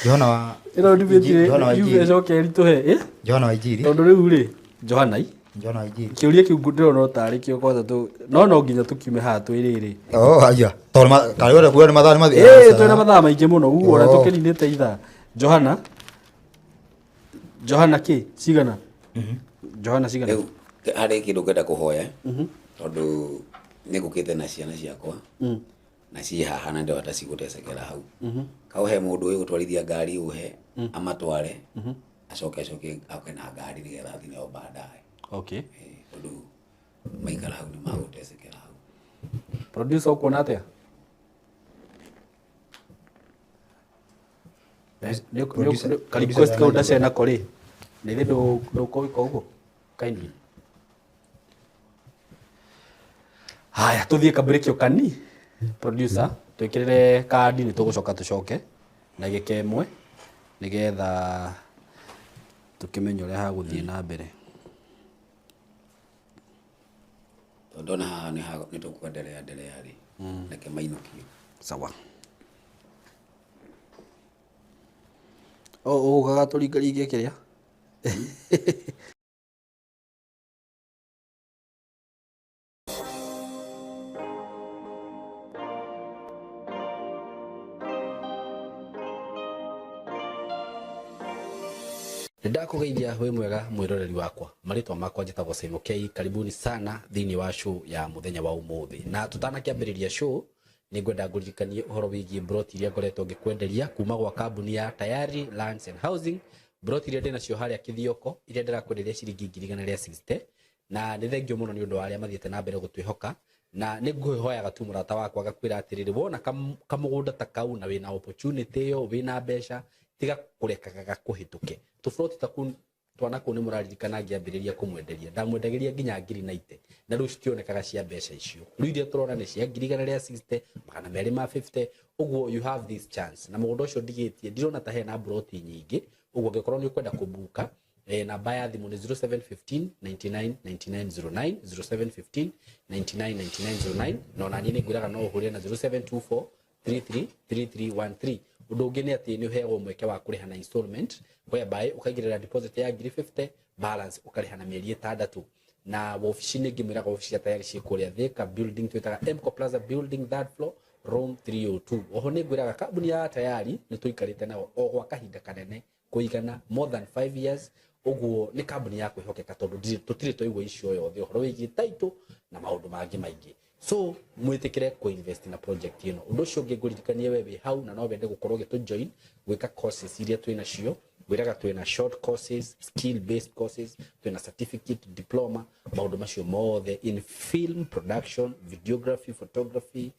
wa ĩno debate Johana wa yuge Injiri. ĩcoke ĩritũhe, eh? Johana wa Injiri. Tondũ rĩu rĩ, Johana i Johana wa Injiri. Kĩũria kĩu ndĩrona o tarĩ kĩo kwanza tũ no nginya tũkiume haha twĩrĩrĩ. Oh, aya tondũ karĩ ũrĩa kuga nĩ mathaa nĩ mathiĩ. Ĩĩ, twĩna mathaa maingĩ mũno ũguo ona Oh. tũkĩninĩte ithaa. Johana kĩ cigana? Johana cigana? Rĩu Harĩ kĩndũ ngwenda kũhoya, tondũ nĩ ngũkĩte na ciana ciakwa na ciĩ haha na ndĩrona ta cigũtecekera hau. Kau he mũndũ ũĩ gũtwarithia ngari, ũhe amatware, acoke oke na ngari nĩgetha athiĩ nayo baadaye. Okay. Tondũ maikara hau nĩ magũtecekera hau. Producer, ũkuona atĩa? Ka request kau ndacenako rĩ, nĩ thĩ ndũkũgĩka ũguo kindly. Haya, tũthiĩ kabreak o kani. Producer, twĩkĩrĩre kandi, nĩ tũgũcoka tũcoke ndagĩka ĩmwe nĩgetha tũkĩmenye ũrĩa hagũthiĩ na mbere. Tondũ ndona haha nĩ tũkwenderea nderea rĩ, reke mainũkio. Sawa. Ũgũkaga tũringaringe kĩrĩa. Ndakũgeithia wĩ mwega mwĩroreri wakwa, marĩtwa makwa njĩtagwo Simon K. Karibuni sana thĩinĩ wa show ya mũthenya wa ũmũthĩ. Na tũtanakĩambĩrĩria show, nĩ ngwenda ngũririkanie ũhoro wĩgiĩ broti iria ngoretwo ngĩkwenderia kuma gwa kambuni ya Tayari Lands and Housing. Broti iria ndĩnacio harĩa Kithioko, iria ndĩrakwenderia ciringi 160,000, na nĩ thengio mũno nĩ ũndũ wa arĩa mathiĩte na mbere gũtwĩhoka. Na nĩ ngũhoyaga tu mũrata wakwa ngakwĩra atĩrĩrĩ, wona kamũgũnda ta kau na wĩna opportunity ĩyo, wĩna mbeca, tiga kũrekaga gakũhĩtũke. Tũburoti ta kũu twana kũu nĩ mũraririkana ngĩambĩrĩria kũmwenderia, ndamwendagĩria nginya ngiri naite, na rĩu citionekaga cia mbeca icio. Rĩu iria tũrona nĩ cia 160,000, 250,000. Ũguo you have this chance. Na mũgũnda ũcio ndigĩtie, ndirona ta hena broti nyingĩ. Ũguo angĩkorwo nĩ ũkwenda kũbuka, namba ya thimũ nĩ 0715 99 99 09, 0715 99 99 09. Na ona niĩ nĩ ngwĩraga no ũhũrĩre na 0724 33 3313. Ũndũ ũngĩ nĩ atĩ nĩ ũheagwo mweke wa kũrĩha na installment, whereby ũkaigĩrĩra deposit ya ngiri 50, balance ũkarĩha na mĩeri 6. Na wabici nĩ ngĩmwĩraga wabici cia Tayari ciĩ kũrĩa Thika building, twĩtaga Mco Plaza building, third floor, room 302. Oho nĩ ngwĩraga kambuni ya Tayari nĩ tũikarĩte nao o gwa kahinda kanene kũigana more than 5 years. Ũguo nĩ kambuni ya kwĩhokeka, tondũ tũtirĩ twaigua icio yothe ũhoro wĩgiĩ title na maũndũ mangĩ maingĩ. So mwĩtĩkĩre kũ-invest na project ĩno. Ũndũ ũcio ũngĩ ngũririkanie, we wĩ hau na no wende gũkorwo ũgĩtũ join gwĩka courses iria twĩ nacio, ngwĩraga twĩna short courses, skill based courses, twĩna certificate, diploma, maũndũ macio mothe in film production, videography, photography,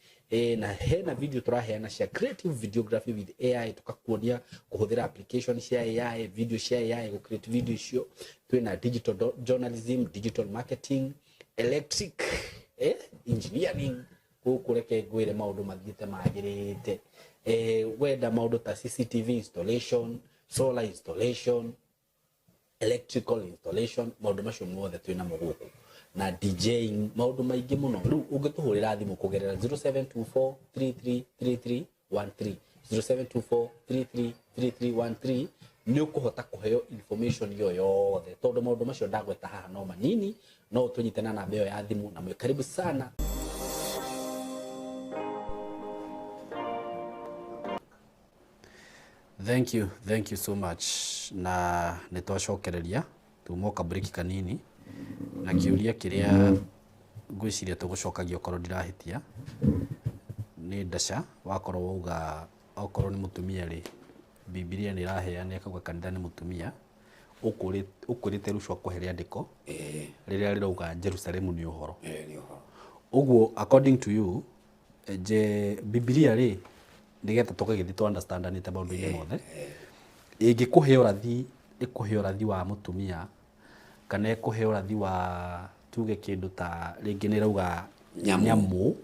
na hena video tũraheana cia creative videography with AI, tukakuonia kũhũthĩra application cia AI, video cia AI, gũ create video icio. Twĩna digital journalism, digital marketing, electric engineering. Gũkũ reke ngwĩre maũndũ mathiĩte magĩrĩte. Wenda maũndũ ta CCTV installation, solar installation, electrical installation, maũndũ macio mothe twĩ namo gũkũ, na DJing, maũndũ maingĩ mũno. Rĩu ũngĩtũhũrĩra thimũ kũgerera 0724 3333 13, 0724 333313, nĩ ũkũhota kũheo information ĩyo yothe, tondũ maũndũ macio ndagweta haha no manini. No ũtũnyite na namba ĩyo ya thimũ, na mwĩ karibu sana. Thank you, thank you so much. Na nĩ twacokereria tuma kabreak kanini, na kĩũria kĩrĩa ngwĩciria tũgũcokagia, okorwo ndirahĩtia, nĩ ndaca wakorwo wauga okorwo nĩ mũtumia rĩ, Bibilia nĩ ĩraheana ĩkauga kanitha nĩ mũtumia. Ũkwĩrĩte Rucu akũhe rĩandĩko rĩrĩa rĩrauga Jerusalemu nĩ ũhoro. Nĩ ũhoro. Ũguo according to you, je Bibilia rĩ, nĩgetha tũgagĩthiĩ tũ understandanĩte maũndũ-inĩ mothe, ĩngĩkũhe ũrathi, ĩkũhe ũrathi wa mũtumia kana ĩkũhe ũrathi wa tuge kĩndũ ta rĩngĩ nĩ ĩrauga Nyamũ. nyamũ,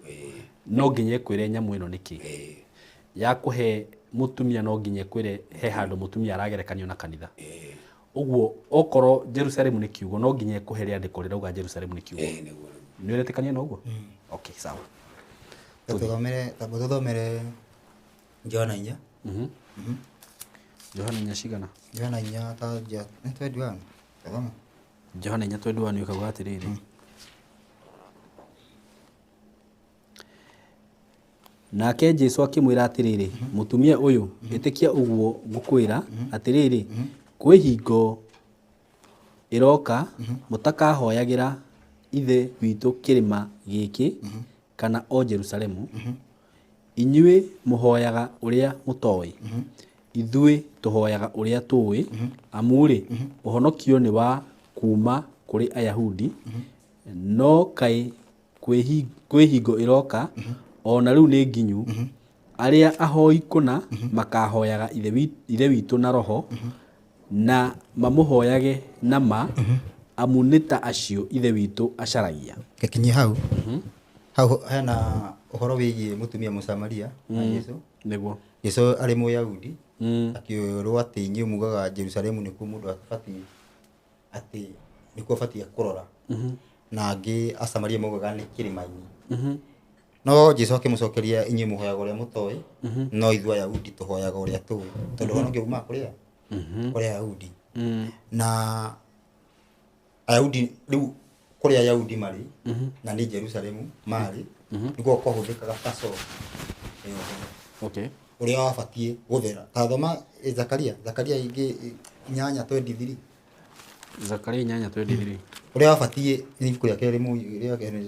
no nginya ĩkwĩre nyamũ ĩno nĩkĩ. Ya kũhe mũtumia, no nginya ĩkwĩre he handũ mũtumia aragerekanio na kanitha. Ũguo okorwo Jerusalemu nĩ kiugo, no nginya ĩkũhe rĩandĩko rĩrauga Jerusalemu nĩ kiugo. Nĩguo rĩu. Nĩ ũretĩkania na ũguo? Okay, sawa. Tamba tũthomere Johana 4. Johana 4 cigana? Johana 4 ta nĩ 21. Thoma. Johana 4:21 ũkauga atĩrĩrĩ, nake Jesu akĩmwĩra atĩrĩrĩ, mũtumia ũyũ, ĩtĩkia ũguo ngũkwĩra atĩrĩrĩ, kwĩ hingo Ĩroka mũtakahoyagĩra Ithe witũ kĩrĩma gĩkĩ kana o Jerusalemu. Inyuĩ mũhoyaga ũrĩa mũtoĩ, ithuĩ tũhoyaga ũrĩa tũĩ, amu-rĩ, ũhonokio nĩ wa kuuma kũrĩ Ayahudi. No kaĩ kwĩ hingo ĩroka, o na rĩu nĩ nginyu, arĩa ahoi kũna makahoyaga Ithe witũ na roho, na mamũhoyage na ma, amu nĩ ta acio Ithe witũ acaragia. Gakinyie hau. Hau hena ũhoro wĩgiĩ mũtumia Mũsamaria na Jesu. Nĩguo. Jesu arĩ Mũyahudi akĩũrwo atĩ inyuĩ mugaga Jerusalemu nĩkuo mũndũ abatiĩ atĩ nĩkuo abatiĩ kũrora, na angĩ Asamaria maugaga nĩ kĩrĩma-inĩ. No Jesu akĩmũcokeria, inyuĩ mũhoyaga ũrĩa mũtoĩ, no ithuĩ Ayahudi tũhoyaga ũrĩa tũĩ, tondũ ũhonokio umaga kũrĩa kũrĩ Ayahudi. Na Ayahudi rĩu kũrĩa Ayahudi marĩ na nĩ Jerusalemu marĩ, nĩkuo kwahũthĩkaga ta source ya ũhoro ũrĩa wabatiĩ gũthera. Ta thoma Zakaria ingĩ 8:23. Zakaria 8:23. Ũrĩa wabatiĩ nĩ ibuku rĩa kerĩ rĩa kerĩ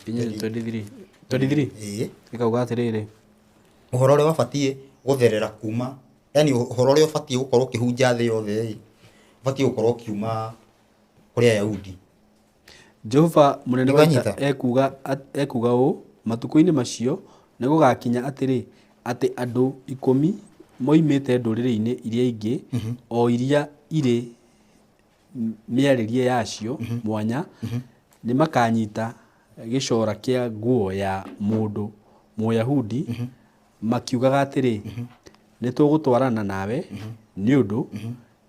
inyanya 8:23. 23. Ĩĩ. Ĩkauga atĩrĩrĩ, ũhoro ũrĩa wabatiĩ gũtherera kuma, yani ũhoro ũrĩa ũbatiĩ gũkorwo ũkĩhunja thĩ yothe ĩ, ũbatiĩ gũkorwo ũkiuma kũrĩ Ayahudi. Jehova mũnene wa ita Nĩwanyita? ekuga ũũ, matukũ-inĩ macio nĩgũgakinya atĩrĩ, atĩ andũ 10 moimĩte ndũrĩrĩ-inĩ iria ingĩ, o iria irĩ mĩarĩrie yacio mwanya, nĩmakanyita gĩcora kĩa nguo ya mũndũ Mũyahudi, makiugaga atĩrĩ, nĩtũgũtwarana nawe, nĩ ũndũ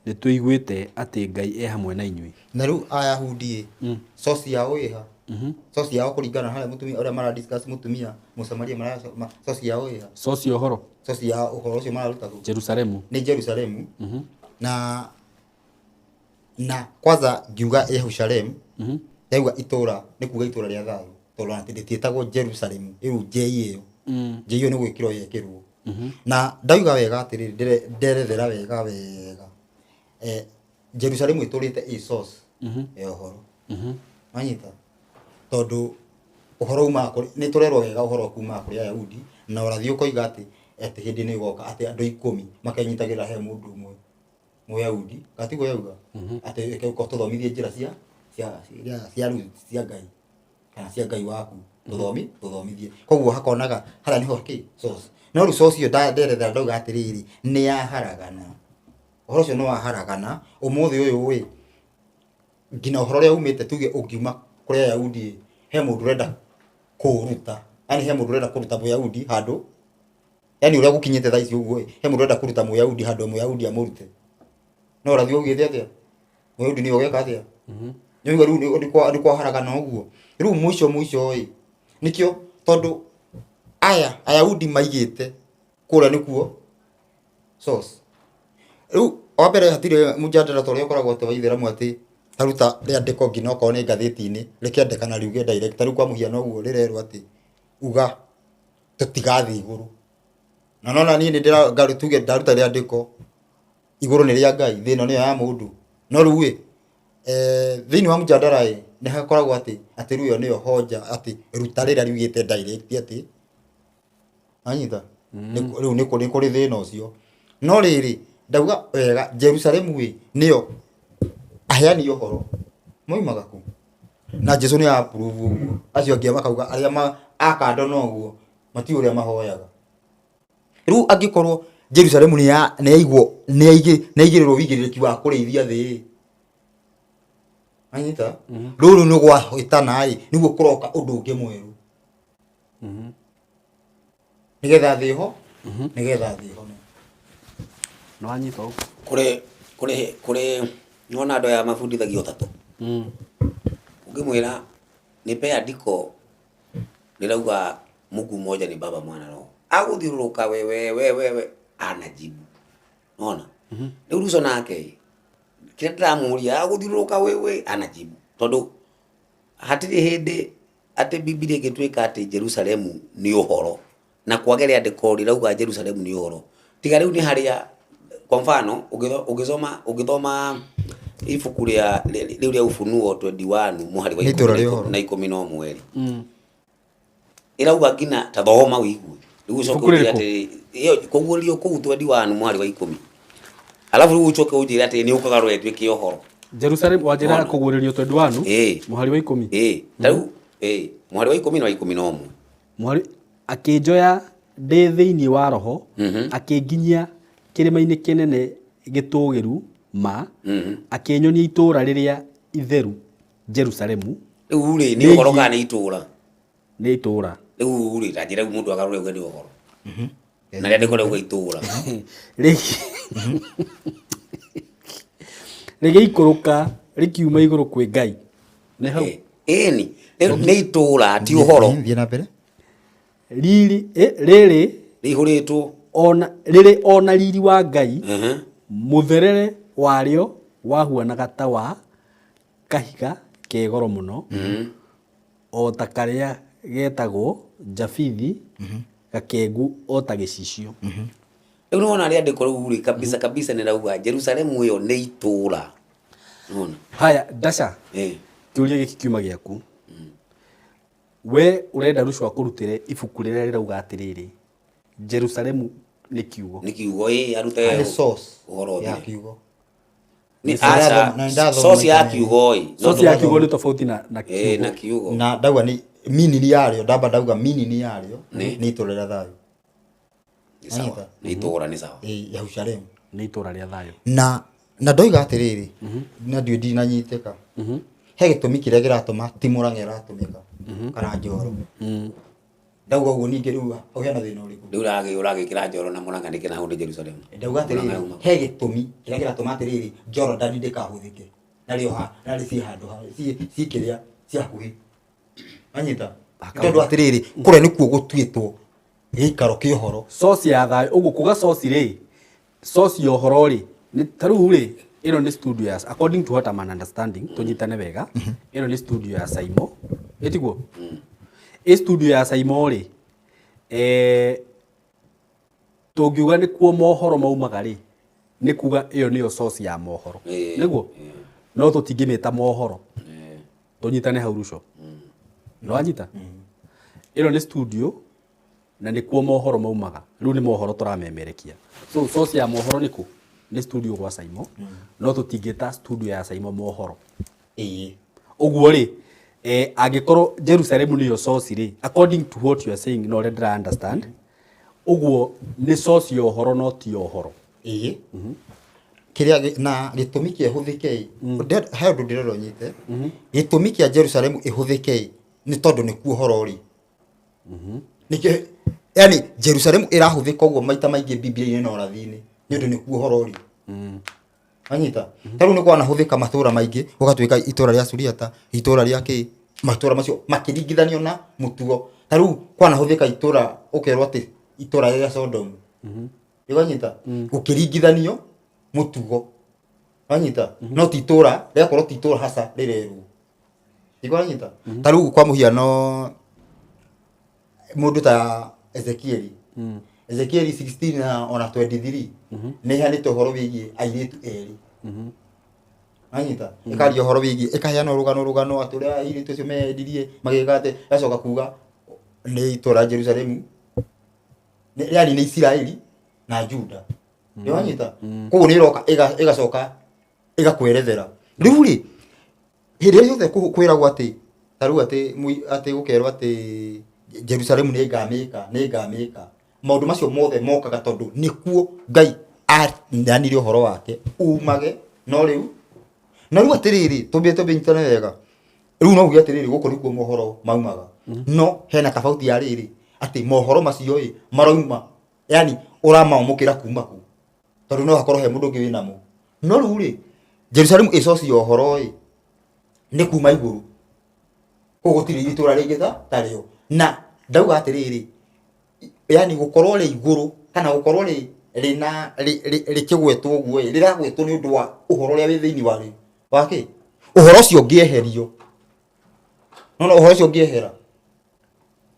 nĩtũiguĩte atĩ Ngai e hamwe na inyuĩ. Na rĩu Ayahudi ĩ, source yao ĩha? Source yao kũringana na harĩa mũtumia ũrĩa mara discuss, mũtumia Mũsamaria source yao ĩha? Source ya ũhoro? Source ya ũhoro ũcio mararuta kũ? Jerusalemu. Nĩ Jerusalemu. Na kwanza ngiuga Jerusalem, ndauga itũra, nĩ kuga itũra rĩa thayũ, tondũ atĩ rĩtiĩtagwo Jerusalem rĩu J ĩyo, J ĩyo nĩ gwĩkĩrwo yekĩrwo. Na ndauga wega atĩrĩrĩ, nderethera wega wega, Jerusalem ĩtũrĩte ĩ source ya ũhoro. Wanyita? Tondũ ũhoro umaga kũrĩ, nĩ tũrerwo wega ũhoro kumaga kũrĩ Ayahudi, na ũrathi ũkoiga atĩ hĩndĩ nĩ ĩgoka atĩ andũ 10 makenyitagĩrĩra he mũndũ ũmwe Mũyahudi, gatiguo yauga atĩ reke ũka tũthomithie njĩra cia Ngai kana cia Ngai waku, tũthomithie. Koguo hakonaga harĩa nĩho kĩ source. No rĩu source ĩyo nderethera ndauga atĩrĩrĩ, nĩ yaharagana. Ũhoro ũcio nĩ waharagana ũmũthĩ ũyũ ĩ, nginya ũhoro ũrĩa umĩte tuge ũngiuma kũrĩ Ayahudi ĩ, he mũndũ ũrenda kũũruta, yani he mũndũ ũrenda kũruta Mũyahudi handũ, yani ũrĩa gũkinyĩte thaa ici ũguo ĩ, he mũndũ ũrenda kũruta Mũyahudi handũ Mũyahudi amũrute. No ũrathi ũgĩte atĩa? Mũyahudi nĩwe ũgeka atĩa? Nĩũigua rĩu nĩ kwaharagana ũguo. Rĩu mũico mũico ĩ, nĩkĩo tondũ aya Ayahudi maigĩte kũrĩa nĩkuo source. Rĩu wa mbere hatirĩ mũjadala ta ũrĩa ũkoragwo atĩ wa itheramu atĩ taruta rĩandĩko nginya okorwo nĩ ngathĩti-inĩ rĩkĩandĩkana riuge direct. Ta rĩu kwa mũhiano ũguo rĩrerwo atĩ uga tũtigathiĩ igũrũ. Na nona niĩ nĩ ndĩra tuge ndaruta rĩandĩko igũrũ nĩ rĩa Ngai, thĩ ĩno nĩyo ya mũndũ. No rĩu ĩ, thĩinĩ wa mũjadala ĩ, nĩ hakoragwo atĩ rĩu ĩyo nĩyo hoja atĩ ruta rĩrĩa riugĩte direct atĩ anyita. Rĩu nĩ kũrĩ thĩna ũcio. No rĩrĩ ndauga wega Jerusalemu ĩ nĩyo aheani ũhoro moimaga kũ, na Jesu nĩ approve ũguo. Acio angĩ makauga arĩa akando no ũguo matiũĩ ũrĩa mahoyaga. Rĩu angĩkorwo Jerusalemu nĩ ya, nĩ yaigwo, nĩ yaigĩ, nĩ yaigĩrĩrwo wĩigĩrĩrĩki wa kũrĩithia thĩ ĩ. Anyita? Rũrũ nĩ gwahĩtana ĩ, nĩguo kũroka ũndũ ũngĩ mwerũ. Nĩgetha thĩ ho, nĩgetha thĩ hone. Nĩ wanyita ũguo? Kũrĩ, nĩwona andũ aya mabundithagio ũtatũ. Ũngĩmwĩra nipe andiko rĩrauga Mungu mmoja ni Baba, Mwana, Roho. Agũthiũrũrũka we, we, we, we, we, anajibu. Nona? Rĩu Ruto nake, kĩrĩa ndĩramũria, agũthiũrũrũka we, we, anajibu. Tondũ hatirĩ hĩndĩ atĩ Bibilia ĩngĩtuĩka atĩ Jerusalemu nĩ ũhoro, na kwage rĩandĩko rĩrauga Jerusalemu nĩ ũhoro. Tiga rĩu nĩ harĩa, kwa mfano, ũgĩthoma Ibuku rĩa rĩu rĩa Ufunuo 21 mũhari wa Nĩ itũũra rĩa ũhoro. na 11 ĩrauga nginya ta thoma ũigue rĩu ũcoke Ibuku ũnjĩre rĩrĩkũ? atĩrĩ ĩyo kũguũrio kũu 21 mũhari wa 10 alafu rĩu ũcoke ũnjĩre atĩrĩ nĩ ũkagarũra ĩtuĩke ũhoro. Jerusalem wanjĩra Ona. kũguũrĩrio 21 Ĩĩ. mũhari wa 10. Ĩĩ ta rĩu ĩĩ mũhari wa 10 na wa 11. Mũhari akĩnjoya ndĩ thĩinĩ wa roho akĩnginyia kĩrĩma-inĩ kĩnene gĩtũũgĩru ma akĩnyonia itũũra rĩrĩa itheru Jerusalemu. Rĩu rĩ nĩ Rĩgiĩ- ũhoro kana nĩ itũũra? Nĩ itũũra. Rĩu rĩ ta njĩra rĩu mũndũ agarũre uge nĩ ũhoro na rĩandĩko rĩauga itũũra. Rĩgĩikũrũka rĩkiuma igũrũ kwĩ Ngai. Nĩ hau. Ĩni nĩ itũũra ti ũhoro. Thiĩ na mbere. Riri rĩrĩ rĩihũrĩtwo ona rĩrĩ ona riri wa Ngai mũtherere warĩo wahuanaga ta wa kahiga ke goro mũno o ta karĩa getagwo jabithi gakengu o ta gĩcicio. Rĩu nĩwona rĩandĩko rĩu rĩ kabisa kabisa nĩ rauga Jerusalemu ĩyo nĩ itũũra. Nĩwona? Haya Dasha, Ĩĩ. kĩũria gĩkĩ kiuma gĩaku. We ũrenda Ruco akũrutĩre ibuku rĩrĩa rĩrauga atĩrĩrĩ Jerusalemu nĩ kiugo. Nĩ kiugo ĩĩ arute Nĩ source ũhoro ya ũthire. kiugo. Nĩ Na aca ndathoma source ya maita merĩ. kiugo ĩ. No Source ya kiugo nĩ tofauti na Ĩĩ na kiugo. kiugo. Na ndauga nĩ meaning yarĩo, ndamba ndauga meaning yarĩo Nĩ? nĩ itũũra rĩa thayũ. Nĩ sawa. Anyita. Nĩ itũũra nĩ sawa. Ĩĩ Jerusalemu. Nĩ itũũra rĩa thayũ. Na ndoiga atĩrĩrĩ na ndiũ ndinanyitĩka. He gĩtũmi kĩrĩa kĩratũma ti Mũrang'a ĩratũmĩka kana Njoro. Ndauga ũguo ningĩ rĩu hau hena thĩna ũrĩkũ? Rĩu ũragĩkĩra Njoro na Mũrang'a nĩkĩ na hau nĩ Jerusalemu? Ndauga Mũrang'a atĩrĩrĩ yuma. he gĩtũmi kĩrĩa kĩratũma atĩrĩrĩ Jorodani ndĩkahũthĩke narĩo ha narĩ ciĩ handũ ha ciĩ kĩrĩa ciĩ hakuhĩ. Anyita? Tondũ atĩrĩrĩ kũrĩa nĩkuo gũtuĩtwo gĩikaro kĩa ũhoro. Source ya thayũ ũguo kuga source rĩ source ya ũhoro rĩ nĩ ta rĩu rĩ ĩno nĩ studio ya according to what I'm understanding tũnyitane wega ĩno nĩ studio ya Saimo ĩtiguo ĩ studio ya Saimo rĩ tũngiuga nĩkuo mohoro maumaga rĩ nĩ kuga ĩyo nĩyo source ya mohoro nĩguo no tũtingĩmĩta mohoro tũnyitane hau Ruco nĩwanyita ĩno nĩ studio na nĩkuo mohoro maumaga rĩu nĩ mohoro tũramemerekia so source ya mohoro nĩkũ nĩ studio gwa Saimo no tũtingĩta studio ya Saimo mohoro. Ĩĩ. Ũguo rĩ angĩkorwo Jerusalemu nĩyo source rĩ according to what you are saying na ũrĩa ndĩra understand ũguo nĩ source ya ũhoro no ti ya ũhoro. Ĩĩ. Kĩrĩa na gĩtũmi kĩa ĩhũthĩke ĩ he ũndũ ndĩrenda ũnyite. Gĩtũmi kĩa Jerusalemu ĩhũthĩke ĩ nĩ tondũ nĩkuo ũhoro ũrĩ. Nĩkĩo yani Jerusalemu ĩrahũthĩka ũguo maita maingĩ Biblia-inĩ na ũrathi-inĩ nĩ ũndũ nĩkuo ũhoro ũrĩ. Anyita? Ta rĩu nĩ kwanahũthĩka matũũra maingĩ gũgatuĩka itũũra rĩa Suriata itũũra rĩa kĩ matũũra macio makĩringithanio na mũtugo. Ta rĩu kwanahũthĩka itũũra ũkerwo atĩ itũũra rĩa Sodomu. Ũkanyita? Gũkĩringithanio mũtugo. Wanyita? No ti itũũra rĩgakorwo ti itũũra haca rĩrerwo. Ũkanyita? Ta rĩu kwa mũhiano mũndũ ta Ezekieli. Ezekieli 16 na ona 23 nĩ ĩheanĩte ũhoro wĩgiĩ airĩtu erĩ. Wanyita? Ĩkaria ũhoro wĩgiĩ ĩkaheana rũgano atĩ ũrĩa airĩtu acio meyendirie magĩka atĩ ĩgacoka kuga nĩ itũũra Jerusalemu yani nĩ Isiraeli na Juda. Nĩwanyita? Koguo nĩ ĩroka ĩgacoka ĩgakwerethera. Rĩu rĩ hĩndĩ ĩrĩa yothe kwĩragwo atĩ ta rĩu atĩ atĩ gũkerwo atĩ Jerusalemu nĩ ngamĩka nĩ ngamĩka maũndũ macio mothe mokaga tondũ nĩkuo Ngai aneanire ũhoro wake umage no rĩu na rĩu atĩrĩrĩ tũmbie tũnyitane wega rĩu no uge atĩrĩrĩ gũkũ nĩkuo mohoro maumaga no hena tofauti ya rĩrĩ atĩ mohoro macio ĩ marauma yani ũramaamũkĩra kuma kũ tondũ no hakorwo he mũndũ ũngĩ wĩnamo no rĩu rĩ Jerusalemu ĩ source ya ũhoro ĩ nĩ kuma igũrũ koguo gũtirĩ itũũra rĩngĩ ta rĩo na ndauga atĩrĩrĩ yani gũkorwo rĩ igũrũ kana gũkorwo rĩ rĩna rĩkĩgwetwo ũguo ĩ rĩragwetwo nĩ ũndũ wa ũhoro ũrĩa wĩ thĩinĩ wa rĩo wake ũhoro ũcio ũngĩeherio no ũhoro ũcio ũngĩehera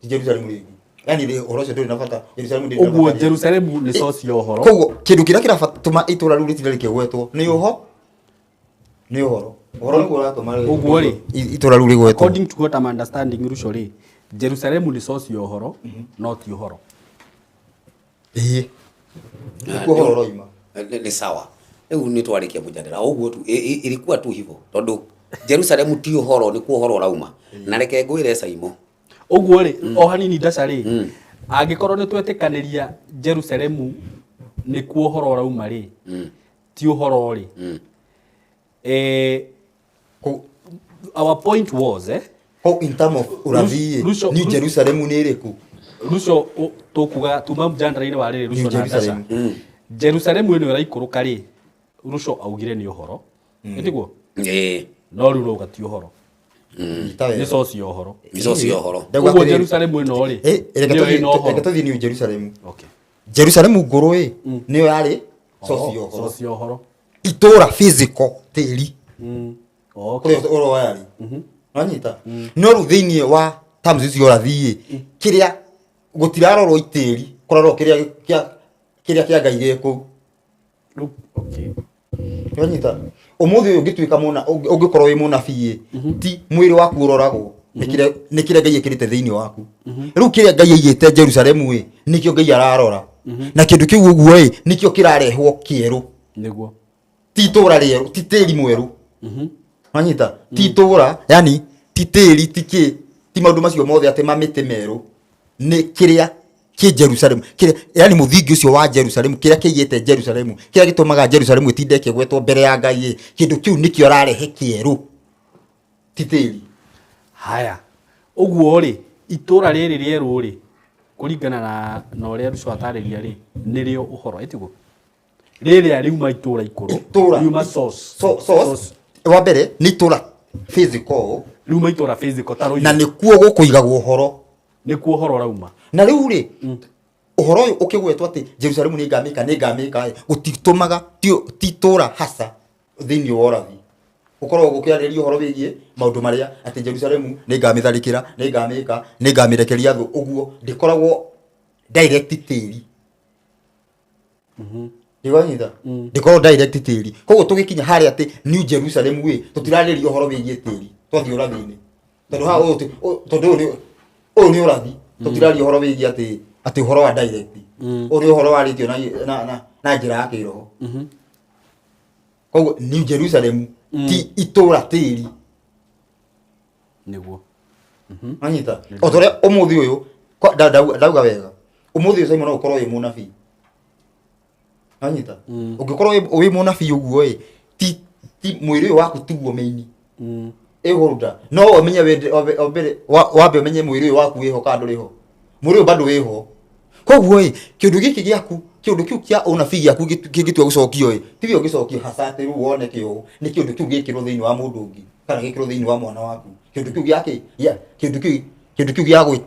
ti Jerusalemu rĩngĩ yani ũhoro ũcio ndũrĩ na bata Jerusalemu ndĩrĩ na Ũguo bata rĩngĩ. Jerusalemu nĩ source ya ũhoro. Koguo kĩndũ kĩrĩa kĩratũma itũũra rĩu rĩtinde rĩkĩgwetwo nĩ ũho Nĩ ũhoro. Ũhoro nĩguo ũratũma rĩu Ũguo rĩ. Itũra rĩu rĩgwetwo. According to what I'm understanding, Ruco rĩ, Jerusalemu nĩ source ya ũhoro, no ti ũhoro. Ĩĩ. Nĩkuo ũhoro ũroima. Nĩ sawa. Rĩu nĩ twarĩkia mũjadala ũguo tu, ilikuwa tu hivyo tondũ Jerusalemu ti ũhoro, nĩkuo ũhoro ũrauma. Na reke ngwĩre Saimo. Ũguo rĩ, o hanini ndaca rĩ, angĩkorwo nĩ twetĩkanĩria Jerusalemu nĩkuo ũhoro ũrauma rĩ, ti ũhoro rĩ, our point was, Ko in term of ũrathi Ruco- New Jerusalem nĩ ĩrĩkũ? Ruco tũkuga tuma mjandara-inĩ wa rĩrĩ Ruco New na Ndaca. Jerusalem. Jerusalemu ĩno ĩraikũrũka rĩ, Ruco augire nĩ ũhoro. Nĩ tiguo? No rĩu rauga ti ũhoro. Nyita wega. Nĩ source ya ũhoro. Nĩ source ya ũhoro. Ndauga Ũguo atĩrĩrĩ. Jerusalemu ĩno rĩ, Reke nĩyo ĩna ũhoro. reke tũthiĩ New Jerusalem. Okay. Jerusalem ngũrũ ĩ, nĩyo yarĩ source ya ũhoro. Source ya ũhoro. Itũra physical tĩri. Okay. Kũrĩa ũhoro warĩ. Wanyita? No rĩu thĩinĩ wa terms icio ũrathi ĩ, kĩrĩa gũtirarorwo itĩri, kũrarorwo kĩrĩa kĩa kĩrĩa kĩa Ngai gĩ kũu. Rĩu, okay. Wanyita? Ũmũthĩ ũyũ ũngĩtuĩka mũna, ũngĩkorwo wĩ mũnabii ĩ, ti mwĩrĩ waku ũroragwo, nĩ kĩrĩa Ngai ekĩrĩte thĩinĩ waku. Rĩu kĩrĩa Ngai aigĩte Jerusalemu ĩ, nĩkĩo Ngai ararora. Na kĩndũ kĩu ũguo ĩ, nĩkĩo kĩrarehwo kĩerũ. Nĩguo. Ti itũra rĩerũ, ti tĩri mwerũ. Wanyita? Ti itũra, yani ti tĩri, ti kĩ, ti maũndũ macio mothe atĩ ma mĩtĩ merũ. Nĩ kĩrĩa kĩ Jerusalemu, kĩrĩa, yani mũthingi ũcio wa Jerusalemu, kĩrĩa kĩigĩte Jerusalemu, kĩrĩa gĩtũmaga Jerusalemu ĩtinde ĩkĩgwetwo mbere ya Ngai ĩ, kĩndũ kĩu nĩkĩo ararehe kĩerũ. Ti tĩri. Haya. Ũguo rĩ, itũra rĩrĩ rĩerũ rĩ, kũringana na ũrĩa Ruco atarĩria rĩ, nĩrĩo ũhoro, ĩ tiguo? Rĩrĩa riuma itũra ikũrũ, Itũra. riuma source. Source. Wa mbere nĩ itũra physical. Riuma itũra physical ta rũirũ. Na nĩkuo gũkũigagwo ũhoro. Nĩkuo ũhoro ũrauma. Na rĩu rĩ, ũhoro ũyũ ũkĩgwetwo atĩ Jerusalemu nĩ ngamĩka, nĩ ngamĩka ĩ, gũtitũmaga, ti itũra hasa thĩinĩ wa ũrathi. Gũkoragwo gũkĩarĩrĩria ũhoro wĩgiĩ maũndũ marĩa atĩ Jerusalemu nĩ ngamĩtharĩkĩra, nĩ ngamĩka, nĩ ngamĩrekeria thũ, ũguo ndĩkoragwo direct tĩri. Ndĩwanyita? Ndĩkoragwo direct tĩri. Koguo tũgĩkinya harĩa atĩ New Jerusalem ĩ, tũtirarĩrĩria ũhoro wĩgiĩ tĩri. Twathiĩ ũrathi-inĩ. Tondũ haha ũyũ ti-, ũyũ, tondũ ũyũ nĩ, ũyũ nĩ ũrathi. Tũtiraria ũhoro wĩgiĩ atĩ ũhoro wa direct. Ũyũ nĩ ũhoro warĩtio na njĩra ya kĩroho. Koguo New Jerusalem ti itũra tĩri. Nĩguo. Wanyita? O ta ũrĩa ũmũthĩ ũyũ, kwa, ndauga wega. Ũmũthĩ ũyũ Simon no ũkorwo wĩ mũnabii. Wanyita? Ũngĩkorwo wĩ mũnabii ũguo ĩ, ti mwĩrĩ ũyũ waku tiguo main. Ĩ holder. No ũmenye wende, o mbere, wambe ũmenye mwĩrĩ ũyũ waku wĩho kana ndũrĩ ho. Mwĩrĩ ũyũ bado wĩho. Koguo ĩ, kĩũndũ gĩkĩ gĩaku, kĩũndũ kĩu kĩa ũnabii gĩaku kĩngĩtua gũcokio ĩ, tiwe ũngĩcokio hasa atĩ rĩu wone kĩo, nĩ kĩũndũ kĩu gĩkĩrwo thĩinĩ wa mũndũ ũngĩ, kana gĩkĩrwo thĩinĩ wa mwana waku. Kĩũndũ kĩu gĩa kĩ? Gĩa, kĩũndũ kĩu, kĩũndũ kĩu gĩa gwĩ-,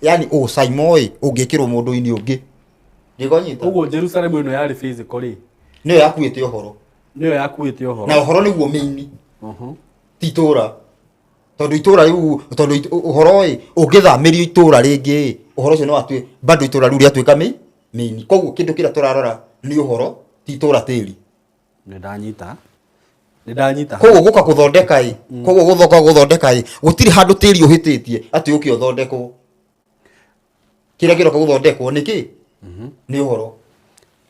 yani ũ Simon ĩ, ũngĩkĩrwo mũndũ-inĩ ũngĩ. Ndĩkonyita. Ũguo Jerusalem ĩno yarĩ physical rĩ? Nĩyo yakuĩte ũhoro. Nĩyo yakuĩte ũhoro. Na ũhoro nĩguo main. Ti itũra. Tondũ itũra rĩu, tondũ ũhoro ĩ, ũngĩthamĩrio itũra rĩngĩ ĩ, ũhoro ũcio no atue, bado itũra rĩu rĩatuĩka main. Koguo kĩndũ kĩrĩa tũrarora nĩ ũhoro, ti itũra tĩri. Nĩ ndanyita. Nĩ ndanyita. Koguo gũka gũthondeka ĩ, koguo gũthoka gũthondeka ĩ, gũtirĩ handũ tĩri ũhĩtĩtie atĩ ũke ũthondekwo. Kĩrĩa kĩroka gũthondekwo nĩ kĩ? Nĩ ũhoro.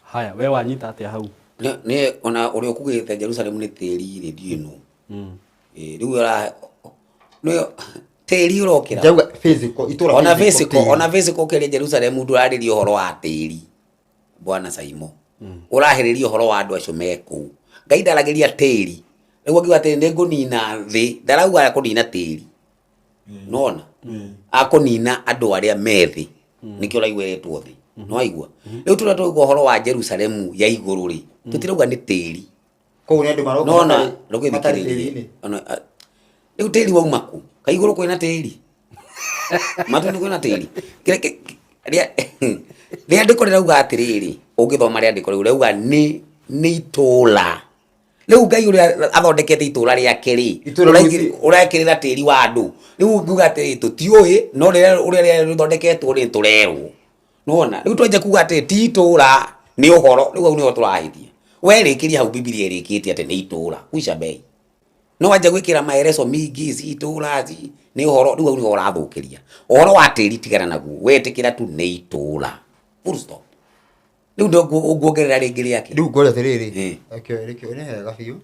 Haya, we wanyita atĩa hau? Nĩ ona ũrĩa ũkugĩte Jerusalem nĩ tĩri rĩ, ndiũĩ nũ. Rĩu nĩ tĩri ũrokĩra. Ndauga physical, itũra Ona physical physical, tĩri. ona physical ũkĩaria Jerusalem ndũrarĩria ũhoro wa tĩri. Bwana Saimo. Ũrahĩrĩria ũhoro wa andũ acio me kũu. Ngai ndaragĩria tĩri. Rĩu angiuga atĩ nĩ ngũnina thĩ, ndarauga kũnina tĩri. Nona? Akũnina andũ arĩa me thĩ. Nĩkĩo ũraigua ĩretwo thĩ. Nĩwaigua? Rĩu tũrĩa tũraigua ũhoro wa Jerusalemu ya igũrũ rĩ, tũtirauga nĩ tĩri. Koguo nĩ andũ maroka Nona, ndũgĩthikĩrĩrie. matarĩ tĩri-inĩ. Ona, rĩu tĩri wauma kũ? Kaĩ igũrũ kwĩna tĩri? Matu-inĩ kwĩna tĩri? Kĩrĩa rĩandĩko rĩrauga atĩrĩrĩ, ũngĩthoma rĩandĩko rĩu rĩrauga nĩ itũũra. Rĩu Ngai ũrĩa athondekete itũũra rĩake rĩ, Itũũra rĩu ũrekĩrĩra tĩri wa andũ. Rĩu nguga atĩrĩ, tũtiũĩ, no rĩrĩa ũrĩa rĩrĩa rĩthondeketwo rĩ, tũrerwo. Nĩwona? Rĩu twanjia kuga atĩ ti itũũra, nĩ ũhoro, rĩu hau nĩho tũrahĩtia. We rĩkĩria hau Bibilia ĩrĩkĩtie atĩ nĩ itũũra. Kuica bei. No wanja gwĩkĩra maelezo mingi ci itũra ci nĩ ũhoro rĩu hau nĩho ũrathũkĩria ũhoro wa tĩri. Tigana naguo, wetĩkĩra tu nĩ itũra, full stop. Rĩu nguongerera rĩngĩ rĩake. Rĩu ngũria atĩrĩrĩ. Rekio rekio, nĩ hega biũ.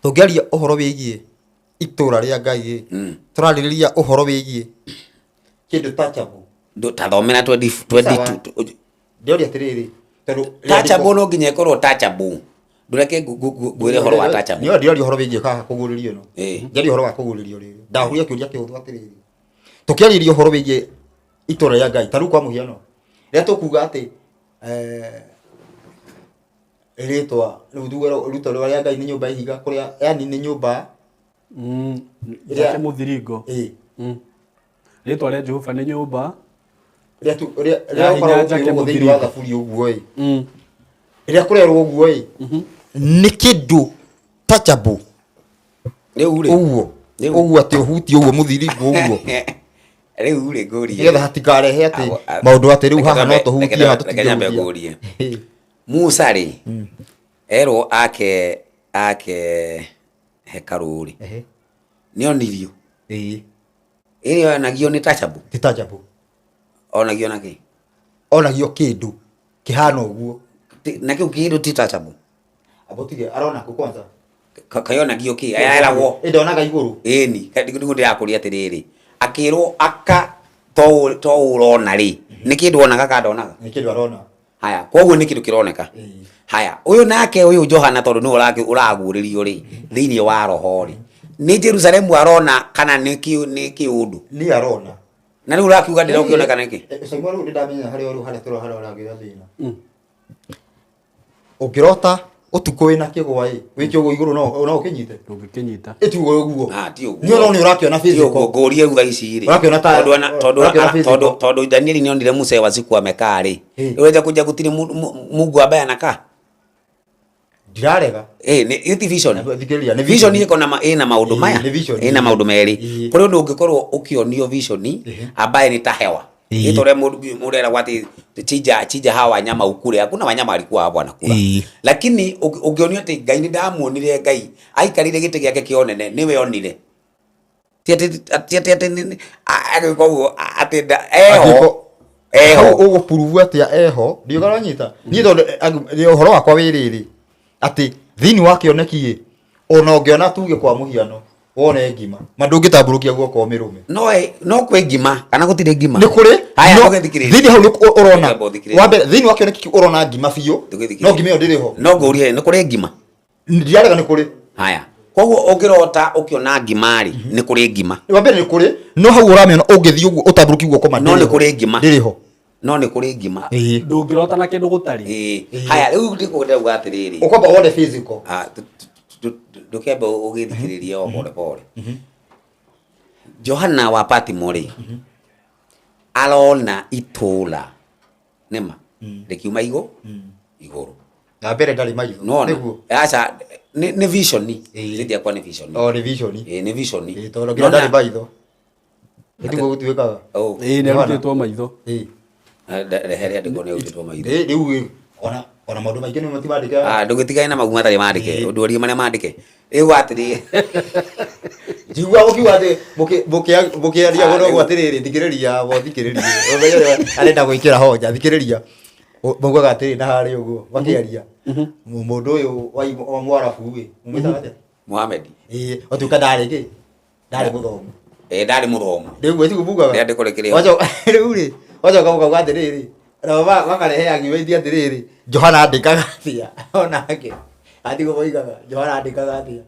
Tũngĩaria ũhoro wĩgiĩ itũra rĩa Ngai ĩ, tũrarĩrĩria ũhoro wĩgiĩ kĩndũ touchable. Tathomera 20. 22. Ndĩoria atĩrĩrĩ, tondũ Touchable, no nginya ĩkorwo touchable. Ndũreke ngwĩre ũhoro wa touchable. Nĩo ndĩraria ũhoro wĩgiĩ haha kũguũrĩrio ĩno. Ndĩraria ũhoro wa kũguũrĩrio rĩrĩ, ndahuria kĩũria kĩhũthũ atĩrĩrĩ, tũkĩarĩria ũhoro wĩgiĩ itũra rĩa Ngai, ta rĩu kwa mũhiano rĩrĩa tũkuga atĩ rĩtwa rĩu tuge rĩtwa rĩa Ngai nĩ nyũmba ya ihiga kũrĩa, yani nĩ nyũmba Njake mũthiringo. Rĩtwa rĩa Jehova nĩ nyũmba rĩrĩa rĩrĩa ya rĩrĩa hinya ũkoragwo njake ũkĩrwo thĩinĩ wa mũthiringo. thaburi ũguo ĩ, rĩrĩa kũrerwo ũguo ĩ, nĩ kĩndũ touchable? Rĩu rĩ ũguo Rĩu. Ũguo atĩ ũhutie ũguo mũthiringo ũguo? Rĩu rĩ, ngũrie. Nĩgetha hatikarehe atĩ maũndũ atĩ rĩu haha no tũhutie, haha Reke nyambe tũtingĩhutia. ngũrie. Musa rĩ, erwo ake hekarũ rĩ, nĩonirio? Ĩrĩa onagio nĩ touchable? Ti touchable. Onagio na kĩ? Onagio kĩndũ kĩhana ũguo. Na kĩu kĩndũ ti touchable? Abotige arona kũ kwanza? Kayonagio kĩ eragwo? Ĩ, ndonaga igũrũ. Ĩni nĩguo ndĩrakũria atĩrĩrĩ, akĩrwo aka to ũrona rĩ, nĩ kĩndũ onaga ka ndonaga? Nĩ kĩndũ arona. Haya, koguo nĩ kĩndũ kĩroneka. Haya, ũyũ nake ũyũ Johana, tondũ nĩwe ũraguũrĩrio rĩ thĩinĩ wa roho rĩ, nĩ Jerusalemu arona kana nĩ kĩũndũ? Nĩ arona. Na rĩu ũrakiuga ndĩrokĩoneka nĩkĩ? Saimũ, rĩu nĩndamenya harĩa rĩu harĩa tũrĩ, harĩa ũragĩra thĩna. Ũngĩrota ũtukũ wĩna kĩgwa ĩ, wĩke ũguo igũrũ, no ũkĩnyite? Ndũngĩkĩnyita. Ĩtiguo ũguo. Ah, ti ũguo. Nĩ ũrona, nĩ ũrakĩona Ti ũguo. physical. Ngũrie rĩu thaa ici rĩ, Ũrakĩona tondũ tondũ ũrakĩona physical. tondũ Danieli nĩonire Musa wa siku amekaa rĩ, rĩu enja kuja gũtirĩ Mungu ambaye anakaa. Ndirarega. Eh, nĩ ti vision? Thikĩrĩria, nĩ vision ĩko na ĩna maũndũ maya. Nĩ vision. Ĩna maũndũ merĩ. Kũrĩ ũndũ ũngĩkorwo ũkĩonio vision ambaye nĩ ta hewa. Ĩ ta ũrĩa mũndũ ũreragwo atĩ chinja chinja hawa wanyama ukule, hakuna wanyama alikuwa hapo anakula. Lakini ũngĩonio atĩ Ngai, nĩ ndamuonire Ngai aikarĩire gĩtĩ gĩake kĩa ũnene, nĩwe onire, ti atĩ agĩka ũguo atĩ eho. Eho. Hau ũgũpurubu atĩa eho? Ndiũga ũranyita niĩ, tondũ nĩ ũhoro wakwa wĩ rĩrĩ, atĩ thĩinĩ wa kĩoneki ĩ, ona ũngĩona tuge kwa mũhiano wone ngima ma, ndũngĩtambũrũkia guoko ũmĩrũme. No kwĩ ngima kana gũtirĩ ngima? Nĩ kũrĩ. Haya, no tũgĩthikĩrĩrie. Thĩinĩ hau nĩ ũrona. Tũkĩamba ũthikĩrĩrie. Wa mbere, thĩinĩ wa kĩoneki kĩu ũrona ngima biũ. Tũgĩthikĩrĩrie. No ngima ĩyo ndĩrĩ ho. No ngũrie, nĩ kũrĩ ngima? Ndirarega, nĩ kũrĩ. Haya, koguo ũngĩrota ũkĩona ngima rĩ, nĩ kũrĩ ngima? Wa mbere nĩ kũrĩ, no hau ũramĩona ũngĩthiĩ ũguo ũtambũrũki guoko ma, No ndĩrĩ nĩ ho. kũrĩ ngima? Ndĩrĩ ho. No nĩ kũrĩ ngima? Ndũngĩrota na kĩndũ gũtarĩ. Ĩĩ. Haya, rĩu ndĩkwenda uga atĩrĩrĩ. Ũkwamba wone physical. Ah, ndũkĩambe ũgĩthikĩrĩrie o pole pole. Johana wa Patimo rĩ, arona itũra nĩma rĩkiuma igũrũ. Na mbere ndarĩ maitho. Nona? Nĩguo. Aca, nĩ vision. Thĩndĩ yakwa nĩ vision. O nĩ vision. Ĩĩ, nĩ vision. Ĩĩ, tondũ nginya ndarĩ maitho. Nĩguo gũtuĩkaga. Oh. Ĩĩ, nĩ arutĩtwo maitho. Ĩĩ. Rehe rĩandĩko nĩ arutĩtwo maitho. Ĩĩ, rĩu ĩ, ona maũndũ maingĩ nĩ matimandĩke. Ah, ndũgĩtigane na mau matarĩ mandĩke, ũndũarie marĩa mandĩke. Rĩu atĩrĩ, Njiguaga mũkiuga atĩ mũkĩaria Ah, mũno ũguo rĩu. atĩrĩrĩ, thikĩrĩria bo, thikĩrĩria. Ũmenye ũrĩa arenda gwĩkĩra hoja, thikĩrĩria. Maugaga atĩrĩ na harĩa ũguo makĩaria. Mũndũ ũyũ wa Mwarabu ĩ, mũmwĩtaga atĩa? Mohamed. Ĩĩ, otuĩka ndarĩ kĩ? Ndarĩ mũthomu. Ĩĩ, ndarĩ mũthomu. Rĩu ĩ tiguo mugaga? Rĩandĩko rĩkĩrĩ ho. Rĩu rĩ, wacoka mũkauga atĩrĩrĩ, nao makarehe argument atĩrĩrĩ, Johana andĩkaga atĩa? Onake. Atiguo moigaga, Johana andĩkaga atĩa?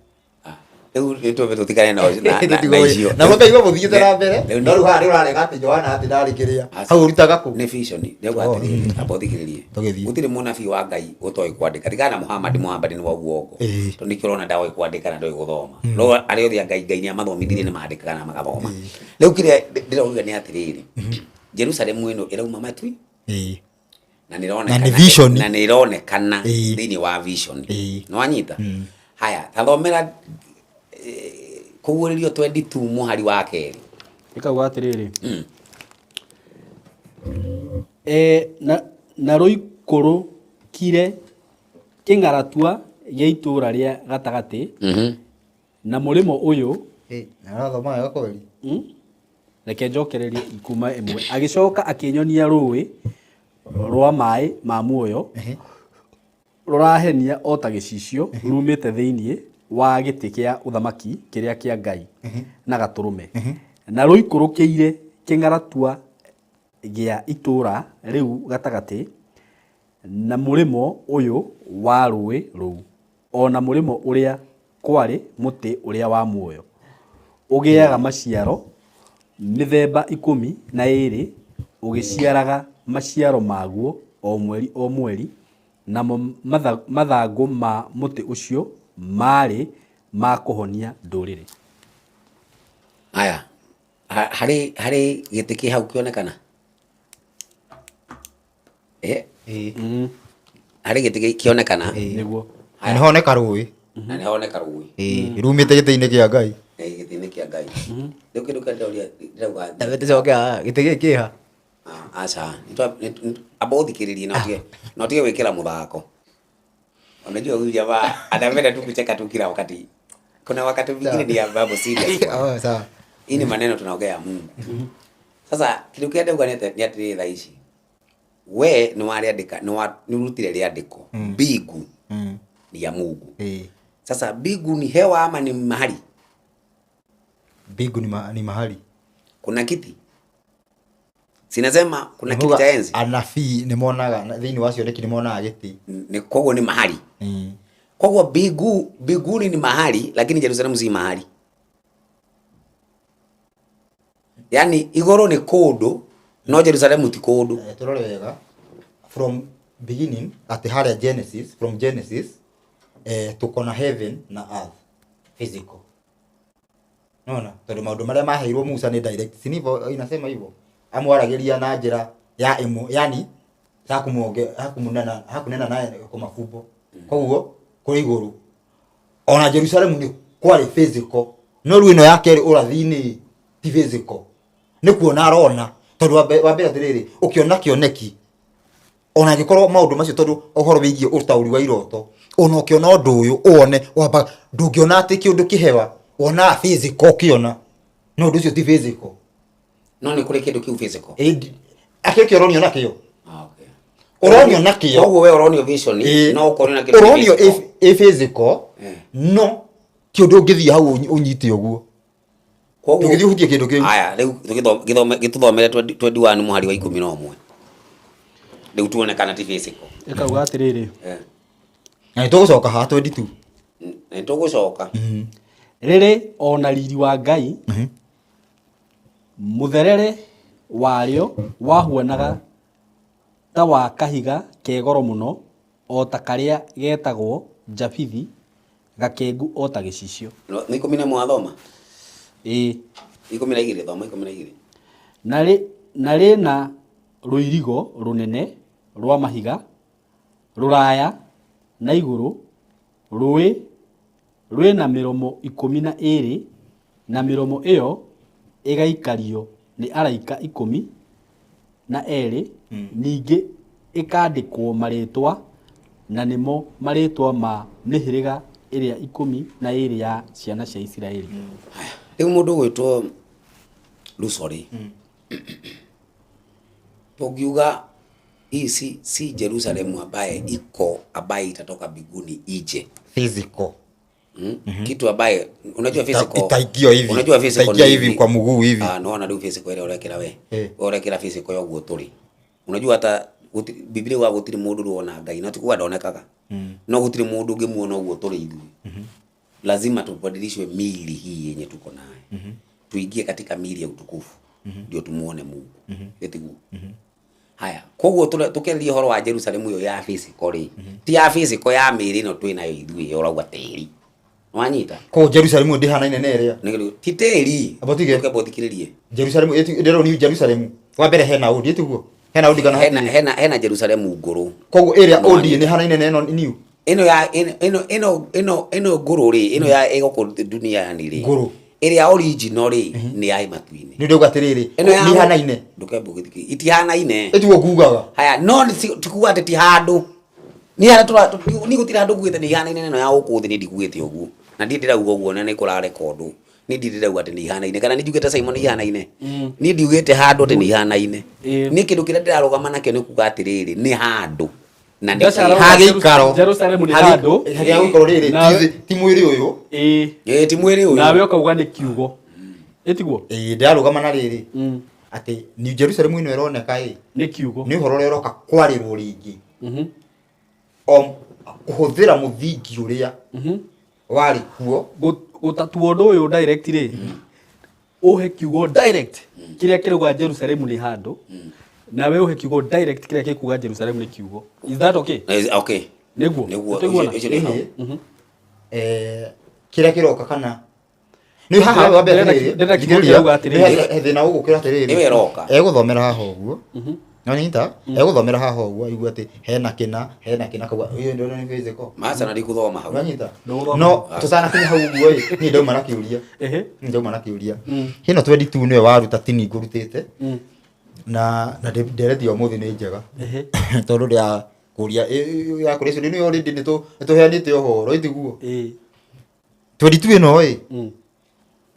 Rĩu nĩ twambe tũtigane na icio. Na mũkaigua mũthiĩte na mbere, Rĩu no rĩu haha nĩ ũrarega atĩ Johana atĩ ndarĩ kĩrĩa. Hau ũrutaga kũ? Nĩ vision. Ndĩrauga Oh. atĩrĩrĩ, amba ũthikĩrĩrie. Tũgĩthiĩ. Gũtirĩ mũnabii wa Ngai ũtoĩ kwandĩka. Tigana na Muhammad, Muhammad nĩ wa uongo. Tondũ nĩkĩo ũrona ndaoĩ kwandĩka na ndoĩ gũthoma. No arĩa othe a Ngai, Ngai nĩ amathomithirie, nĩ mandĩkaga na magathoma. Rĩu kĩrĩa ndĩrauga nĩ atĩrĩrĩ, Jerusalemu ĩno ĩrauma matui na nĩ Na nĩ vision. Na nĩ ĩronekana thĩinĩ wa vision. Nĩ wanyita? Haya, tathomera Kũguũrĩrio 22 mũhari wa kerĩ. Ĩkauga atĩrĩrĩ, na rũikũrũkire kĩng'aratua gĩa itũũra rĩa gatagatĩ. Na mũrĩmo ũyũ. Ĩ, na arathoma wega kweli. Reke njokererie kuma ĩmwe. Agĩcoka akĩnyonia rũĩ rwa maĩ ma muoyo rũrahenia o ta gĩcicio rumĩte thĩinĩ wa gĩtĩ kĩa ũthamaki kĩrĩa kĩa Ngai na Gatũrũme, na rũikũrũkĩire kĩng'aratua gĩa itũũra rĩu gatagatĩ, na mũrĩmo ũyũ wa rũĩ rũu, o na mũrĩmo ũrĩa kwarĩ mũtĩ ũrĩa wa muoyo ũgĩaga maciaro mĩthemba 12, ũgĩciaraga maciaro maguo o mweri o mweri, namo mathangũ ma mũtĩ ũcio maarĩ ma kũhonia ndũrĩrĩ. Aya, harĩ gĩtĩ kĩ hau kĩonekana? Ĩĩ. Harĩ gĩtĩ kĩonekana? Nĩguo. Na nĩ honeka rũĩ. Na nĩ honeka rũĩ. Ĩĩ, rumĩte gĩtĩ-inĩ kĩa Ngai. Ĩĩ, gĩtĩ-inĩ kĩa Ngai. Rĩu kĩndũ kĩrĩa ndĩroria, ndĩrauga Nawe tũcoke haha, gĩtĩ gĩkĩ kĩ ha? Aca, amba ũthikĩrĩrie na ũtige, na ũtige gwĩkĩra mũthako. Unajua huyu jamaa anapenda tu kucheka tu kila wakati. Kuna wakati mwingine ni mambo serious. Oh, sawa. Hii ni maneno tunaongea ya Mungu. Sasa kĩndũ kĩrĩa ndauga nĩ atĩrĩrĩ thaa ici. We nĩ warĩandĩka, nĩ ũrutire rĩandĩko. Mbingu ni ya Mungu. Sasa mbingu ni hewa ama ni mahali? Mbingu ni mahali. Kuna kiti. Sinasema kuna kiti cha enzi. Anabii nĩ monaga, na thĩinĩ wa cioneki nĩ monaga gĩtĩ. Ni koguo ni mahali. Koguo mbinguni ni mahali, lakini Jerusalemu si mahali. Yaani igũrũ nĩ kũndũ, no Jerusalemu ti kũndũ. Tũrore wega from beginning atĩ harĩa Genesis, from Genesis, tuko na heaven na earth physical. Unaona? Tondũ maũndũ marĩa maheirwo Musa nĩ direct. Si ndivyo inasema hivyo? Amwaragĩria na njĩra ya ĩmwe, yani hakunena naye kwa mafumbo. Koguo kũrĩ igũrũ. Ona Jerusalemu nĩ kwarĩ physical. No rĩu ĩno ya kerĩ ũrathi-inĩ ti physical. Nĩ kuona arona. Tondũ wa mbere atĩrĩrĩ, ũkĩona kĩoneki, ona angĩkorwo maũndũ macio, tondũ ũhoro wĩgiĩ ũtaũri wa iroto, ona ũkĩona ũndũ ũyũ, wone, wamba, ndũngĩona atĩ kĩũndũ kĩhewa, wonaga physical ũkĩona. No ũndũ ũcio ti physical. No nĩ kũrĩ kĩndũ kĩu physical. Ĩĩ, akĩo kĩo ũronio nakĩo. Ah, okay. Ũronio nakĩo. Koguo we ũronio vision, Ĩĩ. no ũkonio na kĩndũ Ũronio physical. ĩ physical, no ti ũndũ ũngĩthiĩ hau ũnyite ũguo. Koguo Ndũngĩthiĩ ũhutie kĩndũ kĩu. Aya, rĩu gĩtũthomere 21 mũhari wa 11. Rĩu tuone kana ti physical. Ĩkauga atĩrĩrĩ. Na nĩ tũgũcoka haha 22. Nĩ tũgũcoka. Rĩrĩ ona riri wa Ngai, mũtherere warĩo wahuanaga ta wa kahiga ke goro mũno, o ta karĩa getagwo njabithi, gakengu o ta gĩcicio. No, nĩ 11 wathoma? Ĩĩ. 12, thoma 12. Na rĩna rũirigo rũnene rwa mahiga, rũraya na igũrũ, rũĩ rwĩna mĩromo 12, na mĩromo ĩyo ĩgaikario nĩ araika 12, ningĩ ĩkandĩkwo marĩtwa, na nĩmo marĩtwa ma mĩhĩrĩga ĩrĩa 12 ya ciana cia Isiraeli. Haya, rĩu mũndũ ũgwĩtwo Lusori, tũngiuga hii si Jerusalemu ambaye iko, ambaye itatoka mbinguni ije. Physical. Kitu ambaye unajua physical. Itaingia hivi. Unajua physical Itaingia ni hivi hivi. kwa mguu hivi. Naona rĩu physical ĩrĩa ũrekĩra we. Ũrekĩra physical ya ũguo tũrĩ. Unajua hata Biblia wa gũtirĩ mũndũ ũrona Ngai, na ti kuga ndonekaga. No gũtirĩ mũndũ ũngĩmuona ũguo tũrĩ ithuĩ. Lazima tubadilishwe miili hii yenye tuko nayo. Tuingie katika miili ya utukufu. Ndio tumuone Mungu. Ĩtiguo. Haya, koguo tukeria ũhoro wa Jerusalemu ĩyo ya physical rĩ. Ti ya physical ya mĩĩrĩ ĩno twĩ nayo ithuĩ ũrauga tĩri. Wanyita? Koguo Jerusalemu ndĩhanaine na ĩrĩa? Nĩ ti tĩri. Amba ũtige. Ũkĩamba ũthikĩrĩrie. Jerusalemu, ndĩrona New Jerusalemu. Wa mbere hena Old, ĩtiguo? Hena Old kana Hena, hatirĩ? hena Jerusalemu ngũrũ. Koguo ĩrĩa No, Old wanyita. nĩ ĩhanaine na ĩno new? Ĩno ya, ĩno, ĩno, ĩno, ĩno, ĩno ngũrũ rĩ, ĩno ya ĩgũkũ duniani rĩ. Ngũrũ. Ĩrĩa original rĩ, nĩ ya matu-inĩ. Nĩ ndauga atĩrĩrĩ, Ĩno ya nĩ ĩhanaine. Ndũkembe ũgĩthikĩrĩrie. Itihanaine. Ĩtiguo ngugaga. Haya, no nĩ ti kuga atĩ ti handũ. Nĩ harĩa tũra-, nĩ gũtirĩ handũ ngugĩte nĩ ihanaine na ĩno ya gũkũ thĩ, nĩ ndikugĩte ũguo. Na ndiĩ ndĩrauga ũguo na nĩ kũrarekondwo. Niĩ ndirĩ ndĩrauga atĩ nĩ ihanaine kana nĩ njugĩte Simon nĩ ihanaine. Niĩ ndiugĩte handũ atĩ nĩ ihanaine. Niĩ kĩndũ kĩrĩa ndĩrarũgama nakĩo nĩ kuga atĩrĩrĩ, nĩ handũ na nĩ Ndacara- Hagĩikaro. Jerusalemu nĩ handũ. Harĩa gũikarwo rĩrĩ Nawe- ti mwĩrĩ ũyũ. Ĩĩ. Ĩĩ, ti mwĩrĩ ũyũ. Nawe ũkauga nĩ kiugo. Ĩtiguo? Ĩĩ ndĩrarũgama na rĩrĩ atĩ New Jerusalem ĩno ĩroneka ĩ Nĩ kiugo. nĩ ũhoro ũrĩa ũroka kwarĩrwo rĩngĩ o kũhũthĩra mũthingi ũrĩa warĩ kuo. Gũtatua ũndũ ũyũ direct rĩ, ũhe kiugo direct kĩrĩa kĩrauga Jerusalemu nĩ handũ, nawe ũhe kiugo direct kĩrĩa gĩkuga Jerusalemu nĩ kiugo. Is that okay? Okay. Nĩguo. Nĩguo. Nĩtwaiguana? Ũcio nĩ hau. Ĩhĩ. Kĩrĩa kĩroka kana nĩ haha wambe atĩrĩrĩ, Ndĩrenda kiugo thikĩrĩria, kĩrauga atĩrĩrĩ. he thĩna ũgũkĩra atĩrĩrĩ. Nĩwe ĩroka. Egũthomera haha ũguo. Nĩwanyita? Egũthomera haha ũguo aigue atĩ hena kĩna, hena kĩna kauga ũyũ ndĩrona nĩ physical. Maca na ndikũthoma hau. Nĩwanyita? Ndũgũthoma. No tũtanakinya hau ũguo ĩ, niĩ ndauma na kĩũria. Ehe. Niĩ ndauma na kĩũria. Hĩno 22 nĩwe waruta tini ngũrutĩte. Na na ndereti ya ũmũthĩ nĩ njega. Ehe. Tondũ ndĩa kũria ya kũrĩa icio nĩ already nĩtũheanĩte ũhoro itiguo. Ĩĩ. 22 ĩno ĩ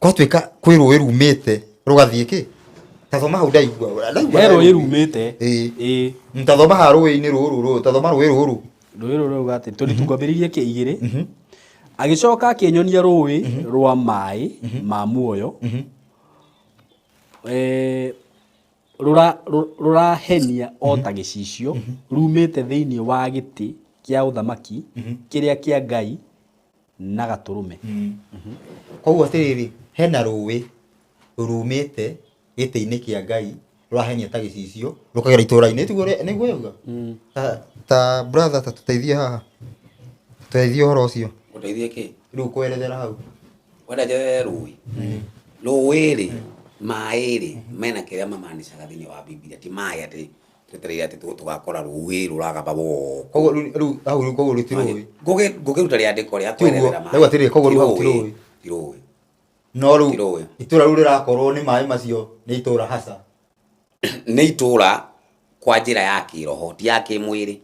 gwatuĩka kwĩ rũĩ rumĩte rũgathiĩ kĩ tathoma hau ndaigua ndaigua He rũĩ rumĩte. Ĩĩ. Ĩĩ. Tathoma haha rũĩ-inĩ rũrũ rũrũ tathoma rũĩ rũrũ. Rũĩ rũrũ rauga atĩ tondũ tũkwambĩrĩirie kĩ igĩrĩ agĩcoka akĩnyonia rũĩ rwa maĩ ma muoyo rũrahenia o ta gĩcicio rumĩte thĩinĩ wa gĩtĩ kĩa ũthamaki kĩrĩa kĩa Ngai na gatũrũme. Koguo atĩrĩrĩ, hena rũĩ rumĩte gĩtĩ-inĩ kĩa Ngai rũrahenia ta gĩcicio rũkagera itũũra-inĩ tiguo nĩguo yauga? Ta brother ta tũteithie haha, tũteithie ũhoro ũcio. Ũteithie kĩ? Rĩu kwerethera hau. Wenda njerere rũĩ. Rũĩ rĩ, maĩ rĩ, mena kĩrĩa mamanicaga thĩinĩ wa Bibilia, ti maĩ atĩ twetereire atĩ tũgakora rũĩ rũragamba woo. Koguo rĩu hau rĩu koguo rĩu ti rũĩ. Ngũkĩruta rĩandĩko rĩa Ti ũguo, kwerethera maĩ. rĩu atĩrĩrĩ, koguo rĩu hau ti rũĩ. Ti rũĩ. No rĩu Ti rũĩ. itũũra rĩu rĩrakorwo nĩ maĩ macio nĩ itũũra haca. Nĩ itũũra kwa njĩra ya kĩroho, ti ya kĩmwĩrĩ.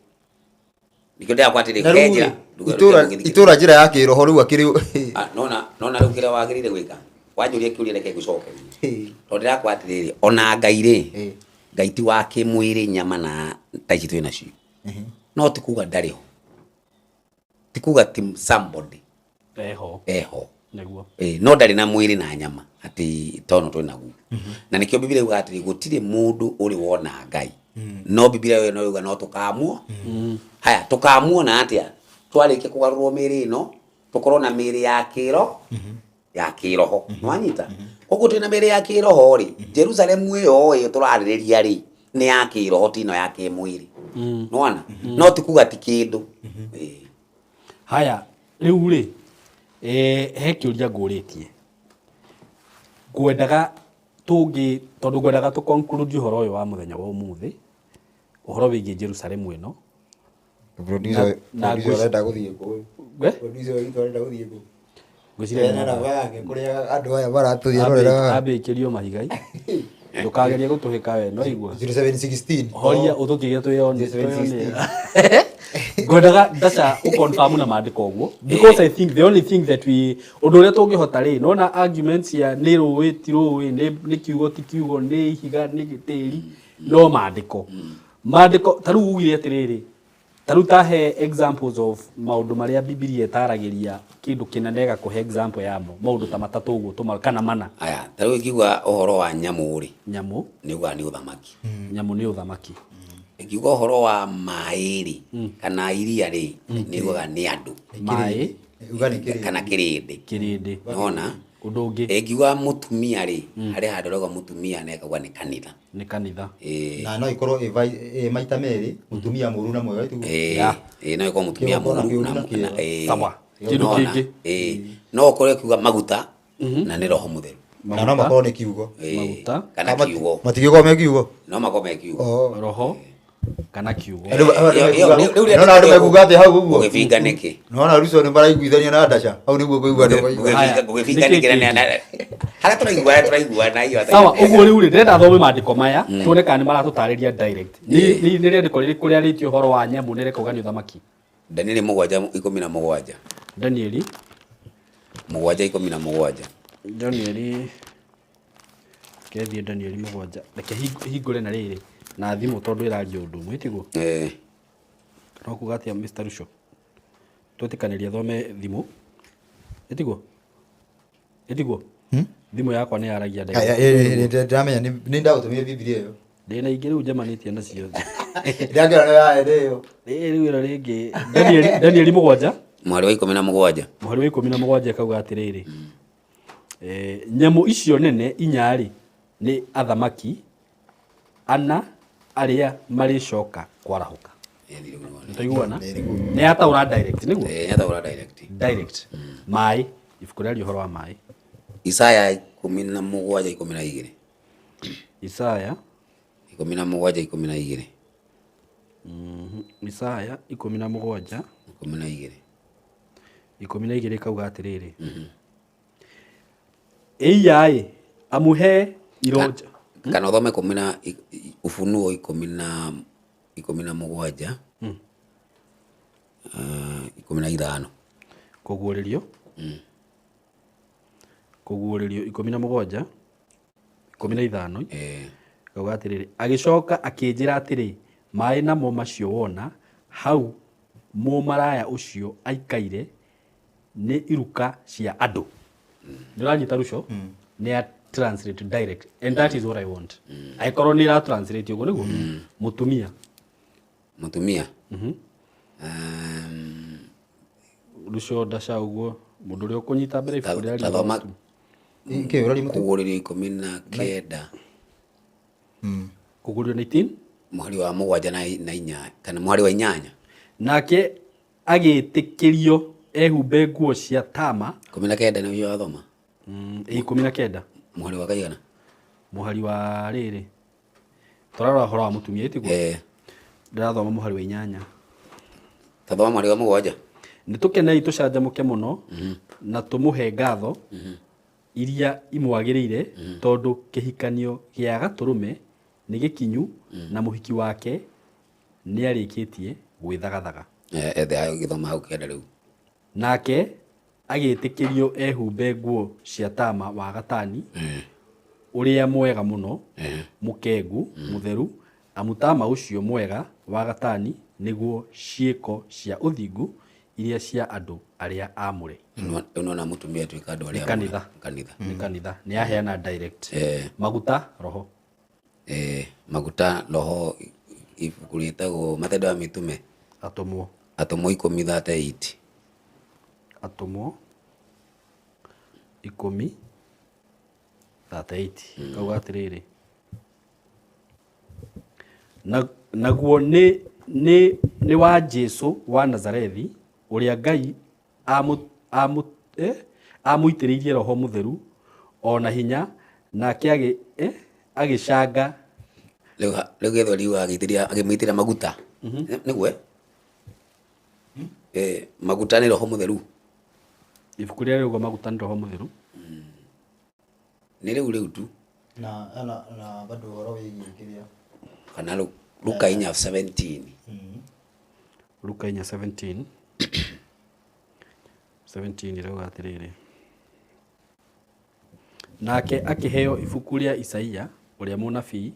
Nĩkĩo ndĩrakwa atĩrĩ, Na he rĩu njĩra. itũũra itũũra njĩra ya kĩroho rĩu akĩrĩ Nona rĩu kĩrĩa wagĩrĩire gwĩka. Wanjũria kĩũria reke ngũcokerie. Tondũ ndĩrakwa atĩrĩrĩ, ona Ngai rĩ, Ngai ti wa kĩmwĩrĩ nyama na ta ici twĩ nacio. No ti kuga ndarĩ ho. Ti kuga ti somebody. Eho. Eho. Nĩguo. No ndarĩ na mwĩrĩ na nyama atĩ tono twĩ naguo. Na nĩkĩo Bibilia yugaga atĩrĩ, gũtirĩ mũndũ ũrĩ wona Ngai. No Bibilia ĩyo no yuga no tũkamuo. Haya, tũkamuona atĩa? Twarĩkia kũgarũrwo mĩĩrĩ ĩno, tũkorwo na mĩĩrĩ ya kĩro, ya kĩroho. Nĩwanyita? Koguo twĩna mĩĩrĩ ya kĩroho rĩ, Jerusalemu ĩyo ĩ tũrarĩrĩria rĩ, nĩ ya kĩroho ti ĩno ya kĩmwĩrĩ. Nĩwona? No ti kuga ti kĩndũ. Haya, rĩu rĩ, he kĩũria ngũrĩtie. Ngwendaga tũngĩ, tondũ ngwendaga tũ conclude ũhoro ũyũ wa mũthenya wa ũmũthĩ, ũhoro wĩgiĩ Jerusalemu ĩno. Producer Na producer ngwĩci- arenda gũthiĩ kũ? We? Producer witũ arenda gũthiĩ kũ? Ngwĩciria Ena namba yake kũrĩa andũ aya maratũthiĩ rorera. Ambĩkĩrio mahigai. Ndũkagerie gũtũhĩka we, no igua. 0716. Horia ũtũtige twĩone. 0716. Ngwendaga ndaca ũconfirm na maandĩko ũguo because I think the only thing that we ũndũ ũrĩa tũngĩhota rĩ, nona arguments ya nĩ rũĩ ti rũĩ, nĩ kiugo ti kiugo, nĩ ihiga nĩ tĩri, no maandĩko. Maandĩko ta rĩu ugire atĩrĩrĩ, ta rĩu ta he examples of maũndũ marĩa Bibilia ĩtaragĩria kĩndũ kĩnene ĩgakũhe example yamo, maũndũ ta matatũ ũguo tũma kana mana. Aya, ta rĩu ĩngiuga ũhoro wa nyamũ rĩ, Nyamũ. nĩ ugaga nĩ ũthamaki. Nyamũ nĩ ũthamaki. Ĩngiuga ũhoro wa maĩ rĩ, kana iria rĩ, nĩ ugaga nĩ andũ. Maĩ. Uga nĩ kĩrĩndĩ. Kana kĩrĩndĩ. Kĩrĩndĩ. Nĩwona? Ũndũ ũngĩ. Ĩngiuga mũtumia rĩ, harĩ handũ ũrauga mũtumia na ĩkauga nĩ kanitha. Nĩ kanitha. Na no ĩkorwo ĩ maita merĩ, mũtumia mũũru na mwega, tiguo? No ĩkorwo mũtumia Kĩgongona mũũru kĩũru na na na, kĩega. Sawa. Kĩndũ Nĩwona? kĩngĩ. No ũkorwo ĩkiuga maguta na nĩ Roho Mũtheru. Na no makorwo nĩ kiugo. Maguta. Kana kiugo. Matigĩkorwo me kiugo. No makorwo me kiugo. Roho kana kiugo. Nĩwona andũ mekuga atĩ hau ũguo. Ũgĩbinga nĩkĩ? Nĩwona Ruto nĩ maraiguithania na Ndasha. Hau nĩguo kũigua andũ maigua. Ũgĩbinga nĩkĩ? Harĩa tũraigua, tũraiguana hiyo. Sawa, ũguo rĩu rĩ, ndĩrenda thome maandĩko maya, tuone kana nĩ maratũtarĩria direct. Nĩ rĩandĩko rĩrĩkũ rĩarĩtie ũhoro wa nyamũ na rĩkauga nĩ ũthamaki? Danieli mũgwanja ikũmi na mũgwanja. Danieli. 7:17. Danieli kethiĩ Danieli 7, reke hingũre na rĩrĩ na thimũ tondũ ĩraria ũndũ ũmwe, tiguo? Eh. No kuga atĩa Mr. Rusho? Twetĩkanĩria thome thimũ, ĩtiguo? Ĩtiguo? Thimũ yakwa nĩ yaragia ndagĩka. Ndĩramenya nĩ ndagũtũmire Bibilia ĩyo. Ndĩna ingĩ rĩu njemanĩtie nacio. Ndĩrakĩona nĩ yaenda ĩyo. Rĩu ĩno rĩngĩ Danieli 7 mũhari wa 17. Mũhari wa 17 ĩkauga atĩrĩrĩ, nyamũ icio nene inya-rĩ nĩ athamaki ana arĩa marĩcoka kwarahũka. Nĩtwaiguana? Nĩ yataũra direct, nĩguo? Yataũra direct. Direct. Maĩ, ibuku rĩaria ũhoro wa maĩ. Isaya 17:12. Isaya 17:12. Isaya 17 12. 12 ĩkauga atĩrĩrĩ, ĩiya-ĩ amuhe ironja kana ũthome ikũmi na Ufunuo 17 15. Kũguũrĩrio. Kũguũrĩrio 17 15. Kauga atĩrĩrĩ, agĩcoka akĩnjĩra atĩrĩ, maĩ namo macio wona hau mũmaraya ũcio aikaire nĩ iruka cia andũ. Nĩ ũranyita Ruco? Nĩ ya translate direct and that is what I want. Angĩkorwo nĩ ĩra translate ũguo nĩguo? Mũtumia. Mũtumia. Ruco ndaca ũguo mũndũ ũrĩa ũkũnyita mbere ibuku rĩa Tathoma Kĩ ũraria mũtu? Kũguũrĩrio 19. Kũguũrĩrio 19? Mũhari wa 7 na 8 kana mũhari wa 8. Nake agĩtĩkĩrio ehumbe nguo cia tama. 19 nĩ ũcio wathoma? 19. Mũhari wa kaigana? Mũhari wa rĩrĩ. Tũrarora ũhoro wa mũtumia ĩtiguo? Ndĩrathoma mũhari wa 8. Tathoma mũhari wa 7. Nĩ tũkenei tũcanjamũke mũno na tũmũhe ngatho iria imwagĩrĩire tondũ kĩhikanio gĩa gatũrũme nĩ gĩkinyu na mũhiki wake nĩarĩkĩtie gwĩthagathaga. Ethe gĩthoma hau kenda rĩu. Nake agĩtĩkĩrio ehumbe nguo cia tama wa gatani ũrĩa mwega mũno, mũkengu, mũtheru, amu tama ũcio mwega wa gatani nĩguo ciĩko cia ũthingu iria cia andũ arĩa aamũre. Rĩu nĩwona mũtumia atuĩka andũ arĩa Nĩ kanitha. Kanitha. Nĩ kanitha. Nĩ aheana direct. Maguta roho. Maguta roho ibuku rĩtagwo Matendo ya Mitume. Atũmwo. Atũmwo 10:38. Atũmwo 10:38. Kauga atĩrĩrĩ. Naguo nĩ wa Jesũ wa Nazarethi ũrĩa Ngai amũitĩrĩirie Roho Mũtheru o na hinya, nake agĩcanga. Rĩu gĩthweri agĩmũitĩrĩria maguta. Nĩguo? Maguta nĩ Roho Mũtheru. Ibuku rĩrĩa rĩuga maguta nĩ Roho Mũtheru. Nĩ rĩu rĩu tu. Na bado ũhoro wĩgiĩ kĩrĩa. Kana Luka 4:17. Luka 4:17. 17 ĩrauga atĩrĩrĩ. Nake akĩheo ibuku rĩa Isaia ũrĩa mũnabii,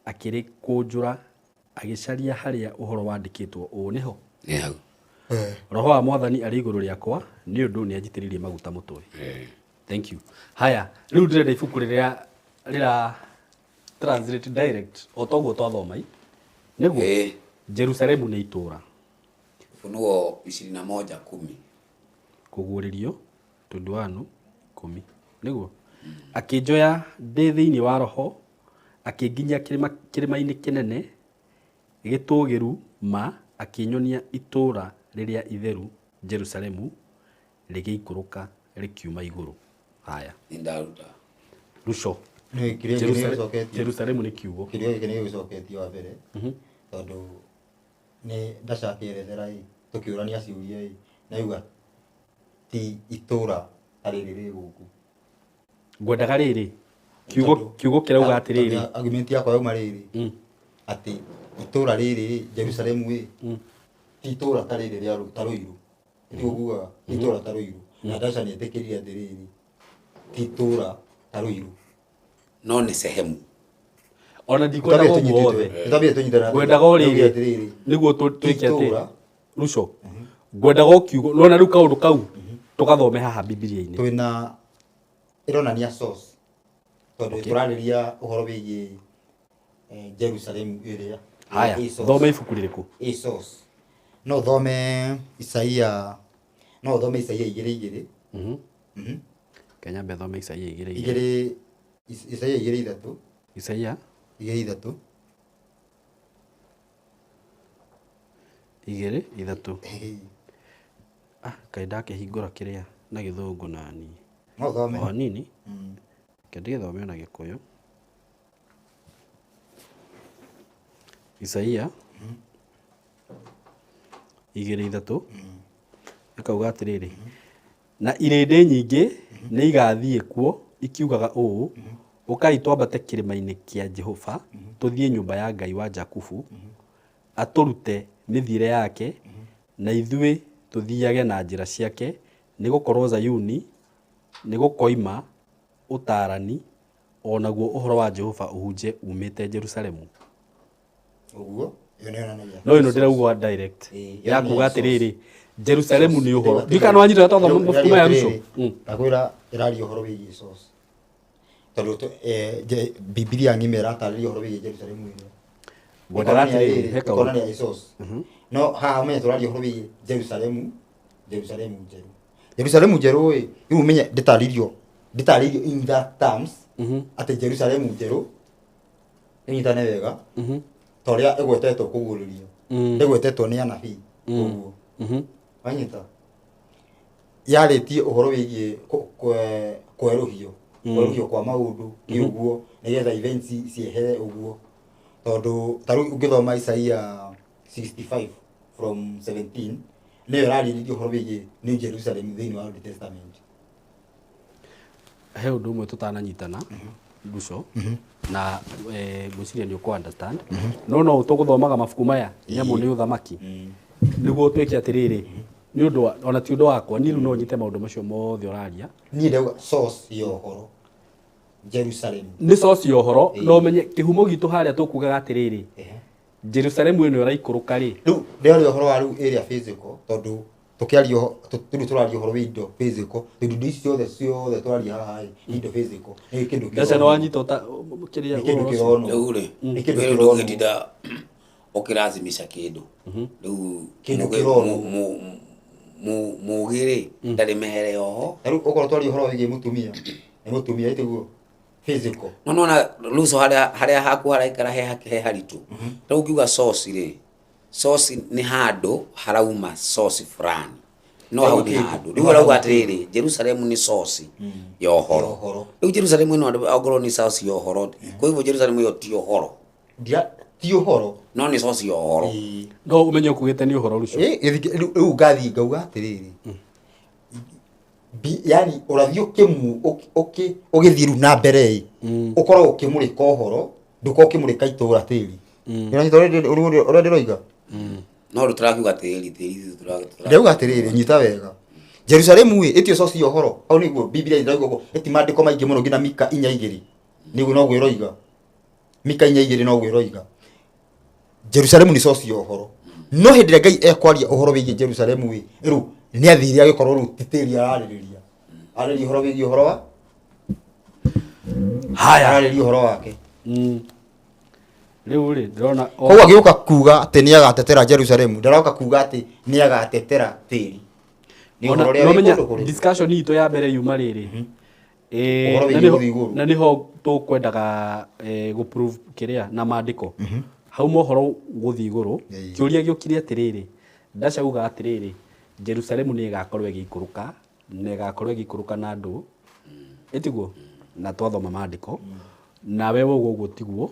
akĩrĩkũnjũra agĩcaria harĩa ũhoro wandĩkĩtwo ũũ nĩho. Nĩ hau. Roho wa Mwathani arĩ igũrũ rĩakwa nĩ ũndũ nĩanjitĩrĩirie maguta mũtwe. Thank you. Haya, rĩu ndĩrenda ibuku rĩrĩa rĩra translate direct o toguo twathoma i. Nĩguo? Jerusalemu nĩ itũũra. Ufunuo 21:10. Kũguũrĩrio 21:10. Nĩguo? Akĩnjoya ndĩ thĩinĩ wa roho, akĩnginyia kĩrĩma-inĩ kĩnene gĩtũũgĩru ma, akĩnyonia itũũra rĩrĩa itheru Jerusalemu rĩgĩikũrũka rĩkiuma igũrũ. Haya. Nĩndaruta. Ruco. Jerusalemu nĩ kiugo. Kĩrĩa gĩkĩ nĩ gĩgũcoketie wa mbere. Tondũ nĩ ndacakĩerethera ĩ, tũkĩũrania ciũria ĩ, na yuga ti itũũra ta rĩrĩ rĩ gũkũ. Ngwendaga rĩrĩ, kiugo kĩrauga atĩrĩrĩ. Argument yakwa yauma rĩrĩ, atĩ itũũra rĩrĩ Jerusalemu ĩ, ti itũũra ta rĩrĩ rĩa ta Rũirũ. Nĩguo ngugaga, ti itũũra ta Rũirũ. Na Dasha nĩ etĩkĩrire atĩrĩrĩ, ti itũũra ta Ruiru. No nĩ sehemu. Ona ndikwendaga ũguo wothe. Twambire tũnyitane. Ngwendaga o rĩrĩ atĩrĩrĩ, nĩguo twĩke atĩ itũũra. Ruco, ngwendaga o kiugo nona rĩu kaũndũ kau tũgathome haha Bibilia-inĩ. Twĩna ĩronania source tondũ tũrarĩria ũhoro wĩgiĩ Jerusalem ĩrĩa Haya, ĩ source. thome ibuku rĩrĩkũ? Ĩ source. No ũthome Isaia, no ũthome Isaia igĩrĩ igĩrĩ. Kenya mbe thome Isaia igĩrĩ igĩrĩ. Igĩrĩ Isaia igĩrĩ ithatũ. Isaia igĩrĩ ithatũ. Igĩrĩ ithatũ. Ah, kaĩ ndakĩhingũra kĩrĩa na gĩthũngũ nani. No ũthome. O hanini. Reke ndĩgĩthome na Gĩkũyũ. Isaia igĩrĩ ithatũ. Ĩkauga atĩrĩrĩ, na irĩndĩ nyingĩ nĩ igathiĩ kuo ikiugaga ũũ, ũkai twambate kĩrĩma-inĩ kĩa Jehova, tũthiĩ nyũmba ya Ngai wa Jakubu, atũrute mĩthiĩre yake, na ithuĩ tũthiage na njĩra ciake, nĩgũkorwo Zayuni nĩgũkoima ũtaarani, o naguo ũhoro wa Jehova ũhunje umĩte Jerusalemu. Ũguo, ĩyo nĩ yonanagia. No ĩno ndĩrauga direct. Ĩĩ, Ya kuga yonanagia atĩrĩrĩ, Jerusalemu nĩ ũhoro. Rĩu Ndiũĩ kana wanyita ũrĩa twathoma rĩu mabuku maya ĩraria Ruco. atĩrĩrĩ, Ndakwĩra ĩraria ũhoro wĩgiĩ source. Tondũ Bibilia ng'ima ĩratarĩria ũhoro wĩgiĩ Jerusalemu ĩrĩa. Ngwendaga Ĩkonania atĩrĩrĩ, rĩrĩ, he kaũndũ. ĩkonania ĩ source. No haha ũmenye tũraria ũhoro wĩgiĩ Jerusalemu, Jerusalemu njerũ. Jerusalemu njerũ ĩ, rĩu ũmenye ndĩtarĩirio in that terms atĩ Jerusalemu njerũ ĩnyitane wega ta ũrĩa ĩgwetetwo kũguũrĩrio. Ĩgwetetwo nĩ anabii ũguo. Wanyita? Yarĩtie ũhoro wĩgiĩ kwerũhio, kwerũhio kwa maũndũ nĩ ũguo, nĩgetha events ciehere ũguo. Tondũ ta rĩu ũngĩthoma Isaia 65 from 17, nĩyo ĩrarĩrĩria ũhoro wĩgiĩ New Jerusalem thĩinĩ wa Old Testament. He ũndũ ũmwe tũtananyitana Ruco, na ngwĩciria nĩ ũkũ understand. No no tũgũthomaga mabuku maya nyamũ nĩ ũthamaki. Nĩguo twĩke atĩrĩrĩ, nĩ ũndũ wa, ona ti ũndũ wakwa, niĩ rĩu no nyite maũndũ macio mothe ũraria. Niĩ ndauga source ya ũhoro Jerusalem. Nĩ source ya ũhoro, no ũmenye kĩhumo gitũ harĩa tũkugaga atĩrĩrĩ, Jerusalem ĩno ĩraikũrũka rĩ. Rĩu ndĩraria ũhoro wa rĩu area physical, tondũ tũkĩaria rĩu tũraria ũhoro wa indo physical, tondũ indo ici ciothe ciothe tũraria haha ĩ, nĩ indo physical, nĩ kĩndũ Ndaca nĩ kĩronwo. wanyita ũta, kĩrĩa Nĩ kĩndũ ũhoro ũcio. kĩronwo. Rĩu rĩ, Nĩ kĩndũ rĩu kĩronwo. ndũngĩtinda ũkĩracimisha kĩndũ. Rĩu Kĩndũ kĩronwo. mũgĩ rĩ, ndarĩ mehere yoho. Ta rĩu okorwo twaria ũhoro wĩgiĩ mũtumia, nĩ mũtumia ĩtiguo physical. No nona Ruco harĩa haku haraikara he haritũ. Rĩu ũngiuga source rĩ, source nĩ handũ harauma source fulani. No hau nĩ handũ. Rĩu arauga atĩrĩrĩ, Jerusalem nĩ source ya ũhoro. Ya ũhoro. Rĩu Jerusalem ĩno andũ ongorwo nĩ source ya ũhoro, kwa hivyo Jerusalem ĩyo ti ũhoro. Ndia, ti ũhoro. No nĩ source ya ũhoro. No ũmenye ũkugĩte nĩ ũhoro Ruco. Rĩu ngathiĩ ngauga atĩrĩrĩ, yani ũrathiĩ ũgĩthiĩ rĩu na mbere ĩ, ũkoragwo ũkĩmũrĩka ũhoro, ndũkoragwo ũkĩmũrĩka itũũra tĩri. Ũranyita ũrĩa ndĩroiga? No rĩu tũrakiuga tĩri, tĩri ithuĩ Ndĩrauga atĩrĩrĩ, nyita wega. Jerusalemu ĩ, ĩtio source ya ũhoro. Hau nĩguo Biblia ĩrauga ũguo, ĩti maandĩko maingĩ mũno nginya Mika inya igĩrĩ. Nĩguo noguo ĩroiga. Mika inya igĩrĩ noguo ĩroiga. Jerusalemu nĩ source ya ũhoro. No hĩndĩ ĩrĩa Ngai ekwaria ũhoro wĩgiĩ Jerusalemu ĩ, rĩu nĩ athire agĩkorwo rĩu ti tĩri ararĩrĩria. Ararĩria ũhoro wĩgiĩ ũhoro wa? Haya. Ararĩria ũhoro wake. Rĩu rĩ, ndĩrona o- Koguo agĩũka kuga atĩ nĩ agatetera Jerusalemu, ndaroka kuga atĩ nĩ agatetera tĩri. Nĩ Ona- ũhoro ũrĩa no wĩ menya kũndũ kũrĩ. discussion itũ ya mbere yuma rĩrĩ. Ũhoro wĩgiĩ gũthiĩ igũrũ. Na nĩho tũkwendaga gũ prove kĩrĩa na maandĩko. Hau mohoro gũthiĩ igũrũ, kĩũria gĩũkire atĩrĩrĩ, ndacauga atĩrĩrĩ, Jerusalemu nĩ ĩgakorwo ĩgĩikũrũka, na ĩgakorwo ĩgĩikũrũka na andũ. Ĩtiguo? Na twathoma maandĩko. Nawe wauga ũguo tiguo.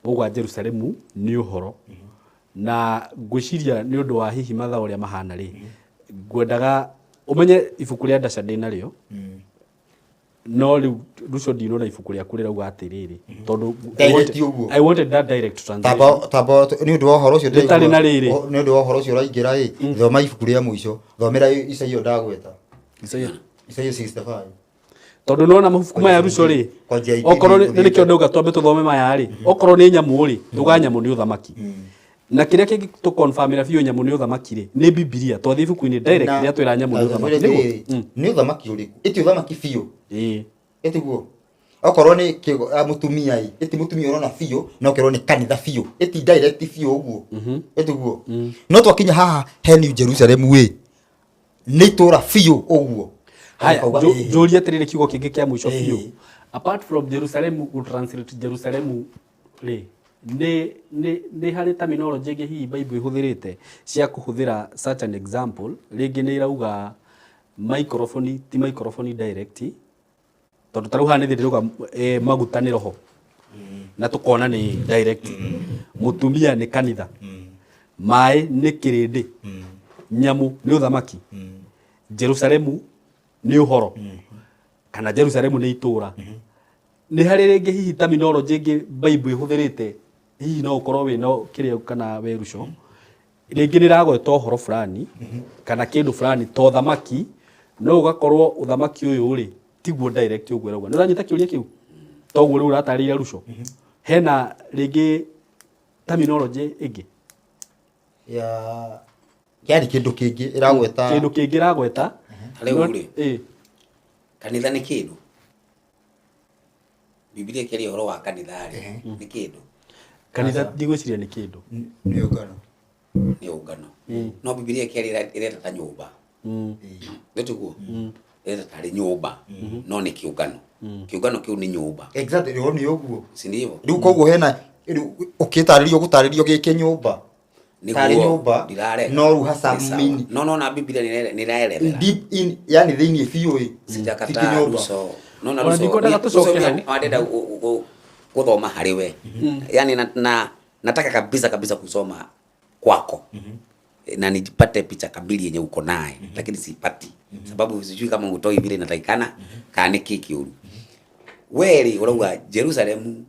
Wauga Jerusalemu nĩ ũhoro. Na ngwĩciria nĩ ũndũ wa hihi mathaa ũrĩa mahana rĩ, ngwendaga ũmenye ibuku rĩa Ndaca ndĩ narĩo. No rĩu Ruco ndinona ibuku rĩaku rĩrauga atĩrĩrĩ, tondũ Direct ũguo. I wanted that direct translation. Tamba, tamba, nĩ ũndũ wa ũhoro ũcio Rĩtarĩ na rĩrĩ. Nĩ ũndũ wa ũhoro ũcio ũraingĩra ĩ, thoma ibuku rĩa mũico, thomera Isaia ndagweta. Isaia. Isaia 65. Tondũ nona mabuku maya Ruco rĩ, Kwanjia 18 okorwo nĩ gũthiĩ nĩkĩo ndauga twambe tũthome maya rĩ, okorwo nĩ nyamũ rĩ, tuga nyamũ nĩ ũthamaki. Na kĩrĩa kĩngĩtũconfirmĩra biũ nyamũ nĩ ũthamaki rĩ, nĩ Bibilia. Twathiĩ ibuku-inĩ direct Na- rĩa twĩra nyamũ nĩ na ũthamaki. atĩrĩrĩ, Nĩguo? Nĩ ũthamaki ũrĩkũ? Ĩti ũthamaki biũ. Ĩĩ. Ĩtiguo. Okorwo nĩ kĩgo a mũtumia ĩ, ĩti mũtumia ũrona biũ, na okorwo nĩ kanitha biũ. Ĩti direct biũ ũguo. Ĩtiguo. No twakinya haha he New Jerusalem ĩ, nĩ itũra biũ ũguo. Haya, Ũkauga, ĩĩ. njũrie atĩrĩrĩ kiugo kĩngĩ kĩa mũico biũ. Ĩĩ. Apart from Jerusalem gũ translate Jerusalem rĩ, nĩ harĩ terminology ĩngĩ hihi Bible ĩhũthĩrĩte cia kũhũthĩra such an example, rĩngĩ nĩ ĩrauga microphone ti microphone direct, tondũ ta rĩu haha nĩ ndĩrauga maguta nĩ roho na tũkona nĩ direct, mũtumia nĩ kanitha, maĩ nĩ kĩrĩndĩ, nyamũ nĩ ũthamaki, Jerusalemu nĩ ũhoro, kana Jerusalemu nĩ itũũra. Nĩ harĩ rĩngĩ hihi terminology ĩngĩ Bible ĩhũthĩrĩte, hihi no ũkorwo wĩna kĩrĩa kana wĩ Ruco, rĩngĩ nĩ ĩragweta ũhoro fulani kana kĩndũ fulani ta ũthamaki, no ũgakorwo ũthamaki ũyũ rĩ tiguo direct ũguo ĩrauga. Nĩ ũranyita kĩũria kĩu? Toguo rĩu ũratarĩria Ruco. Hena rĩngĩ terminology ĩngĩ Ya yani kĩndũ kĩngĩ ĩragweta, kĩndũ kĩngĩ ĩragweta. Rĩu rĩ, Ĩĩ. kanitha nĩ kĩndũ. Bibilia ĩkĩaria ũhoro wa kanitha rĩ, nĩ kĩndũ. Kanitha ndigwĩciria nĩ kĩndũ. Nĩ ũngano. Nĩ ũngano. No Bibilia ĩkĩaria ĩreta ta nyũmba. Nĩ tiguo? Ĩreta tarĩ nyũmba, no nĩ kĩũngano. Kĩũngano kĩu nĩ nyũmba. Exactly, rĩu nĩ ũguo. Si ndivyo? Rĩu koguo hena rĩu ũkĩtarĩrio gũtarĩrio gĩkĩ nyũmba. Tarĩ nyũmba, Ndirarega. no rĩu hasa Nĩ sawa. mini. No no na Bibilia nĩ ĩraerethera. Deep in, yani thĩinĩ biũ ĩ. Sijakataa Ti kĩnyũmba. Ruco. No na Ona Ruco. ndikwendaga tũcoke hau. Ndenda gũthoma harĩ we. Yani na nataka kabisa kabisa kusoma kwako. Na nijipate picha kamili yenye uko naye, lakini sipati. Sababu sijui kama utoi vile inatakikana, kana nĩ kĩ kĩũru. We rĩ ũrauga Jerusalemu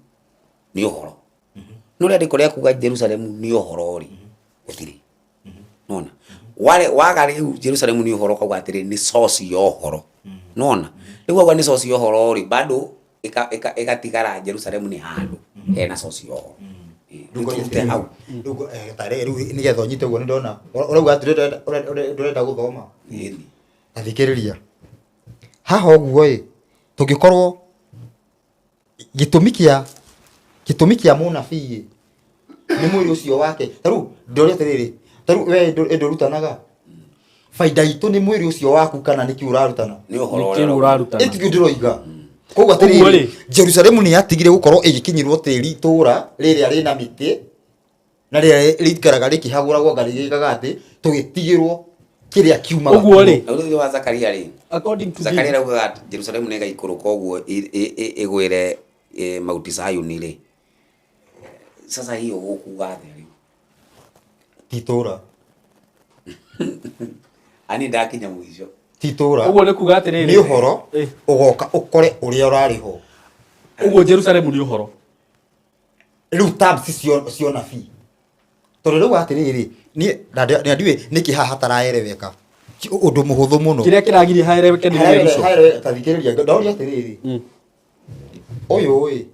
nĩ ũhoro. No rĩandĩko rĩa kuga Jerusalemu nĩ ũhoro rĩ, gũtirĩ. Nona? Wale waga rĩu Jerusalemu nĩ ũhoro kauga atĩrĩ nĩ source ya ũhoro. Nona? Rĩu wauga nĩ source ya ũhoro rĩ, bado ĩgatigara Jerusalemu nĩ handũ hena source ya ũhoro. Rĩu Rĩu hau. Rĩu tarĩ rĩu nĩgetha ũnyite ũguo nĩ ndona. Ũrauga atĩ ndũrenda gũthoma. Ĩni. Ta thikĩrĩria. Haha ũguo ĩ, tũngĩkorwo gĩtũmi kĩa mũnabii ĩ, nĩ mwĩrĩ ũcio wake. Ta rĩu ndĩroria atĩrĩrĩ, ta rĩu we ndũrutanaga? Baida itũ nĩ mwĩrĩ ũcio waku kana nĩkĩ ũrarutana? Nĩ ũhoro Nĩ ũrĩa kĩũ ũrarutana. Ĩ tikĩo ndĩroiga. Koguo Ũguo atĩrĩrĩ, rĩ. Jerusalemu nĩ yatigire gũkorwo ĩgĩkinyĩrwo tĩri itũũra rĩrĩa rĩna mĩtĩ na rĩrĩa rĩikaraga rĩkĩhagũragwo nga rĩgĩkaga atĩ tũgĩtigĩrwo kĩrĩa kiumaga Ũguo rĩ. Na ũrĩa wa Zakaria rĩ, According to Zakaria this, araugaga atĩ Jerusalemu nĩ ĩgaikũrũka ũguo ĩgwĩre Mount Zion rĩ. Sasa hiyo ũkuga atĩa rĩu? Ti itũũra. Ani ndakinya mũico. Ti itũũra. Ũguo nĩ kuga atĩrĩrĩ. Nĩ ũhoro ũgoka ũkore ũrĩa ũrarĩ ho. Ũguo Jerusalemu nĩ ũhoro. Rĩu terms cio nabii. Tondũ rĩu atĩrĩrĩ, niĩ na ndiũĩ nĩkĩ haha hataraereweka. Ũndũ mũhũthũ mũno. Kĩrĩa kĩragiria haereweke nĩ Ruco. Haereweka, ta thikĩrĩria, ndaũria atĩrĩrĩ. Ũyũ ĩ,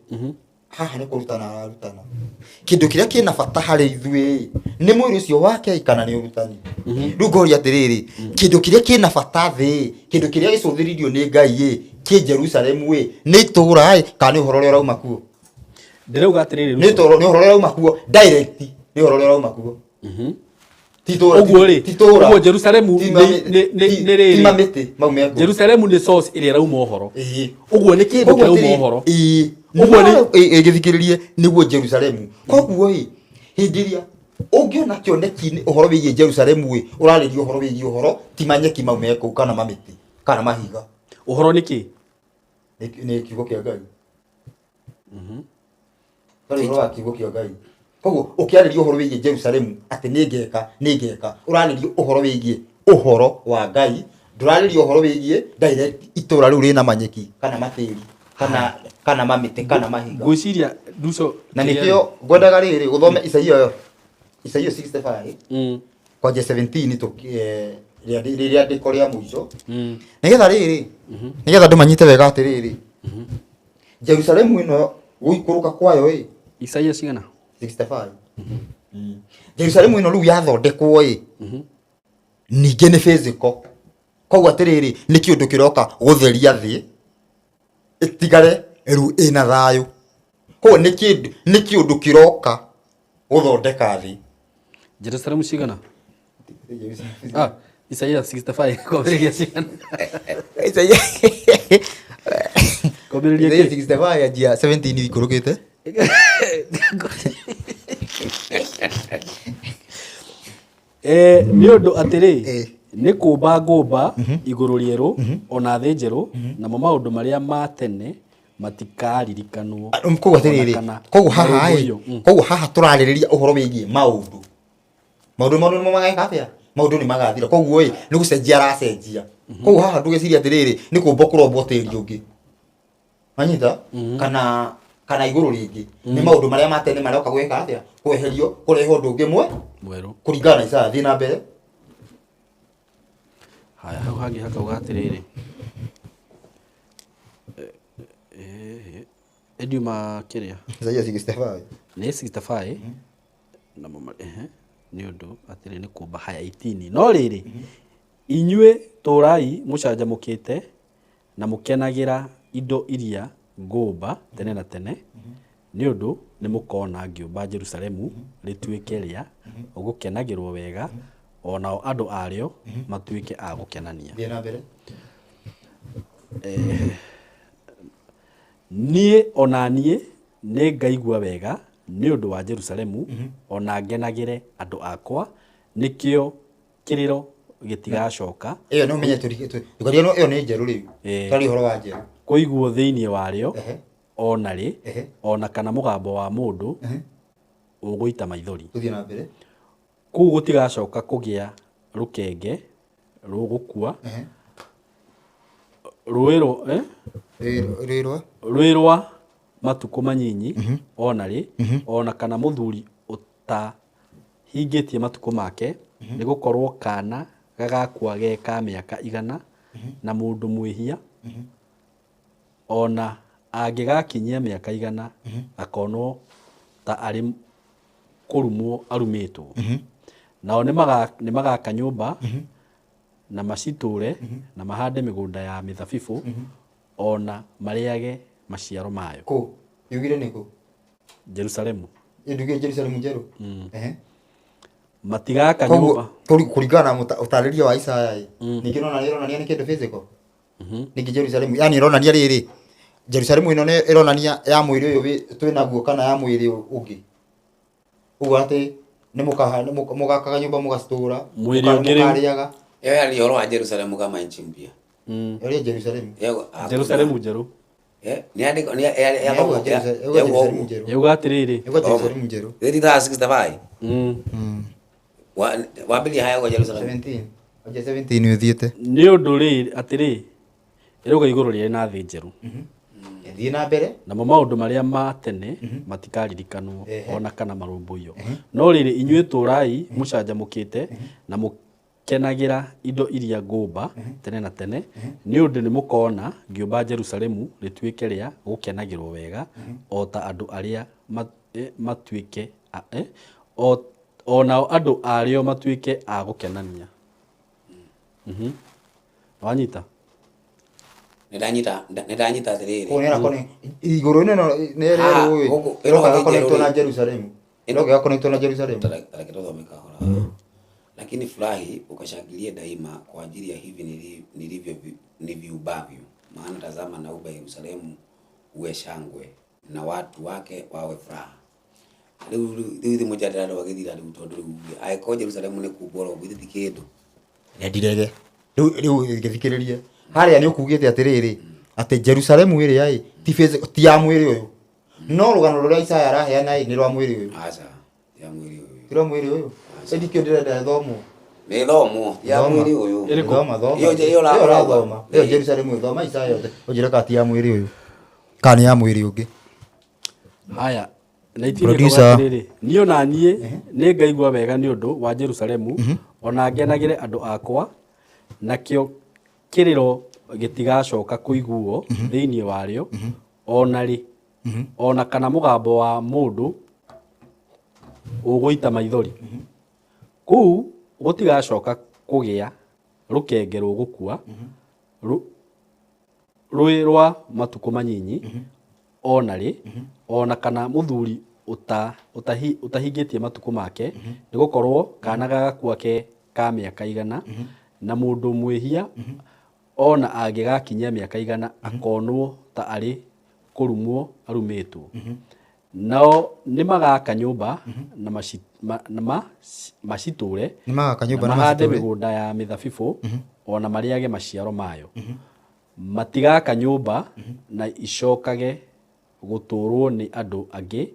haha nĩ kũrutana ararutana. Kĩndũ kĩrĩa kĩna bata harĩ ithuĩ ĩ, nĩ mwĩrĩ ũcio wake kana nĩ ũrutani? Rĩu ngoria atĩrĩrĩ, kĩndũ kĩrĩa kĩna bata thĩ ĩ, kĩndũ kĩrĩa gĩcũthĩrĩirio nĩ Ngai ĩ, kĩ Jerusalemu ĩ, nĩ itũũra ĩ, kana nĩ ũhoro ũrĩa ũrauma kuo? Ndĩrauga atĩrĩrĩ, Nĩ itũũra, nĩ ũhoro ũrĩa ũrauma kuo, direct, nĩ ũhoro ũrĩa ũrauma kuo. Ti itũũra, Ũguo rĩ, ti itũũra. ũguo Jerusalemu Ti nĩ rĩrĩ. ti mamĩtĩ mau me kũu. Jerusalemu nĩ source ĩrĩa ĩrauma ũhoro. Ĩĩ. Ũguo nĩ kĩndũ Koguo kĩrauma atĩrĩ, ũhoro. ĩĩ. Ũguo nĩ No, ĩ, gĩthikĩrĩrie nĩguo Jerusalemu. Koguo ĩ, hĩndĩ ĩrĩa ũngĩona kĩoneki-inĩ ũhoro wĩgiĩ Jerusalemu ĩ, ũrarĩria ũhoro wĩgiĩ ũhoro, ti manyeki mau me kũu kana mamĩtĩ kana mahiga. Ũhoro nĩ kĩ? Nĩ kiugo kĩa Ngai. Ũrarĩria ũhoro wa kiugo kĩa Ngai. Koguo ũkĩarĩria ũhoro wĩgiĩ Jerusalemu atĩ nĩ ngeka, nĩ ngeka, ũrarĩria ũhoro wĩgiĩ ũhoro wa Ngai, ndũrarĩria ũhoro wĩgiĩ direct itũũra rĩu rĩna manyeki kana matĩri kana mamĩtĩ kana mahiga. Ngwĩciria Ruco Na kĩrĩa nĩkĩo ngwendaga rĩrĩ ũthome Isaia, Isaia 65 kwanja 17 Rĩandĩko rĩa mũico nĩgetha rĩrĩ, nĩgetha andũ manyite wega atĩrĩrĩ, Jerusalemu ĩno gũikũrũka kwayo ĩ Isaia cigana? 65. Jerusalemu ĩno rĩu yathondekwo ĩ, ningĩ nĩ physical. Koguo atĩrĩrĩ, nĩ kĩũndũ kĩroka gũtheria thĩ ĩtigare rĩu ĩna thayũ. Koguo nĩ kĩũndũ kĩroka gũthondeka thĩ. Jerusalemu cigana? Ah, Isaia 65 kwambĩrĩria cigana? Kwambĩrĩria Isaia kĩ? 65 anjia 17 ikũrũkĩte. Nĩ ũndũ atĩrĩ, nĩ kũũmba ngũũmba igũrũ rĩerũ ona thĩ njerũ, namo maũndũ marĩa ma tene matikaririkanwo. Koguo Ona atĩrĩrĩ, kana koguo haha ĩ, marũmbũiyo. Koguo haha tũrarĩrĩria ũhoro wĩgiĩ maũndũ. Maũndũ nĩmo mageka atĩa? Maũndũ nĩ magathira. Koguo ĩ, nĩ gũcenjia aracenjia. Koguo haha ndũgeciria atĩrĩrĩ, nĩ kũmbwo kũrombwo tĩri ũngĩ. Wanyita? Kana igũrũ rĩngĩ. Nĩ maũndũ marĩa ma tene maroka gwĩka atĩa? Kweherio, kũrehe ũndũ ũngĩ mwerũ. Kũringana na Isaya. Thiĩ na mbere. Haya, hau hangĩ hakauga atĩrĩrĩ. Ndiuma kĩrĩa? Isaia 65. Nĩ 65. Namo nĩ ũndũ atĩrĩ nĩ kũmba haya 18. No rĩrĩ, inyuĩ tũrai mũcanjamũkĩte na mũkenagĩra indo iria ngũmba tene na tene, nĩ ũndũ nĩ mũkona ngĩũmba Jerusalemu rĩtuĩke rĩa gũkenagĩrwo wega, o nao andũ arĩo matuĩke a gũkenania. Thiĩ na mbere. Niĩ ona niĩ nĩ ngaigua wega nĩ ũndũ wa Jerusalemu, ona ngenagĩre andũ akwa, nĩkĩo kĩrĩro gĩtigacoka. Ĩyo nĩ ũmenye tũrigano ĩyo nĩ njerũ rĩu. Twarĩ ũhoro wa njerũ. Kũiguo thĩinĩ warĩo, ona rĩ, ona kana mũgambo wa mũndũ ũgũita maithori. Tũthiĩ na mbere. Kũu gũtigacoka kũgĩa rũkenge rũgũkua. Rũĩ Rũĩ rwa? Rũĩ rwa matukũ manyinyi, ona rĩ, ona kana mũthuri ũtahingĩtie matukũ make, nĩ gũkorwo kana gagakua ge ka mĩaka 100, na mũndũ mwĩhia ona angĩgakinyia mĩaka 100, akonwo ta arĩ kũrumwo arumĩtwo. Nao nĩ magaka nyũmba na macitũre na mahande mĩgũnda ya mĩthabibũ, ona marĩage maciaro mayo. Kũ? Yugire nĩ kũ? Jerusalemu. Ndugire Jerusalemu njerũ? Matigaka Koguo, nyũmba. Kũringana na ũtarĩria wa Isaya ĩ, ningĩ nona ĩronania nĩ kĩndũ physical. Ningĩ Jerusalemu, yani ĩronania rĩrĩ, Jerusalemu ĩno nĩ ĩronania ya mwĩrĩ ũyũ twĩ naguo kana ya mwĩrĩ ũngĩ. Ũguo atĩ nĩ mũgakaga nyũmba mũgacitũra, Mwĩrĩ ũngĩ rĩu. mũkarĩaga. Ĩyo yarĩ ũhoro wa Jerusalemu kama nchi mpya. Ĩrĩa Jerusalemu. Ĩyo, hakuna. Jerusalemu njerũ. Nĩ andĩko, nĩ ya, ya, ya, Nĩ ya, Jerusalemu, ya, Jerusalemu njerũ. Yauga atĩrĩrĩ. Yauga Jerusalemu njerũ. Thirty thousand sixty five. Wambĩrĩria haya kwa Jerusalemu. 17. Anja 17 ũthiĩte. Nĩ ũndũ rĩ atĩrĩ, ĩrauga igũrũ rĩarĩ na thĩ njerũ. Thiĩ na mbere. Namo maũndũ marĩa ma tene matikaririkanwo ona kana marũmbũiyo. No rĩrĩ, inyuĩ tũrai mũcanjamũkĩte na mũkenagĩra indo iria ngũmba tene na tene, nĩ ũndũ nĩ mũkona ngĩũmba Jerusalemu rĩtuĩke rĩa gũkenagĩrwo wega, o ta andũ arĩa matuĩke o nao andũ arĩo matuĩke a gũkenania. Wanyita? Nĩndanyita atĩrĩrĩ. Kũu nĩ ĩrakone igũrũ ĩno nĩ ĩrĩa Ah, rũĩ. gũkũ, Ĩroka ĩno ĩgakonectwo na njerũ rĩ. Jerusalemu. Ĩroka ĩgakonectwo na Jerusalemu. Tareke tũthome kahora. Lakini furahi ukashangilie daima kwa ajili ya hivi nilivyo niviubavyo. Maana tazama naumba Yerusalemu uwe shangwe na watu wake wawe furaha. Rĩu rĩu thĩ mũjadala ndwagĩthira rĩu tondũ rĩu angĩkorwo Jerusalemu nĩ kumbwo ro githĩ ti kĩndũ. Ndirege. Rĩu rĩu ngĩthikĩrĩrie. Harĩa nĩ ũkugĩte atĩrĩrĩ, atĩ Jerusalemu ĩrĩa ĩ, ti physical, ti ya mwĩrĩ ũyũ. No rũgano rũrĩa Isaya araheana ĩ, nĩ rwa mwĩrĩ ũyũ. Aca, ti ya mwĩrĩ ũyũ. Ti rwa mwĩrĩ ũyũ. Ĩndĩ kĩo ndĩrenda ĩthomwo. Nĩ ĩthomwo, ti ya Thoma. mwĩrĩ ũyũ. Ĩrĩkũ? Thoma, thoma. Ĩyo ĩyo Ĩyo ũrathoma. ũrathoma. Ĩyo Jerusalemu ĩthoma Isaya yothe. Ũnjĩre kana ti ya mwĩrĩ ũyũ. Kana nĩ ya mwĩrĩ ũngĩ. Haya, na itirĩ Producer. kuga atĩrĩrĩ, niĩ ona niĩ nĩ ngaigua wega nĩ ũndũ wa Jerusalemu, ona ngenagĩre andũ akwa, Nakĩo kĩrĩro gĩtigacoka kũiguo thĩinĩ warĩo ona rĩ, ona kana mũgambo wa mũndũ ũgũita maithori. Kũu gũtigacoka kũgĩa rũkenge rũgũkua rwĩ rwa matukũ manyinyi ona rĩ, ona kana mũthuri ũtahingĩtie matukũ make, nĩgũkorwo kana gagakua ke ka mĩaka 100, na mũndũ mwĩhia ona angĩgakinyia mĩaka 100 akonwo ta arĩ kũrumwo arumĩtwo. Nao nĩmagaka nyũmba na macitũre, Nĩmagaka nyũmba na na mahande macitũre. mĩgũnda ya mĩthabibũ, ona marĩage maciaro mayo. Matigaka nyũmba na icokage gũtũrwo nĩ andũ angĩ,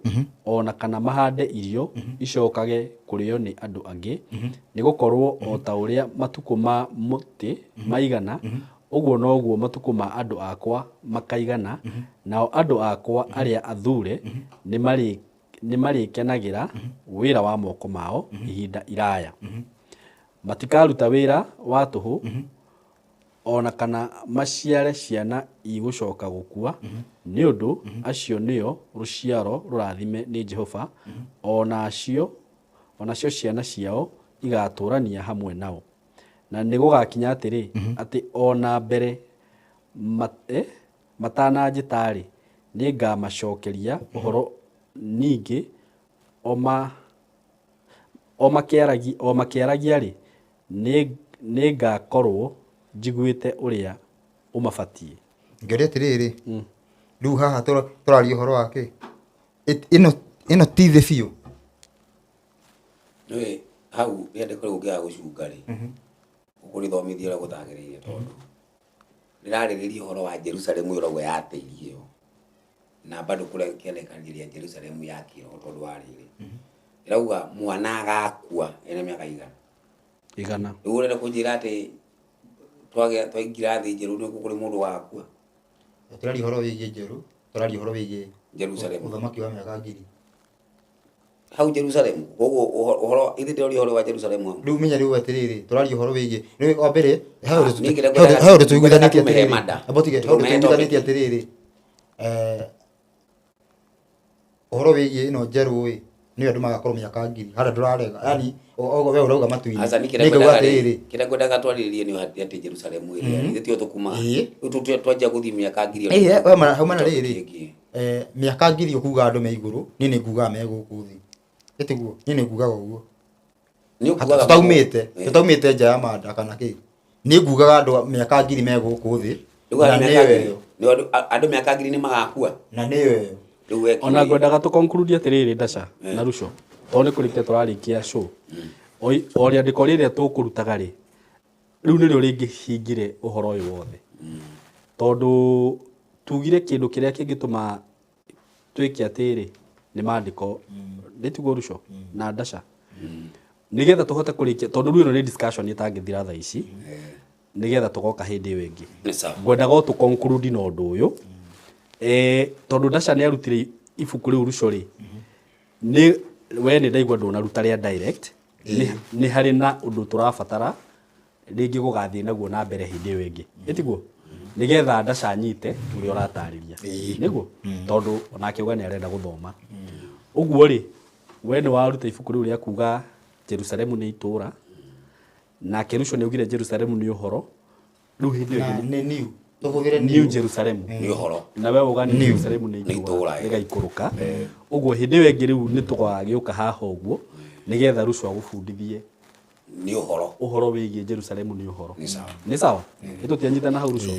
ona kana mahande irio icokage kũrĩo nĩ andũ angĩ, nĩgũkorwo o ta ũrĩa matukũ ma mũtĩ maigana, ũguo noguo matukũ ma andũ akwa makaigana, nao andũ akwa arĩa athure nĩmarĩkenagĩra wĩra wa moko mao ihinda iraya. Matikaruta wĩra wa tũhũ, ona kana maciare ciana igũcoka gũkua, nĩ ũndũ acio nĩo rũciaro rũrathime nĩ Jehova, onacio ciana ciao igatũrania hamwe nao. Na nĩgũgakinya atĩrĩ, atĩ ona mbere matananjĩta-rĩ, nĩngamacokeria ũhoro ningĩ o makĩaragia-rĩ, nĩngakorwo njiguĩte ũrĩa ũmabatiĩ. Ngĩũria atĩrĩrĩ, rĩu haha tũraria ũhoro wa kĩ? Ĩno ti thĩ biũ. Nĩũĩ, hau rĩandĩko rĩu ũngĩaga gũcunga rĩ, ũkũrĩthomithia ũrĩa gũtagĩrĩire, tondũ rĩrarĩrĩria ũhoro wa Jerusalemu ĩyo ũrauga yatĩirio, na bado kũrĩa kĩonekanĩria Jerusalemu ya kĩroho tondũ wa rĩrĩ. Ĩrauga mwana agakua ena mĩaka 100. 100. Rĩu ũrenda kũnjĩra atĩ twaingĩra thĩ njerũ nĩkuo kũrĩ mũndũ wakua? Tũraria ũhoro wĩgiĩ njerũ, tũraria ũhoro wĩgiĩ Jerusalemu. Ũthamaki wa mĩaka 1000. Hau Jerusalemu, koguo ũhoro, ithuĩ tũraria ũhoro wa Jerusalemu hau. Rĩu menya rĩu atĩrĩrĩ, tũraria ũhoro wĩgiĩ, rĩu wa mbere, he ũndũ Niĩ ngĩrenda kwenda he ũndũ tũiguithanĩtie tũmĩhe atĩrĩrĩ. mada. Amba ũtige, he ũndũ Tũmĩhe tũiguithanĩtie topic. atĩrĩrĩ. Ũhoro wĩgiĩ ĩno njerũ ĩ, nĩyo andũ magakorwo mĩaka 1000. Harĩa ndũrarega, yani, we ũrauga matu-inĩ. Aca, niĩ kĩrĩa Nĩ ngauga ngwendaga rĩ, atĩrĩrĩ. kĩrĩa ngwendaga twarĩrĩrie nĩ atĩ Jerusalemu ĩrĩa, ithuĩ tiyo tũkumaga. Rĩu twanjia gũthiĩ mĩaka 1000 Ĩĩ, we ma-, hau mana Topic rĩrĩ, ĩngĩ. Mĩaka 1000 ũkuga andũ me igũrũ, niĩ nĩ ngugaga me gũkũ thĩ. Ĩ tiguo? Niĩ nĩ ngugaga ũguo. Nĩ ũkugaga Tũtaumĩte nja ya manda kana kĩ? Nĩ ngugaga andũ mĩaka 1000 me gũkũ thĩ, Rĩu na andũ nĩyo mĩaka ngiri. ĩyo. Nĩ andũ mĩaka 1000 nĩ magakua? Na nĩyo ĩyo. Rĩu wekire Ona ĩ. ngwendaga tũ conclude atĩrĩrĩ, Dasha na Ruco, tondũ nĩ kũrĩkia tũrarĩkia show. O rĩandĩko rĩrĩa tũkũrutaga rĩ, rĩu nĩrĩo rĩngĩhingire ũhoro ũyũ wothe. Tondũ tugire kĩndũ kĩrĩa kĩngĩtũma twĩke atĩrĩ nĩ maandĩko. Nĩ tiguo Ruco na Dasha? Nĩgetha tũhote kũrĩkia, tondũ rĩu ĩno nĩ discussion ĩtangĩthira thaa ici, nĩgetha tũgoka hĩndĩ ĩyo ĩngĩ. Nĩ sawa. Ngwendaga o tũ conclude na ũndũ ũyũ. Tondũ Dasha nĩ arutire ibuku rĩu Ruco rĩ, nĩ we nĩ ndaigua ndũnaruta rĩa direct, nĩ harĩ na ũndũ tũrabatara rĩngĩ gũgathiĩ naguo na mbere hĩndĩ ĩyo ĩngĩ. Ĩ tiguo? Nĩgetha Dasha anyite ũrĩa ũratarĩria. Nĩguo? Tondũ onake auga nĩ arenda gũthoma. Ũguo rĩ, we nĩ waruta ibuku rĩu rĩa kuga Jerusalemu nĩ itũũra, nake Ruco nĩ augire Jerusalemu nĩ ũhoro. Rĩu hĩndĩ ĩyo Na ĩngĩ nĩ new. Tũhũthĩre New new. Jerusalem. Nĩ ũhoro. Na we uga New Jerusalem nĩ Nĩ itũũra itũũra, ĩ. rĩgaikũrũka. Ũguo hĩndĩ ĩyo ĩngĩ rĩu nĩ tũgagĩũka haha ũguo nĩgetha Ruco agũbundithie Nĩ ũhoro. Ũhoro wĩgiĩ Jerusalem nĩ ũhoro. Nĩ sawa. Nĩ sawa? Nĩ tũtianyitana hau Ruco?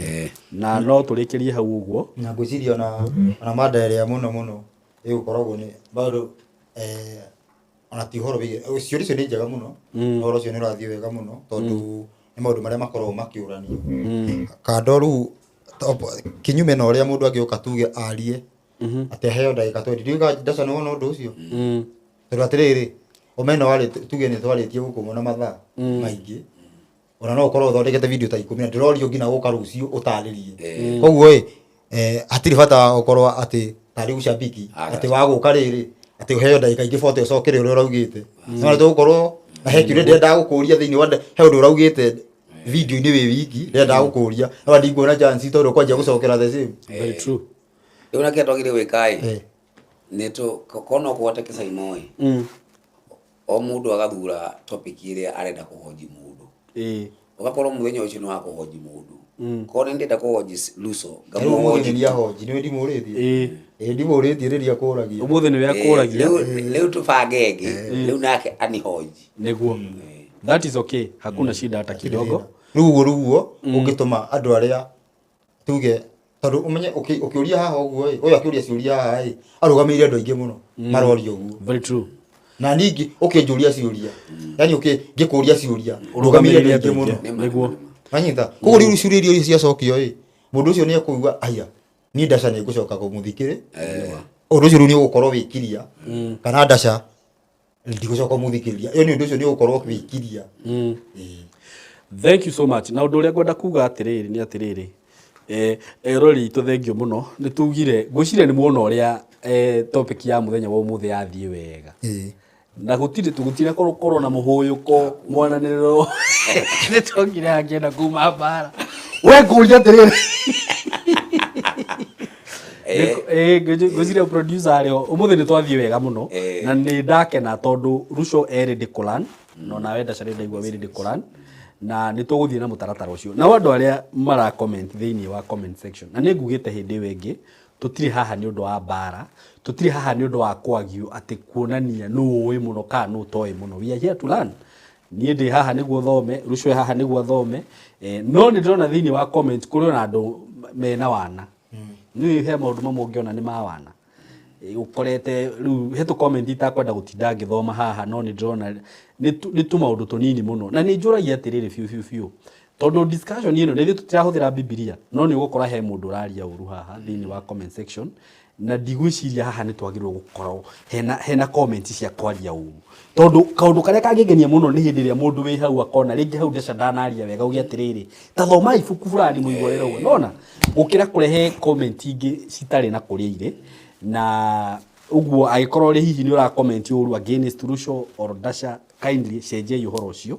Na no tũrĩkĩrie hau ũguo. Na ngwĩciria ona mada ĩrĩa mũno mũno ĩgũkoragwo nĩ bado, ona ti ũhoro wĩgiĩ, ciũria icio nĩ njega mũno. Ũhoro ũcio nĩ ũrathiĩ wega mũno tondũ nĩ maũndũ marĩa makoragwo makĩũranio. Kando rĩu, kinyume na ũrĩa mũndũ angĩũka tuge arie, atĩ aheo ndagĩka 20. Ndiũĩ kana Dasha nĩ wona ũndũ ũcio? Tondũ atĩrĩrĩ, omena warĩ, tuge nĩ twarĩtie gũkũ mũno mathaa maingĩ. Ona no ũkorwo ũthondekete video ta 10 na ndĩrorio nginya gũka rũciũ ũtarĩrie. Koguo ĩ, hatirĩ bata wa gũkorwo atĩ tarĩ ũcabiki, atĩ wa gũka rĩrĩ, atĩ ũheo ndagĩka ingĩ 40 ũcokere ũrĩa ũraugĩte. No tũgũkorwo na he kĩũria ndĩrenda gũkũria thĩinĩ wa he ũndũ ũraugĩte Video-inĩ wĩ wiki ndĩrenda gũkũria, no ndikuona chance tondũ kwanjia gũcokera the same. Very true. Rĩu na kĩrĩa twagĩrĩire gwĩka ĩ, Eh. nĩ tũ korwo no kũhoteke Saimo ĩ, o mũndũ agathura topic ĩrĩa arenda kũhoji mũndũ, ũgakorwo mũthenya ũcio nĩ wa kũhoji mũndũ. Korwo nĩ ndĩrenda kũhoji Luso, Rĩu ũmũthĩ ngamũhoji. nĩ ndiahoji, nĩwe ndimũrĩtie. Ĩĩ, ndimũrĩtie rĩrĩa akũragia. Ũmũthĩ nĩwe akũragia. Rĩu tũbange ĩngĩ, rĩu nake anihoji. Nĩguo, that is okay, hakuna shida hata kidogo. Rĩu ũguo rĩu ũngĩtũma andũ arĩa tuge, tondũ ũmenye ũkĩũria haha ũguo ĩ, ũyũ akĩũria ciũria haha ĩ, arũgamĩrĩire andũ aingĩ mũno maroria ũguo. Very true. Na ningĩ ũkĩnjũria ciũria, yani ngĩkũria ciũria, ũrũgamĩrĩire andũ aingĩ mũno. Nĩ ma, Nĩguo. nĩ ma. Wanyita? Koguo rĩu ciũria iria ciacokio ĩ, mũndũ ũcio nĩ ekũigua aya, niĩ ndaca nĩ ngũcoka kũmũthikĩrĩ. Ũndũ ũcio rĩu nĩ ũgũkorwo wĩkiria, kana ndaca ndigũcoka kũmũthikĩrĩria. Ĩyo nĩ ũndũ ũcio nĩ ũgũkorwo wĩkiria. Ĩĩ. Thank you so much. Na ũndũ ũrĩa ngwenda kuga atĩrĩrĩ nĩ atĩrĩrĩ, erori itũ, thengio mũno. Nĩ tugire, ngwĩciria nĩ muona ũrĩa topic ya mũthenya wa ũmũthĩ yathiĩ wega. Na gũtirĩ tũgũtira korwo na mũhũyũko mwananĩrĩro nĩ tokire hakĩenda kuma mbara. We ngũria atĩrĩrĩ, ngwĩciria producer arĩ ho. Ũmũthĩ nĩ twathiĩ wega mũno na nĩ ndakena tondũ Ruco erĩ ndĩ kũlan no nawe Ndaca nĩ ndaigua wĩrĩ ndĩ kũlan, na nĩ tũgũthiĩ na mũtaratara ũcio. Nao andũ arĩa mara comment thĩinĩ wa comment section, na nĩ ngugĩte hĩndĩ ĩyo ĩngĩ, tũtirĩ haha nĩ ũndũ wa mbara, tũtirĩ haha nĩ ũndũ wa kwagio atĩ kuonania nũ ũĩ mũno kana nũ ũtoĩ mũno. We are here to learn. Niĩ ndĩ haha nĩguo thome, Ruco e haha nĩguo athome. No nĩ ndĩrona thĩinĩ wa comment kũrĩ ona andũ mena wana. Nĩ he maũndũ mamwe ũngĩona nĩ ma wana. Ũkorete rĩu he tũ comment itakwenda gũtinda ngĩthoma haha, no nĩ ndĩrona nĩ tũmaũndũ tũnini mũno, na nĩ njũragia atĩrĩrĩ biũ biũ biũ, tondũ discussion ĩno nĩ ithuĩ tũtirahũthĩra Bibilia, no nĩ ũgũkora he mũndũ ũraria ũru haha thĩinĩ wa comment section, na ndigwĩciria haha nĩ twagĩrĩirwo gũkorwo hena comment cia kwaria ũru, tondũ kaũndũ karĩa kangĩngenia mũno nĩ hĩndĩ ĩrĩa mũndũ wĩ hau akona rĩngĩ hau Ndaca ndanaria wega, uge atĩrĩrĩ, ta thoma ibuku fulani mũigue ũrĩa ũguo, nona gũkĩra kũrehe comment ingĩ citarĩ na kũrĩa irĩ. Na ũguo angĩkorwo rĩ hihi nĩ ũra comment ũru against Ruco or Dasha, kindly cenjiai ũhoro ũcio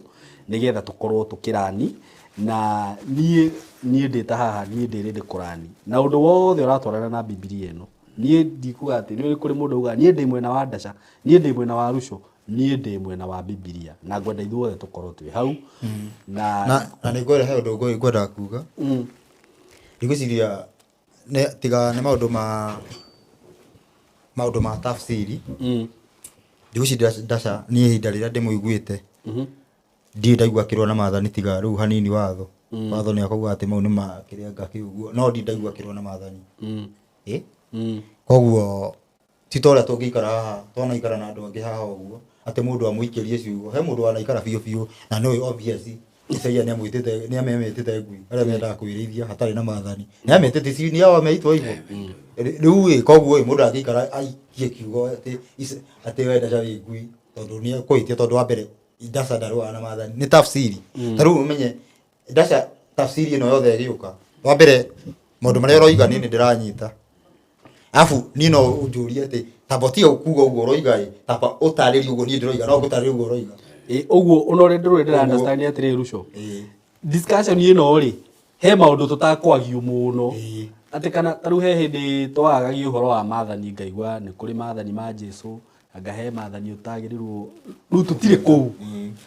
nĩgetha tũkorwo tũkĩrani. Na niĩ ndĩ ta haha, niĩ ndĩ ready kũrani na ũndũ wothe ũratwarana na Bibilia ĩno. Niĩ ndikuga atĩ nĩ kũrĩ mũndũ ugaga niĩ ndĩ mwena wa Dasha, niĩ ndĩ mwena wa Ruco, niĩ ndĩ mwena wa Bibilia, na ngwenda ithuothe tũkorwo twĩ hau. Na Na nĩ ngwenda, he ũndũ ngwendaga kuga. Ndigwĩciria tiga nĩ maũndũ ma tafsiri. Ndigwĩciria Dasha niĩ ihinda rĩrĩa ndĩmũiguĩte ndirĩ ndaigua akĩrũa na maathani, tiga rĩu hanini watho nĩ akauga atĩ mau nĩ ma kĩrĩa ngakĩ ũguo, no ndirĩ ndaigua akĩrũa na maathani. Ĩ, koguo ti ta ũrĩa tũngĩikara haha, twanaikara na andũ angĩ haha ũguo atĩ mũndũ amũikĩrie ciugo. He mũndũ wanaikara biũ biũ na nĩũĩ obvious Isaia nĩ amemĩtĩte ngui arĩa mendaga kwĩrĩithia hatarĩ na maathani, nĩ amĩtĩte ci nĩ ao meitwo hivyo rĩu ĩ. Koguo ĩ, mũndũ angĩikara aikie kiugo atĩ we Dasha wĩ ngui, tondũ nĩ ekũhĩtia, tondũ wa mbere Dasha ndarũaga na maathani, nĩ tafsiri. Ta rĩu ũmenye Dasha tafsiri ĩno yothe ĩgĩũka, wa mbere maũndũ marĩa ũroiga niĩ nĩ ndĩranyita, arabu niĩ no ũnjũrie atĩ tamba ũtige kuga ũguo ũroiga ĩ, tamba ũtarĩrie ũguo niĩ ndĩroiga, no ngũtarĩrie ũguo ũroiga. Ĩ, ũguo ona ũrĩa ndĩrũĩ ndĩra understand atĩrĩrĩ Ruco, discussion ĩno rĩ, he maũndũ tũtakwagio mũno atĩ kana ta rĩu he hĩndĩ twagagia ũhoro wa maathani, ngaigua nĩ kũrĩ maathani ma Jesu, anga he maathani ũtagĩrĩrwo. Rĩu tũtirĩ kũu,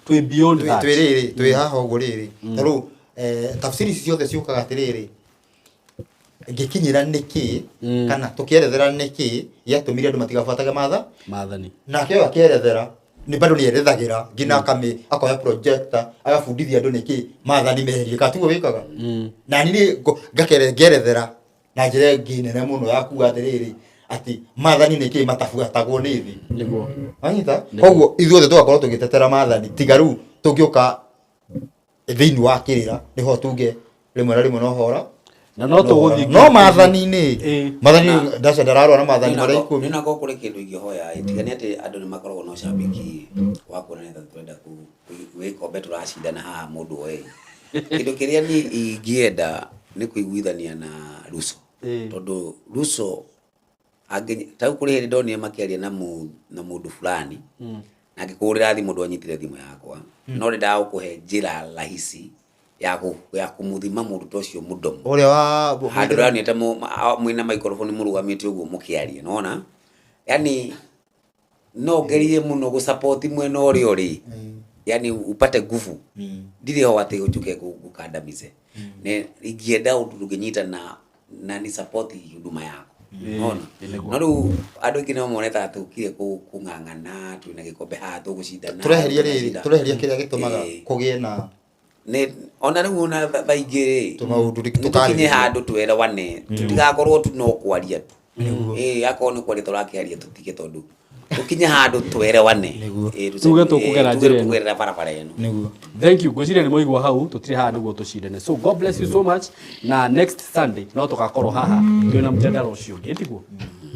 twĩ beyond that. Twĩ rĩrĩ, twĩ haha ũguo rĩrĩ, ta rĩu tafsiri ici ciothe ciũkaga atĩrĩrĩ, ngĩkinyĩra nĩkĩ kana tũkĩerethera nĩkĩ gĩatũmire andũ matigabuatage maathani. Nake ũyũ akĩerethera nĩ bado nĩ erethagĩra nginya akame akoya projector agabundithia andũ nĩkĩ maathani meherie, kana tiguo wĩkaga? Na niĩ ngerethera na njĩra ĩngĩ nene mũno ya kuga atĩrĩrĩ, atĩ maathani nĩkĩ matabuatagwo nĩ thĩ. Wanyita? Koguo ithuothe tũgakorwo tũgĩtetera maathani, tiga rĩu tũngĩũka thĩinĩ wa kĩrĩra nĩho tuge rĩmwe na rĩmwe no hora. Na no tũgũthiĩ no maathani-inĩ, maathani Dasha ndararũa na maathani marĩa 10. Nĩ nako kũrĩ kĩndũ ingĩhoya ĩ, tiga nĩ atĩ andũ nĩ makoragwo na ũcambĩki wa kuonania ta tũrenda gĩkombe tũracindana haha mũndũ oe. Kĩndũ kĩrĩa niĩ ingĩenda nĩ kũiguithania na Ruco, tondũ Ruco ta rĩu kũrĩ hĩndĩ ndonire makĩaria na mũndũ fulani, na ngĩkũhũrĩra thimũ, ndwanyitire thimũ yakwa, no ndendaga gũkũhe njĩra rahisi. Ya kũmũthima mũndũ ta ũcio mũdomo. Ũrĩa wa Handũ ndĩronete mwĩna microphone mũrũgamĩte ũguo mũkĩaria, nona yani no ngerie mũno gũsupport mwena ũrĩa ũrĩ, yani upate nguvu. Ndirĩ ho atĩ ũnjũke ngũkandamize. Nĩ ingĩenda ũndũ tũngĩnyita na ni support huduma yako, nona. No rĩu andũ aingĩ no mone ta tũkire kũng'ang'ana, twĩna gĩkombe haha tũgũcindana. Tũreheria rĩrĩ. Tũgũcinda. Tũreheria kĩrĩa gĩtũmaga kũgĩe na Nĩ ona rĩu ona thaa ingĩ rĩ, tũmaũndũ nĩ tũkinye tũkarĩrĩria. Handũ twerewane, tũtigakorwo tu no kwaria tu. Ĩĩ, akorwo nĩ kwaria tũrakĩaria, tũtige, tondũ tũkinye handũ twerewane. Nĩguo. Ĩĩ, Tuge tũkũgera ĩĩ, tuge njĩra ĩno. tũkũgerera barabara ĩno. Nĩguo. Thank you. Ngwĩciria nĩ mwaigua hau, tũtirĩ haha nĩguo tũcindane. So God bless you so much, na next Sunday no tũgakorwo haha twĩna mjadala ũcio ũngĩ, tiguo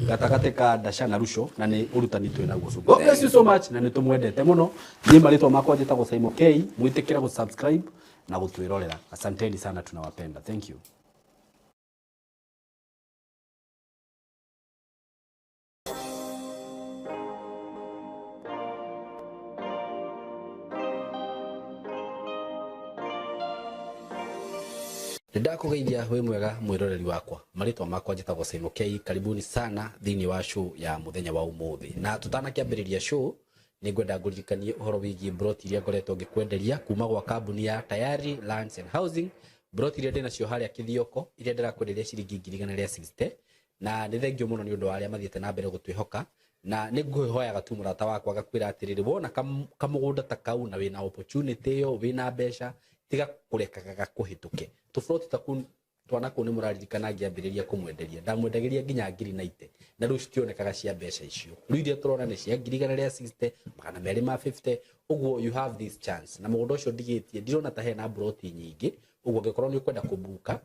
gatagatĩ ka Dasha na Ruco, na nĩ ũrutani twĩ naguo. So God bless you so much, na nĩ tũmwendete mũno. Niĩ marĩtwa makwa njĩtagwo Simon K. Mwĩtĩkĩre gũ-subscribe na gũtwĩrorera. Asanteni sana, tunawapenda. Thank you. Nĩndakũgeithia wĩ mwega mwĩroreri wakwa, marĩtwa makwa njĩtagwo Simon K. Karibuni sana thĩinĩ wa show ya mũthenya wa ũmũthĩ, na tũtanakĩambĩrĩria show nĩ ngwenda ngũririkanie ũhoro wĩgiĩ broti iria ngoretwo ngĩkwenderia kuma gwa kambuni ya Tayari Lands and Housing. Broti iria ndĩnacio harĩa Kĩthioko, iria ndĩrakwenderia ciringi 160,000, na nĩ thengio mũno nĩ ũndũ wa arĩa mathiĩte na mbere gũtwĩhoka. Na nĩ ngwĩhoyaga tu mũrata wakwa ngakwĩra atĩrĩrĩ, wona kamũgũnda ta kau na wĩna opportunity ĩyo, wĩna mbeca, tiga kũrekaga gakũhĩtũke. Tũburoti ta kũu twana kũu nĩ mũraririkana ngĩambĩrĩria kũmwenderia, ndamwendagĩria nginya 90,000, na rĩu citionekaga cia mbeca icio. Rĩu iria tũrona nĩ cia 160,000, 250,000. Ũguo you have this chance, na mũgũnda ũcio ndigĩtie ndirona ta hena broti nyingĩ. Ũguo angĩkorwo nĩ ũkwenda kũbuka,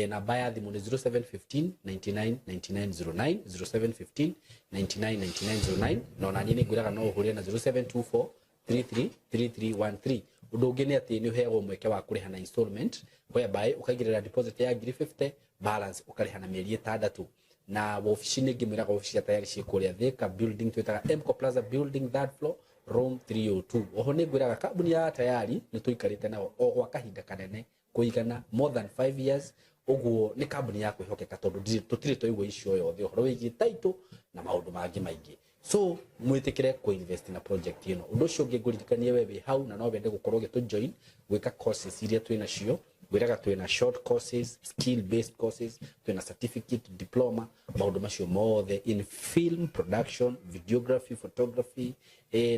namba ya thimũ nĩ 0715 99 99 09, 0715 99 99 09, na ona niĩ nĩ ngwĩraga no ũhũrĩre na 0724 333313. Ũndũ ũngĩ nĩ atĩ nĩ ũheagwo mweke wa kũrĩha na installment, whereby ũkaigĩrĩra deposit ya 50,000, balance ũkarĩha na mĩeri 6. Na wabici nĩ ngĩmwĩraga wabici cia Tayari ciĩ kũrĩa Thika building, twĩtaga Mco Plaza building, third floor, room 302. Oho nĩ ngwĩraga kambuni ya Tayari nĩ tũikarĩte nao o gwa kahinda kanene kũigana more than 5 years. Ũguo nĩ kambuni ya kwĩhokeka, tondũ tũtirĩ twaigua icio yothe ũhoro wĩgiĩ title na maũndũ mangĩ maingĩ. So mwĩtĩkĩre kũ-invest na project ĩno. Ũndũ ũcio ũngĩ ngũririkanie, we wĩ hau na no wende gũkorwo ũgĩtũ join gwĩka courses iria twĩ nacio, ngwĩraga twĩna short courses, skill based courses, twĩna certificate, diploma, maũndũ macio mothe in film production, videography, photography,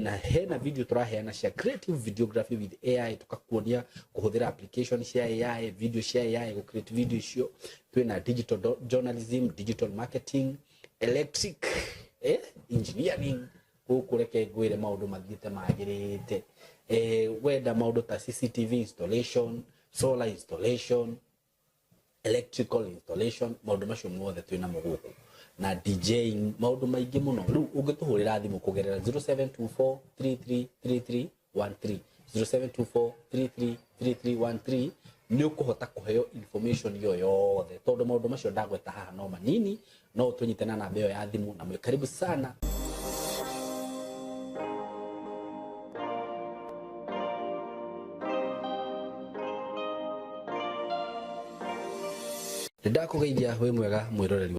na hena video tũraheana cia creative videography with AI, tukakuonia kũhũthĩra application cia AI, video cia AI, gũ create video icio. Twĩna digital journalism, digital marketing, electric engineering. Gũkũ reke ngwĩre maũndũ mathiĩte magĩrĩte. Wenda maũndũ ta CCTV installation, solar installation, electrical installation, maũndũ macio mothe twĩ namo gũkũ, na DJing, maũndũ maingĩ mũno. Rĩu ũngĩtũhũrĩra thimũ kũgerera 0724333313, 0724333313, nĩ ũkũhota kũheo information ĩyo yothe, tondũ maũndũ macio ndagweta haha no manini. No ũtũnyite na namba ĩyo ya thimũ, na mwĩ karibu sana. Nĩndakũgeithia wĩ mwega mwĩroreri.